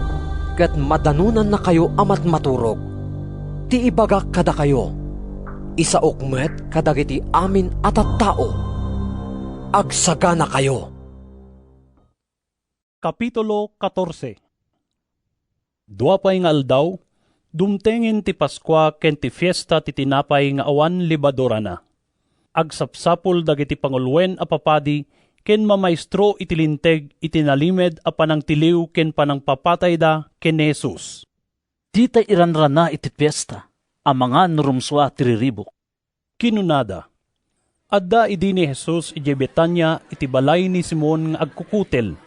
ket madanonannakayo a matmaturog. Ti ibagak kadakayo, isaok met kadagiti amin a tattao. Agsaganakayo. Kapitulo katorse. Dua pay nga aldaw, dumtengen ti Paskua ken ti Fiesta ti Tinapay nga Awan Lebadurana. Agsapsapul dagiti panguloen a papadi ken mamaestro iti Linteg iti nalimed a panangtiliw ken panangpapatayda ken ni Jesus. Dita iranrana iti fiesta, amangan no rumsua ti riribuk. Kinunada, "Adda idi ni Jesus idiay Betania iti balay ni Simon nga agkukutel.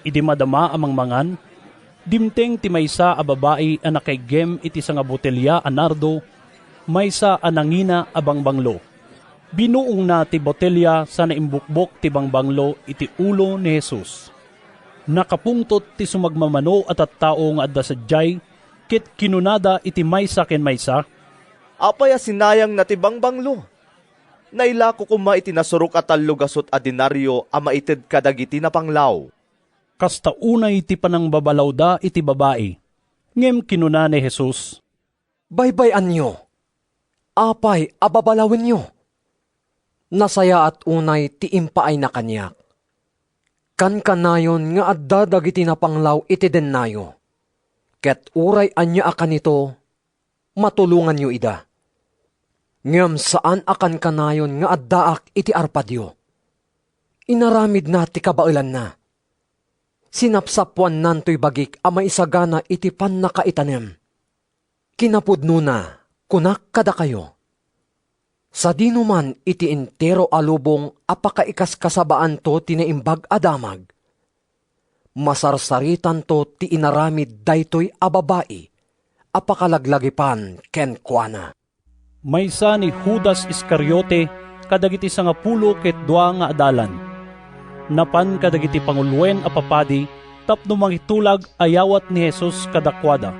Idi madama a mangmangan, dimteng ti maysa a babai a nakaiggem iti sangabotelia a nardo, maysa a nangina a bangbanglo. Binuongna ti botelia sana imbukbok ti bangbanglo iti ulo ni Jesus. Nakapungtot ti sumagmamano a tattao nga adda sadiay, ket kinunada iti maysa ken maysa, 'Apay a sinayangna ti bangbanglo? Nailako koma iti nasurok a tallo gasut a denario a maited kadagiti napanglaw.'" Kasta unay ti panangbabalawda iti babai. Ngem kinuna ni Jesus, "Baybay-anyo! Apay a babalawenyo? Nasayaat unay ti impaayna kaniak. Kankanayon nga adda dagiti napanglaw iti dennayo, ket uray ania a kanito, matulonganyo ida. Ngem saan a kankanayon nga addaak iti arpadyo. Inaramidna ti kabaelanna. Sinapsapoannantoy bagik a maisagana iti pannakaitanem. Kinapudnona, kunak kadakayo, sadino man iti entero a lubong a pakaikaskasabaanto ti Naimbag a Damag, masarsaritanto ti inaramid daytoy a babai a pakalaglagipan kenkuana." Maysa ni Judas Iscariote kadagiti sangapulo ket dua nga adalan. Napan kadagiti panguloen a papadi tapno mangitulag a yawat ni Jesus kadakuada.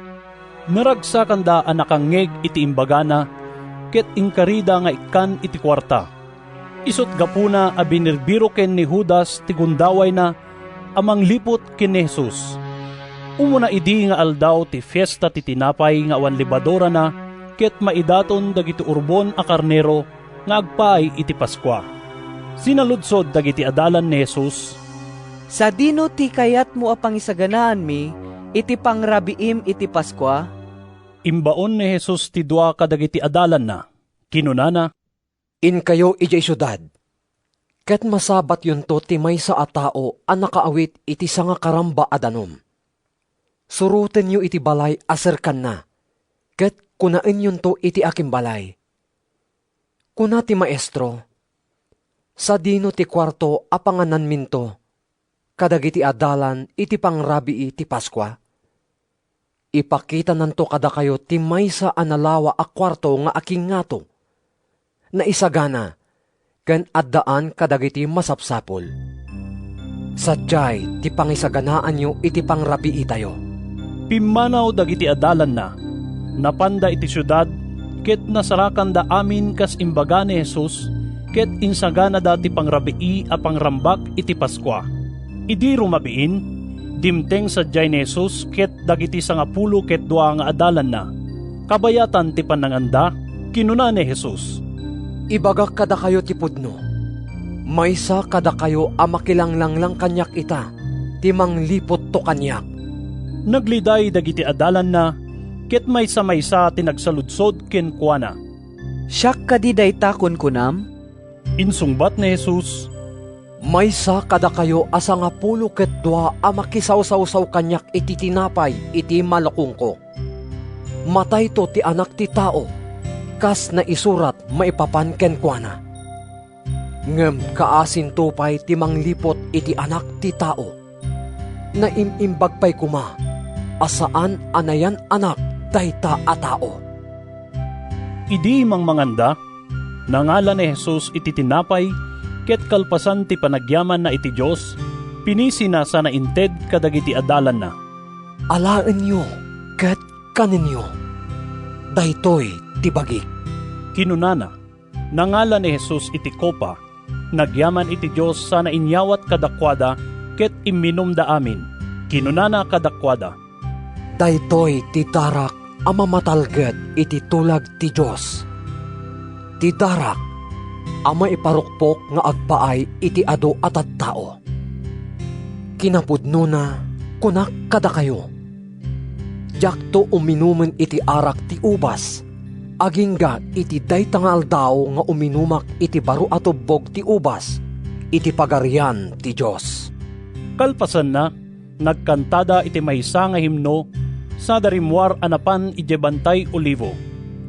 Naragsakanda a nakangngeg iti imbagana, ket inkarida nga ikkan iti kuarta. Isut' gapuna a binirbiroken ni Judas ti gundawayna a mangliput ken ni Jesus. Umuna idi nga aldaw ti Fiesta ti Tinapay nga Awan Lebadurana ket maidaton dagiti urbon a karnero nga agpaay iti Paskua. Sinaludsod dagiti adalan ni Jesus, "Sadino ti kayatmo a pangisaganaanmi iti pangrabiim iti Paskua?" Imbaon ni Jesus ti dua kadagiti adalanna. Kinunana, "Inkayo idiay siudad, ket masabatyonto ti maysa a tao a nakaawit iti sangakaramba a danum. Surotenyo iti balay a serkanna, ket kunaenyonto iti akimbalay, 'Kuna ti Maestro, sadino ti kuarto a pangananminto kadagiti adalan iti pangrabii ti Paskua?' Ipakitananto kadakayo ti maysa a nalawa a kuarto nga akingngato, naisagana, ken addaan kadagiti masapsapul. Sadiay ti pangisaganaanyo iti pangrabiitayo." Pimmanaw dagiti adalanna, napanda iti siudad, ket nasarakanda amin kas imbaga ni Jesus, ket insaganada ti pangrabii a pangrambak iti Paskua. Idi rumabiin, dimteng sadiay ni Jesus ket dagiti sangapulo ket dua nga adalanna. Kabayatan ti pannanganda, kinuna ni Jesus, "Ibagak kadakayo ti pudno: maysa kadakayo a makilanglanglang kaniak ita ti mangliputto kaniak." Nagliday dagiti adalanna, ket maysa-maysa ti nagsaludsod kenkuana, "Siak kadi dayta kunkunam?" Insungbat ni Jesus, "Maysa kadakayo a sangapulo ket dua a makisawsawsaw kaniak iti tinapay iti malukongko. Matayto ti Anak ti Tao, kas naisurat maipapan kenkuana. Ngem kaasinto pay ti mangliput iti Anak ti Tao. Naim-imbag pay koma a saan a nayan-anak dayta a tao." Idi mangmanganda, nangala ni Jesus iti tinapay, ket kalpasan ti panagyamanna iti Dios, pinisina sana inted kadagiti adalanna. "Alaenyo ket kanenyo. Daytoy ti bagik," kinunana. Nangala ni Jesus iti kopa, nagyaman iti Dios sana inyawat kadakuada, ket imminumda amin. Kinunana kadakuada, "Daytoy ti darak a mamatalged iti tulag ti Dios, ti darak a maiparukpok nga agpaay iti adu a tattao. Kinapudnona, kunak kadakayo, diakto uminumen iti arak ti ubas, agingga iti dayta nga aldaw nga uminumak iti baro a tubbog ti ubas iti Pagarian ti Dios." Kalpasanna, nagkantada iti maysa nga himno, sada rimmuar a napan idiay Bantay Olivo.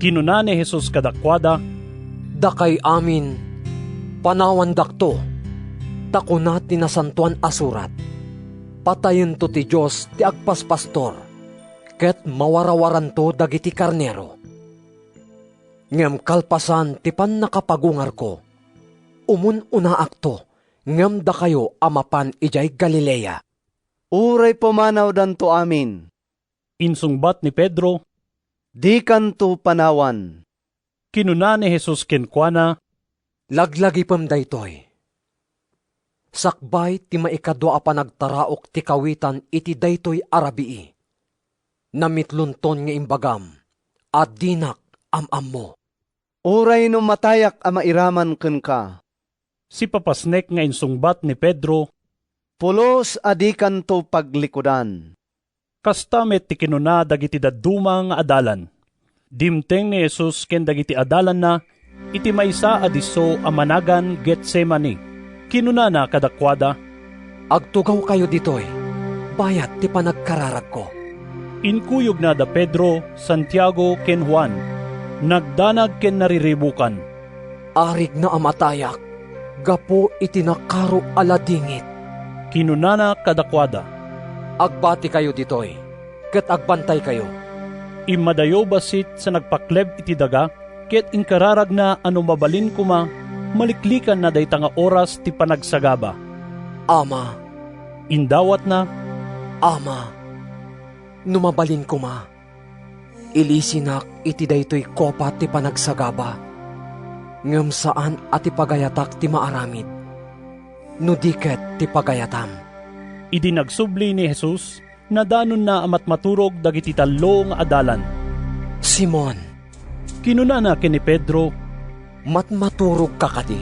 Kinuna ni Jesus kadakuada, "Dakay amin, panawandakto, ta kuna ti Nasantoan a Surat, 'Patayento ti Dios ti agpaspastor, ket mawarawaranto dagiti karnero.' Ngem kalpasan ti pannakapagungarko, umun-unaakto ngem dakayo a mapan idiay Galilea." "Uray pumanawdanto amin," insungbat ni Pedro, "dikanto panawan." Kinuna ni Jesus kenkuana, "Laglagipem daytoy. Sakbay ti maikadua a panagtaraok ti kawitan iti daytoy a rabii, namitlonton nga imbagam a dinak am-ammo." "Uray no matayak a mairaman kenka," sipapasnek nga insungbat ni Pedro, "pulos a dikanto paglikudan." Kasta met ti kinuna dagiti dadduma nga adalan. Dimteng ni Jesus ken dagiti adalanna iti maysa a disso a managan Getsemani. Kinunana kadakuada, "Agtugawkayo ditoy, bayat ti panagkararagko." Inkuyogna da Pedro, Santiago, ken Juan. Nagdanag ken nariribukan. "Arigna a matayak gapu iti nakaro a ladingit," kinunana kadakuada. "Agbatikayo ditoy ket agbantaykayo." Immadayo bassit sa nagpakleb iti daga, ket inkararagna a no mabalin koma, maliklikanna dayta nga oras ti panagsagaba. "Ama," indawatna, "Ama, no mabalin koma, ilisinak iti daytoy kopa ti panagsagaba, ngem saan a ti pagayatak ti maaramid, no di ket ti pagayatam." Idi nagsubli ni Jesus, nadanonna a matmaturog dagiti tallo nga adalan. "Simon," kinunana ken ni Pedro, "matmaturogka kadi?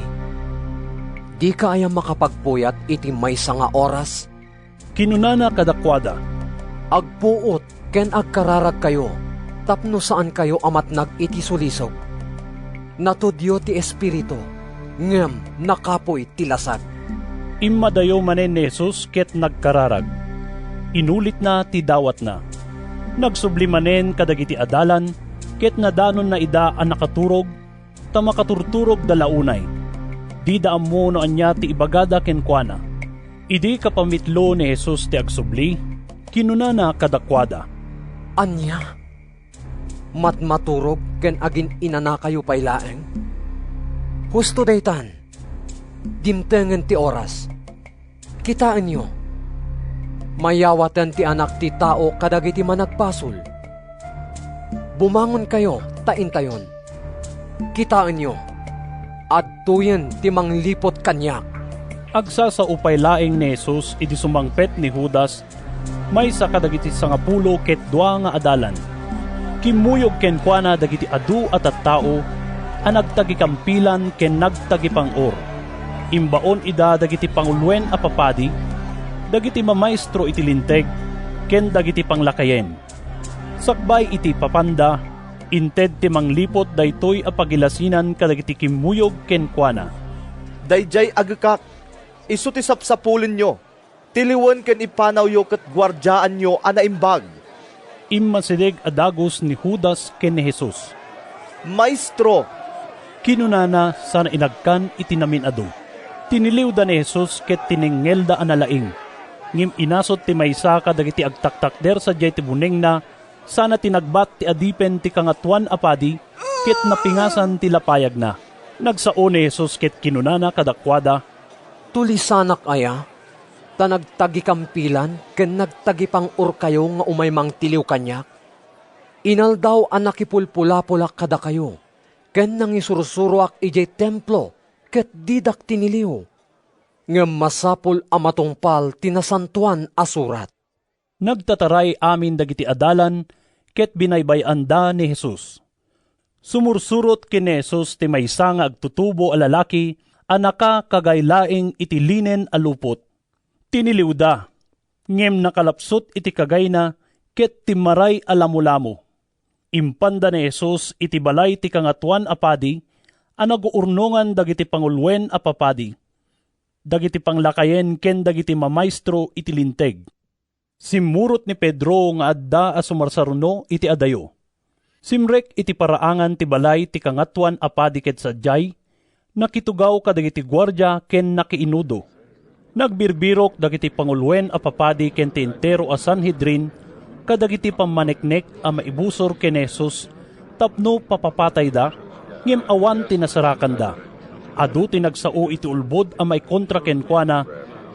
Dika aya makapagpuyat iti maysa nga oras?" Kinunana kadakuada, "Agpuot ken agkararagkayo tapno saankayo a matnag iti sulisog." Natudyo ti espiritu, ngem nakapuy ti lasag. Immadayo manen ni Jesus ket nagkararag. Inulitna ti dawatna. Nagsubli manen kadagiti adalan ket nadanonna ida a nakaturog, ta makaturturogda la unay. Dida ammo no ania ti ibagada kenkuana. Idi kapamitlo ni Jesus ti agsubli, kinunana kadakuada, "Ania? Matmaturog ken agin-inanakayo pay laeng? Husto daytan. Dimtengen ti oras. Kitaenyo, mayawaten ti Anak ti Tao kadagiti managbasol. Bumangonkayo ta intayon. Kitaenyo, adtoyen ti mangliput kaniak." Agsasao pay laeng ni Jesus idi sumangpet ni Judas, maysa kadagiti sangapulo ket dua nga adalan. Kimmuyog kenkuana dagiti adu a tattao a nagtagikampilan ken nagtagipang-or. Imbaon ida dagiti panguloen a papadi, dagiti mamaestro iti Linteg, ken dagiti panglakayen. Sakbay iti ipapanda, inted ti mangliput daytoy a pagilasinan kadagiti kimmuyog kenkuana. "Daydiay agekak, isu ti sapsapulenyo. Tiliwen ken ipanawyo ket guardiaanyo a naimbag." Immasideg a dagus ni Judas ken ni Jesus. "Maestro," kinunana sana inagkan iti namin-adu. Tiniliwda ni Jesus ket tinengngelda a nalaing. Ngem inasut ti maysa kadagiti agtaktakder sadiay ti bunengna sana tinagbat ti adipen ti Kangatoan a Padi ket napingasan ti lapayagna. Nagsao ni Jesus ket kinunana kadakuada, "Tulisanak aya, ta nagtagikampilan ken nagtagipang-orkayo nga umay mangtiliw kaniak? Inaldaw a nakipulpulapolak kadakayo ken nangisursuroak idiay Templo ket didak tiniliw. Ngem masapul a matungpal ti Nasantoan a Surat." Nagtataray amin dagiti adalan ket binaybay-anda ni Jesus. Sumursurot ken ni Jesus ti maysa nga agtutubo a lalaki a nakakagay laeng iti linen a lupot. Tiniliwda, ngem nakalapsut iti kagayna ket timmaray a lamolamo. Impanda ni Jesus iti balay ti Kangatoan a Padi a naguurnongan dagiti panguloen a papadi, dagiti panglakayen ken dagiti mamaestro iti Linteg. Simmurot ni Pedro nga adda a sumarsaruno iti adayo. Simrek iti paraangan ti balay ti Kangatoan a Padi ket sadiay, nakitugaw kadagiti guardia ken nakiinudo. Nagbirbirok dagiti panguloen a papadi ken ti entero a Sanhedrin kadagiti pammaneknek a maibusor ken ni Jesus tapno papapatayda, ngem awan ti nasarakanda. Adu ti nagsao iti ulbod a maikontra kenkuana,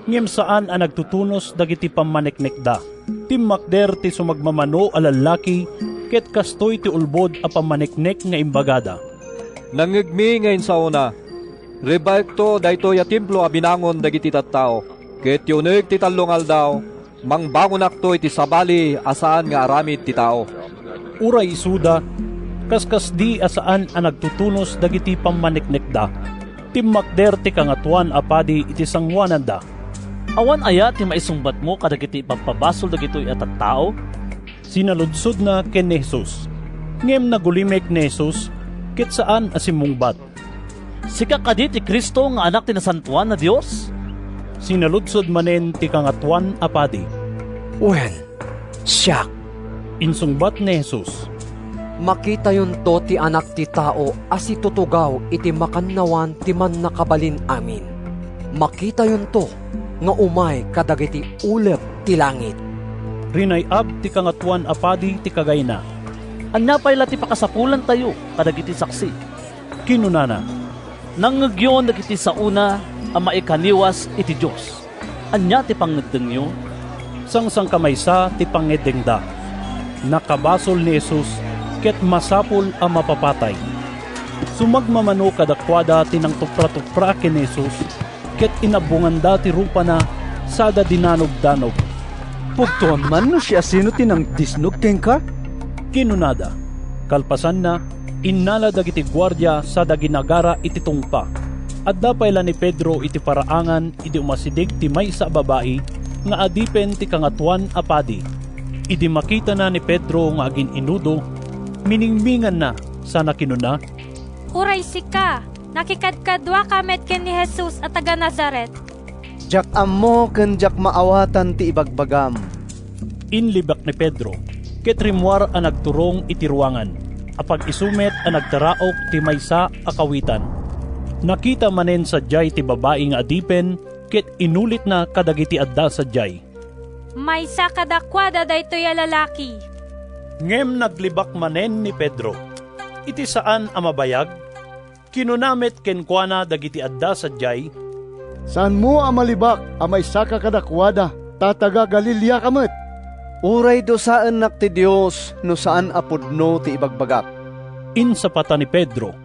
ngem saan a nagtutunos dagiti pammaneknekda. Timmakder ti sumagmamano a lallaki, ket kastoy ti ulbod a pammaneknek nga imbagada, "Nangngegmi nga insaona. Rebbaekto daytoy a templo a binangon dagiti tattao, ket ti uneg ti tallo nga aldaw, mangbangonakto iti sabali a saan nga aramid ti tao." Uray isuda, kaskasdi a saan a nagtutunos dagiti pammaneknekda. Timmakder ti Kangatoan a Padi iti sangoananda. "Awan aya ti maisungbatmo kadagiti ipabpabasol dagitoy a tattao?" sinaludsodna ken ni Jesus. Ngem nagulimek ni Jesus ket saan a simmungbat. "Sika kadi ti Cristo nga Anak ti Nasantoan a Dios?" sinaludsod manen ti Kangatoan a Padi. "Wen, siak," insungbat ni Jesus. "Makitayonto ti Anak ti Tao a situtugaw iti makannawan ti Mannakabalin-amin. Makitayonto nga umay kadagiti ulep ti langit." Rinay-ab ti Kangatoan a Padi ti kagayna. "Ania pay la ti pakasapulantayo kadagiti saksi?" kinunana. "Nangngegyon dagiti saona a maikaniwas iti Dios. Ania ti pangngeddengyo?" Sangsangkamaysa ti pangngeddengda. Nakabasol ni Jesus ket masapul a mapapatay. Sumagmamano kadakuada ti nangtupratupra ken ni Jesus, ket inabbonganda ti rupana sada dinanogdanog. "Pudtoam man no siasino ti nangdisnog kenka," kinunada. Kalpasanna, innala dagiti guardia sada ginagara iti tungpa. Adda pay la ni Pedro iti paraangan idi umasideg ti maysa a babai nga adipen ti Kangatoan a Padi. Idi makitana ni Pedro nga agin-inudo, miningminganna sana kinuna, Uray sika, nakikadkaduaka met ken ni Jesus a taga-Nazaret. Diak ammo ken diak maawatan ti ibagbagam. Inlibak ni Pedro, ket rimmuar a nagturong iti ruangan, a pag-isu met a nagtaraok ti maysa a kawitan. Nakita manen sadiay ti babai nga adipen, ket inulitna kadagiti adda sadiay, "Maysa kadakuada daytoy a lalaki." Ngem naglibak manen ni Pedro. Iti saan a mabayag, kinuna met kenkuana dagiti adda sadiay, "Saanmo a malibak a maysaka kadakuada, ta taga-Galileaka met. Uray dusaennak ti Dios no saan a pudno ti ibagbagak." Insapata ni Pedro,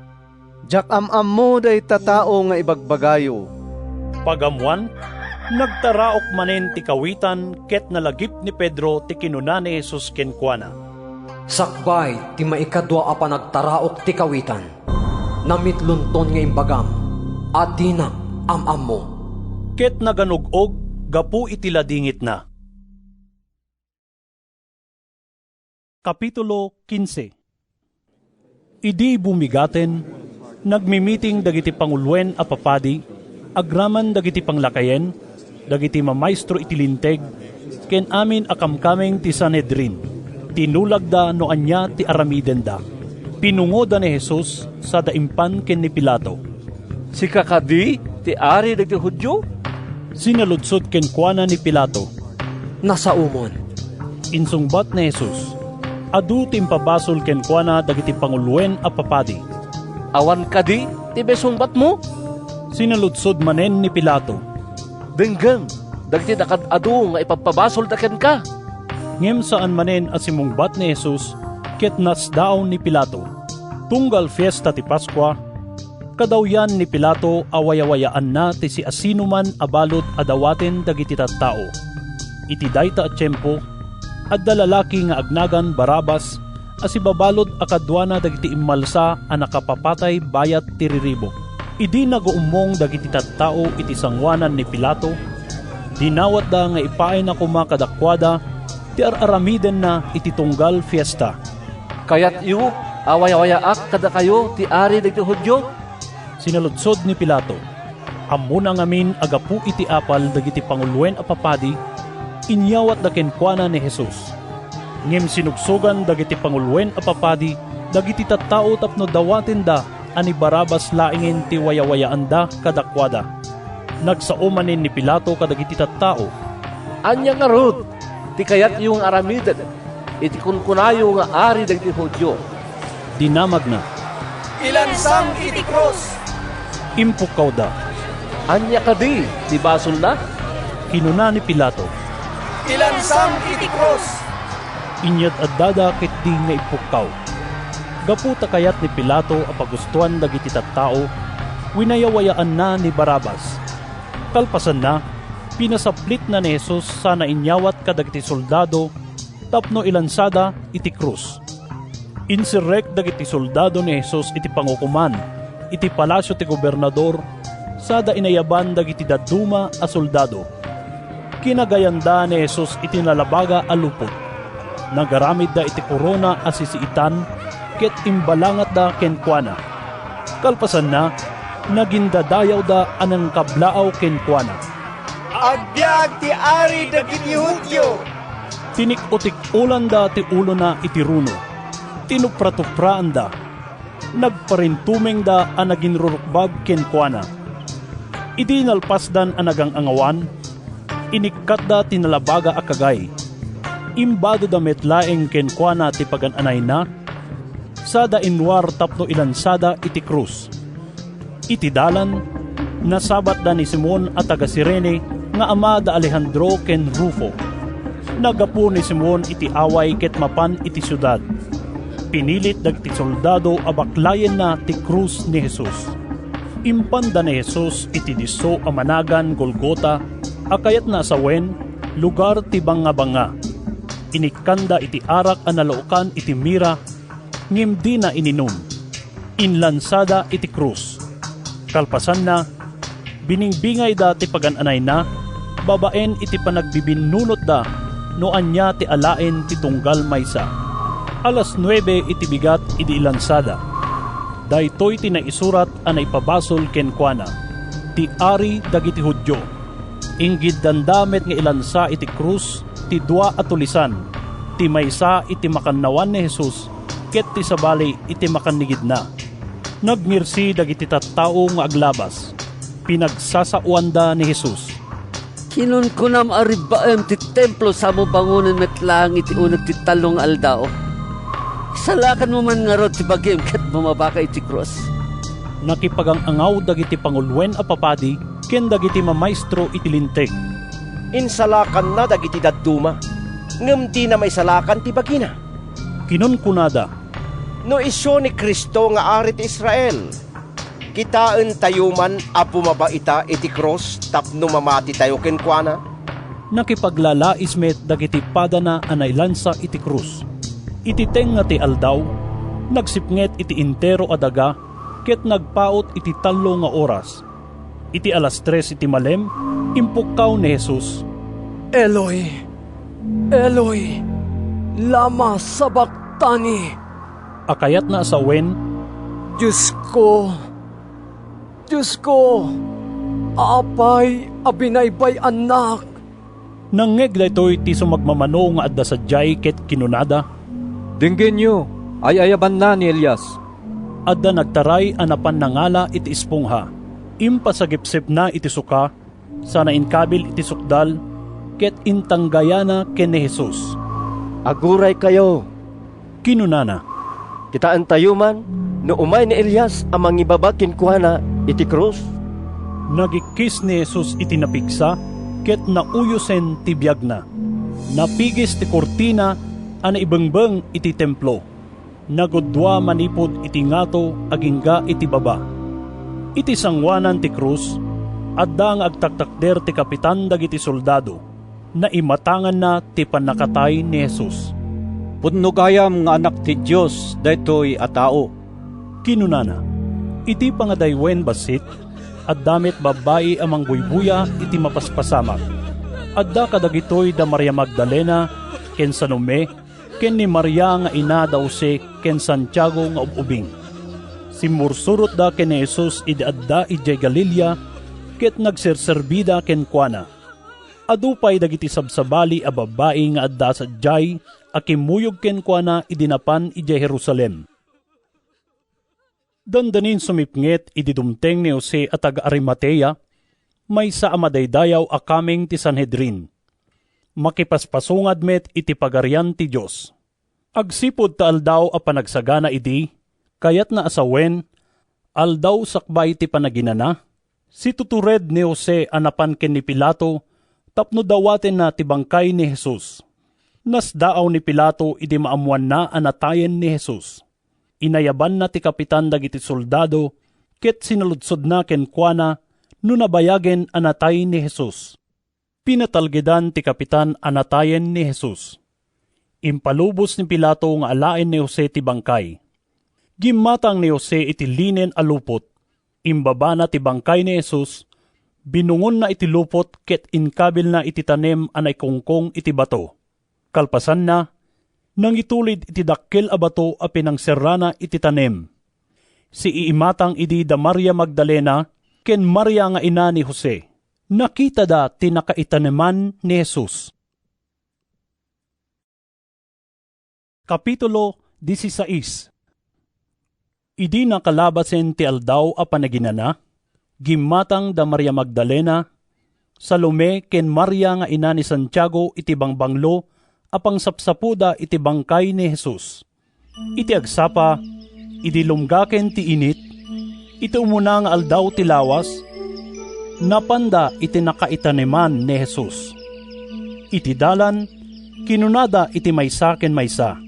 "Diak am-ammo dayta tao nga ibagbagayo." Pag-ammoan, nagtaraok manen ti kawitan ket nalagip ni Pedro ti kinuna ni Jesus kenkuana, "Sakbay ti maikadua a panagtaraok ti kawitan, namitlonton nga imbagam a dinak am-ammo." Ket naganog-og gapu iti ladingitna. Kapitulo quince. Idi bumigaten, nagmimiting dagiti panguloen a papadi, agraman dagiti panglakayen, dagiti mamaestro iti Linteg, ken amin a kamkameng ti Sanhedrin. Tinulagda no ania ti aramidenda. Pinungoda ni Jesus sada impan ken ni Pilato. "Sika kadi ti ari dagiti Judio?" Sinaludsod kenkuana ni Pilato. "Nasaomon," insungbat ni Jesus. Adu ti impabasol kenkuana dagiti panguloen a papadi. "Awan kadi ti maisungbatmo?" Sinaludsod manen ni Pilato. "Denggem dagiti nakaad-adu nga ipabpabasolda kenka." Ngem saan manen a simmungbat ni Jesus ket nasdaaw ni Pilato. Tunggal fiesta ti Paskua, kadawyan ni Pilato a wayawayaanna ti siasinoman a balud a dawaten dagiti tattao. Iti dayta a tiempo, adda lalaki nga agnagan Barrabas a sibabalud a kaduana dagiti immalsa a nakapapatay bayat ti riribuk. Idi naguummong dagiti tattao iti sangoanan ni Pilato, dinawatda nga ipaayna koma kadakuada ti ar-aramidenna iti tunggal fiesta. "Kayatyo a wayawayaak kadakayo ti ari dagiti Judio?" Sinaludsod ni Pilato. Ammona ngamin a gapu iti apal dagiti panguloen a papadi, inyawatda kenkuana ni Jesus. Ngem sinugsogan dagiti panguloen a papadi dagiti tattao tapno dawatenda a ni Barrabas laengen ti wayawayaanda kadakuada. Nagsao manen ni Pilato kadagiti tattao, "Ania ngarud ti kayatyo nga aramiden iti kunkunayo nga ari dagiti Judio?" Dinamagna, "Ilansam iti krus!" Impukkawda. "Ania kadi ti basolna?" kinuna ni Pilato. "Ilansam iti krus!" Inyad-addada ketdi nga impukkaw. Gapu ta kayat ni Pilato a pagustoan dagiti tattao, winayawayaanna ni Barrabas. Kalpasanna, pinasaplitna ni Jesus sana inyawat kadagiti soldado tapno ilansada iti krus. Inserrek dagiti soldado ni Jesus iti pangukoman iti palasio ti gobernador, sada inayaban dagiti dadduma a soldado. Kinagayanda ni Jesus iti nalabaga a lupot. Nagaramidda iti korona a sisiitan ket imbalangatda kenkuana. Kalpasanna, nagindadayawda a nangkablaaw kenkuana, "Agbiag ti Ari dagiti Judio!" Tinik-otik-olanda ti ulona iti runo. Tinupratupraanda. Nagparintumengda a naginrurukbab kenkuana. Idi nalpasdan a nagang-angawan, inikkatda ti nalabaga a kagay. Imbadoda met laeng kenkuana ti pagan-anayna, sada inruar tapno ilansada iti krus. Iti dalan, nasabatda ni Simon a taga-Cirene nga ama da Alejandro ken Rufo. Naggapu ni Simon iti away ket mapan iti siudad. Pinilit dagiti soldado a baklayenna ti krus ni Jesus. Impanda ni Jesus iti disso a managan Golgota a kayatna a sawen, "Lugar ti Bangabanga." Inikkanda iti arak a nalaokan iti mira, ngem dina ininum. Inlansada iti krus. Kalpasanna, biningbingayda ti pagan-anayna babaen iti panagbibinnunotda no ania ti alaen ti tunggal maysa. Alas nuebe iti bigat idi ilansada. Daytoy ti naisurat a naipabasol kenkuana, "Ti Ari dagiti Judio." Inggiddanda met nga ilansa iti krus ti dua a tulisan, ti maysa iti makannawan ni Jesus ket ti sabali iti makannigidna. Nagmirsi dagiti tattao nga aglabas. Pinagsasaoanda ni Jesus. Kinunkunam a ribbaem ti templo samo bangonen met laeng iti uneg ti tallo nga aldaw. Isalakanmo man ngarud ti bagim ket bumabaka iti krus. Nakipagang-angaw dagiti panguloen a papadi ken dagiti mamaestro iti Linteg. Insalakanna dagiti dadduma, ngem dina maisalakan ti bagina. Kinunkunada, "No isu ni Cristo nga Ari ti Israel, kitaentayo man a bumaba ita iti krus tapno mamatitayo kenkuana." Nakipaglalais met dagiti padana a nailansa iti krus. Iti tengnga ti aldaw, nagsipnget iti entero a daga ket nagpaut iti tallo nga oras. Iti alas tres iti malem, impukkaw ni Jesus, "Eloi, Eloi, lama sabactani?" A kayatna a sawen, "Diosko, Diosko, apay a binaybay-annak?" Nangngeg daytoy ti sumagmamano nga adda sadiay ket kinunada, "Denggenyo, ay-ayabanna ni Elias." Adda nagtaray a napan nangala iti espongha. Impasagipsipna iti suka, sana inkabil iti sukdal, ket intanggayana ken ni Jesus. "Aguraykayo," kinunana. "Kitaentayo man no umay ni Elias a mangibaba kenkuana iti krus." Nagikkis ni Jesus iti napigsa ket nauyosen ti biagna. Napigis ti kurtina a naibengbeng iti templo. Nagudua manipud iti ngato agingga iti baba. Iti sangoanan ti krus, adda nga agtaktakder ti kapitan dagiti soldado. Naimatanganna ti pannakatay ni Jesus. "Pudno gayam nga Anak ti Dios daytoy a tao," kinunana. Iti pangadaywen bassit, adda met babbai a mangbuybuya iti mapaspasamak. Adda kadagitoy da Maria Magdalena ken Salome ken ni Maria nga ina da Jose ken Santiago nga ub-ubing. Simmursurotda ken ni Jesus idi adda idiay Galilea ket nagserserbida kenkuana. Adu pay dagiti sabsabali a babbai nga adda sadiay a kimmuyog kenkuana idi napan idiay Jerusalem. Dandanin sumipnget idi dumteng ni Jose a taga-Arimatea, maysa a madaydayaw a kameng ti Sanhedrin. Makipaspasungad met iti Pagarian ti Dios. Agsipud ta Aldaw a Panagsagana idi, kayatna a sawen, aldaw sakbay ti panaginana, situtured ni Jose a napan ken ni Pilato tapno dawatenna ti bangkay ni Jesus. Nasdaaw ni Pilato idi maammoanna a natayen ni Jesus. Inayabanna ti kapitan dagiti soldado ket sinaludsodna kenkuana no nabayagen a natay ni Jesus. Pinatalgedan ti kapitan a natayen ni Jesus. Impalubos ni Pilato nga alaen ni Jose ti bangkay. Gimmatang ni Jose iti linen a lupot. Imbabana ti bangkay ni Jesus, binungonna iti lupot ket inkabilna iti tanem a naikungkong iti bato. Kalpasanna, nangitulid iti dakkel a bato a pinangserrana iti tanem. Siiimatang idi da Maria Magdalena ken Maria nga ina ni Jose. Nakitada ti nakaitaneman ni Jesus. Kapitulo dieciséis. Idi nakalabasen ti Aldaw a Panaginana, gimmatang da Maria Magdalena, Salome ken Maria nga ina ni Santiago iti bangbanglo a pangsapsapoda iti bangkay ni Jesus. Iti agsapa, idi lumgaken ti init, iti umuna nga aldaw ti lawas, napanda iti nakaitaneman ni Jesus. Iti dalan, kinunada iti maysa ken maysa,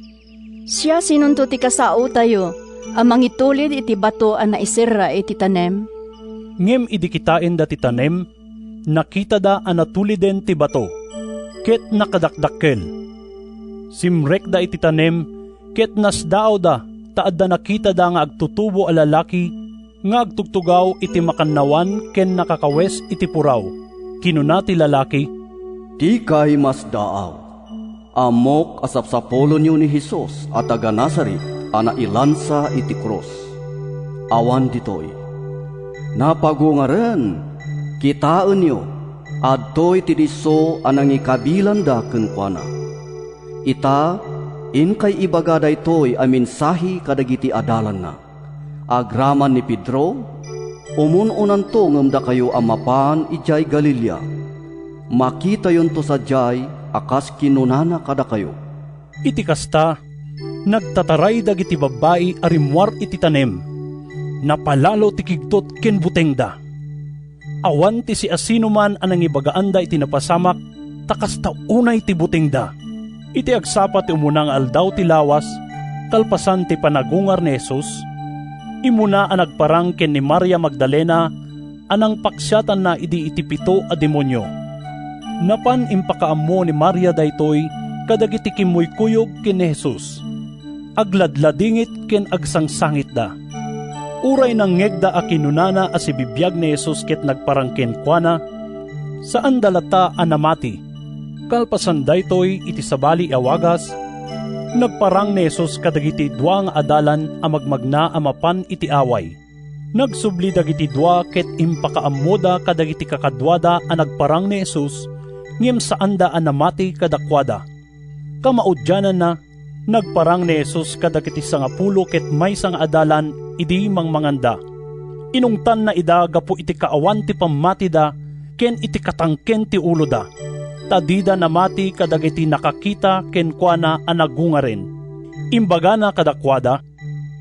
"Siasinonto ti kasaotayo a mangitulid iti bato a naiserra iti tanem?" Ngem idi kitaenda ti tanem, nakitada a natuliden ti bato, ket nakadakdakkel. Simrekda iti tanem, ket nasdaawda ta adda nakitada nga agtutubo a lalaki nga agtugtugaw iti makannawan ken nakakawes iti puraw. Kinuna ti lalaki, "Dikay masdaaw. Ammok a sapsapulonyo ni Jesus a taga-Nazaret a nailansa iti krus." Awan ditoy. Napagungaren, kitaenyo, adtoy ti disso a nangikabilanda kenkuana. Ita, inkay ibaga daytoy a mensahe kadagiti adalanna. Agraman ni Pedro, umun-unanto ngem dakayo a mapan idiay Galilea. Makitayonto sadiay a kas kinunana kadakayo. Iti kasta, nagtataray dagiti babbai a rimmuar iti tanem. Napalalo ti kigtot ken butengda. Awan ti siasinoman a nangibagaanda iti napasamak, ta kasta unay ti butengda. Iti agsapa ti umuna nga aldaw ti lawas, kalpasan ti panagungar ni Jesus, immuna a nagparang ken ni Maria Magdalena a nangpaksiatanna idi iti pito a demonio. Napan impakaammo ni Maria daytoy kadagiti kimmuykuyog ken ni Jesus. Agladladingit ken agsangsangitda. Uray nangngegda a kinunana a sibibiag ni Jesus ket nagparang kenkuana, saanda latta a namati. Kalpasan daytoy, iti sabali a wagas, nagparang ni Jesus kadagiti dua nga adalan a magmagna a mapan iti away. Nagsubli dagiti dua ket impakaammoda kadagiti kakaduada a nagparang ni Jesus, ngem saanda a namati kadakuada. Kamaudiananna, nagparang ni Jesus kadagiti sangapulo ket maysa nga adalan idi mangmanganda. Inungtanna ida gapu iti kaawan ti pammatida ken iti katangken ti uloda, ta dida namati kadagiti nakakita kenkuana a nagungaren. Imbagana kadakuada,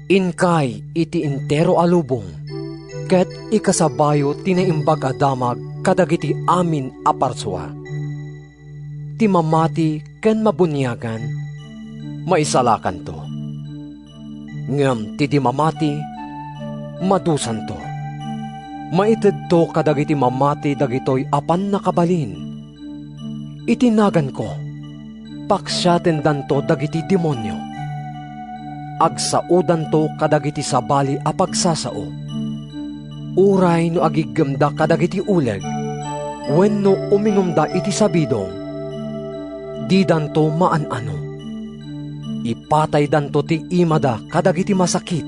"Inkay iti entero a lubong, ket ikasabayo ti Naimbag a Damag kadagiti amin a parsua. Ti mamati ken mabuniagan, maisalakanto. Ngem ti di mamati, madusanto. Maitedto kadagiti mamati dagitoy a pannakabalin. Iti naganko, paksiatendanto dagiti demonio. Agsaodanto kadagiti sabali a pagsasao. Uray no agiggemda kadagiti uleg, wenno uminumda iti sabidong, didanto maan-ano. Ipataydanto ti imada kadagiti masakit,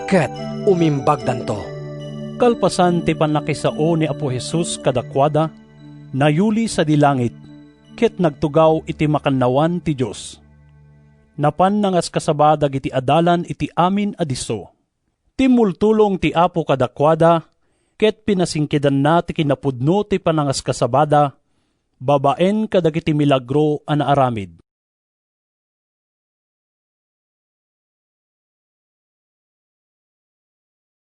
ket umimbagdanto." Kalpasan ti pannakisao ni Apo Jesus kadakuada, nayuli sadi langit, ket nagtugaw iti makannawan ti Dios. Napan nangaskasaba dagiti adalan iti amin a disso. Timmultulong ti Apo kadakuada, ket pinasingkedanna ti kinapudno ti panangaskasabada babaen kadagiti milagro a naaramid.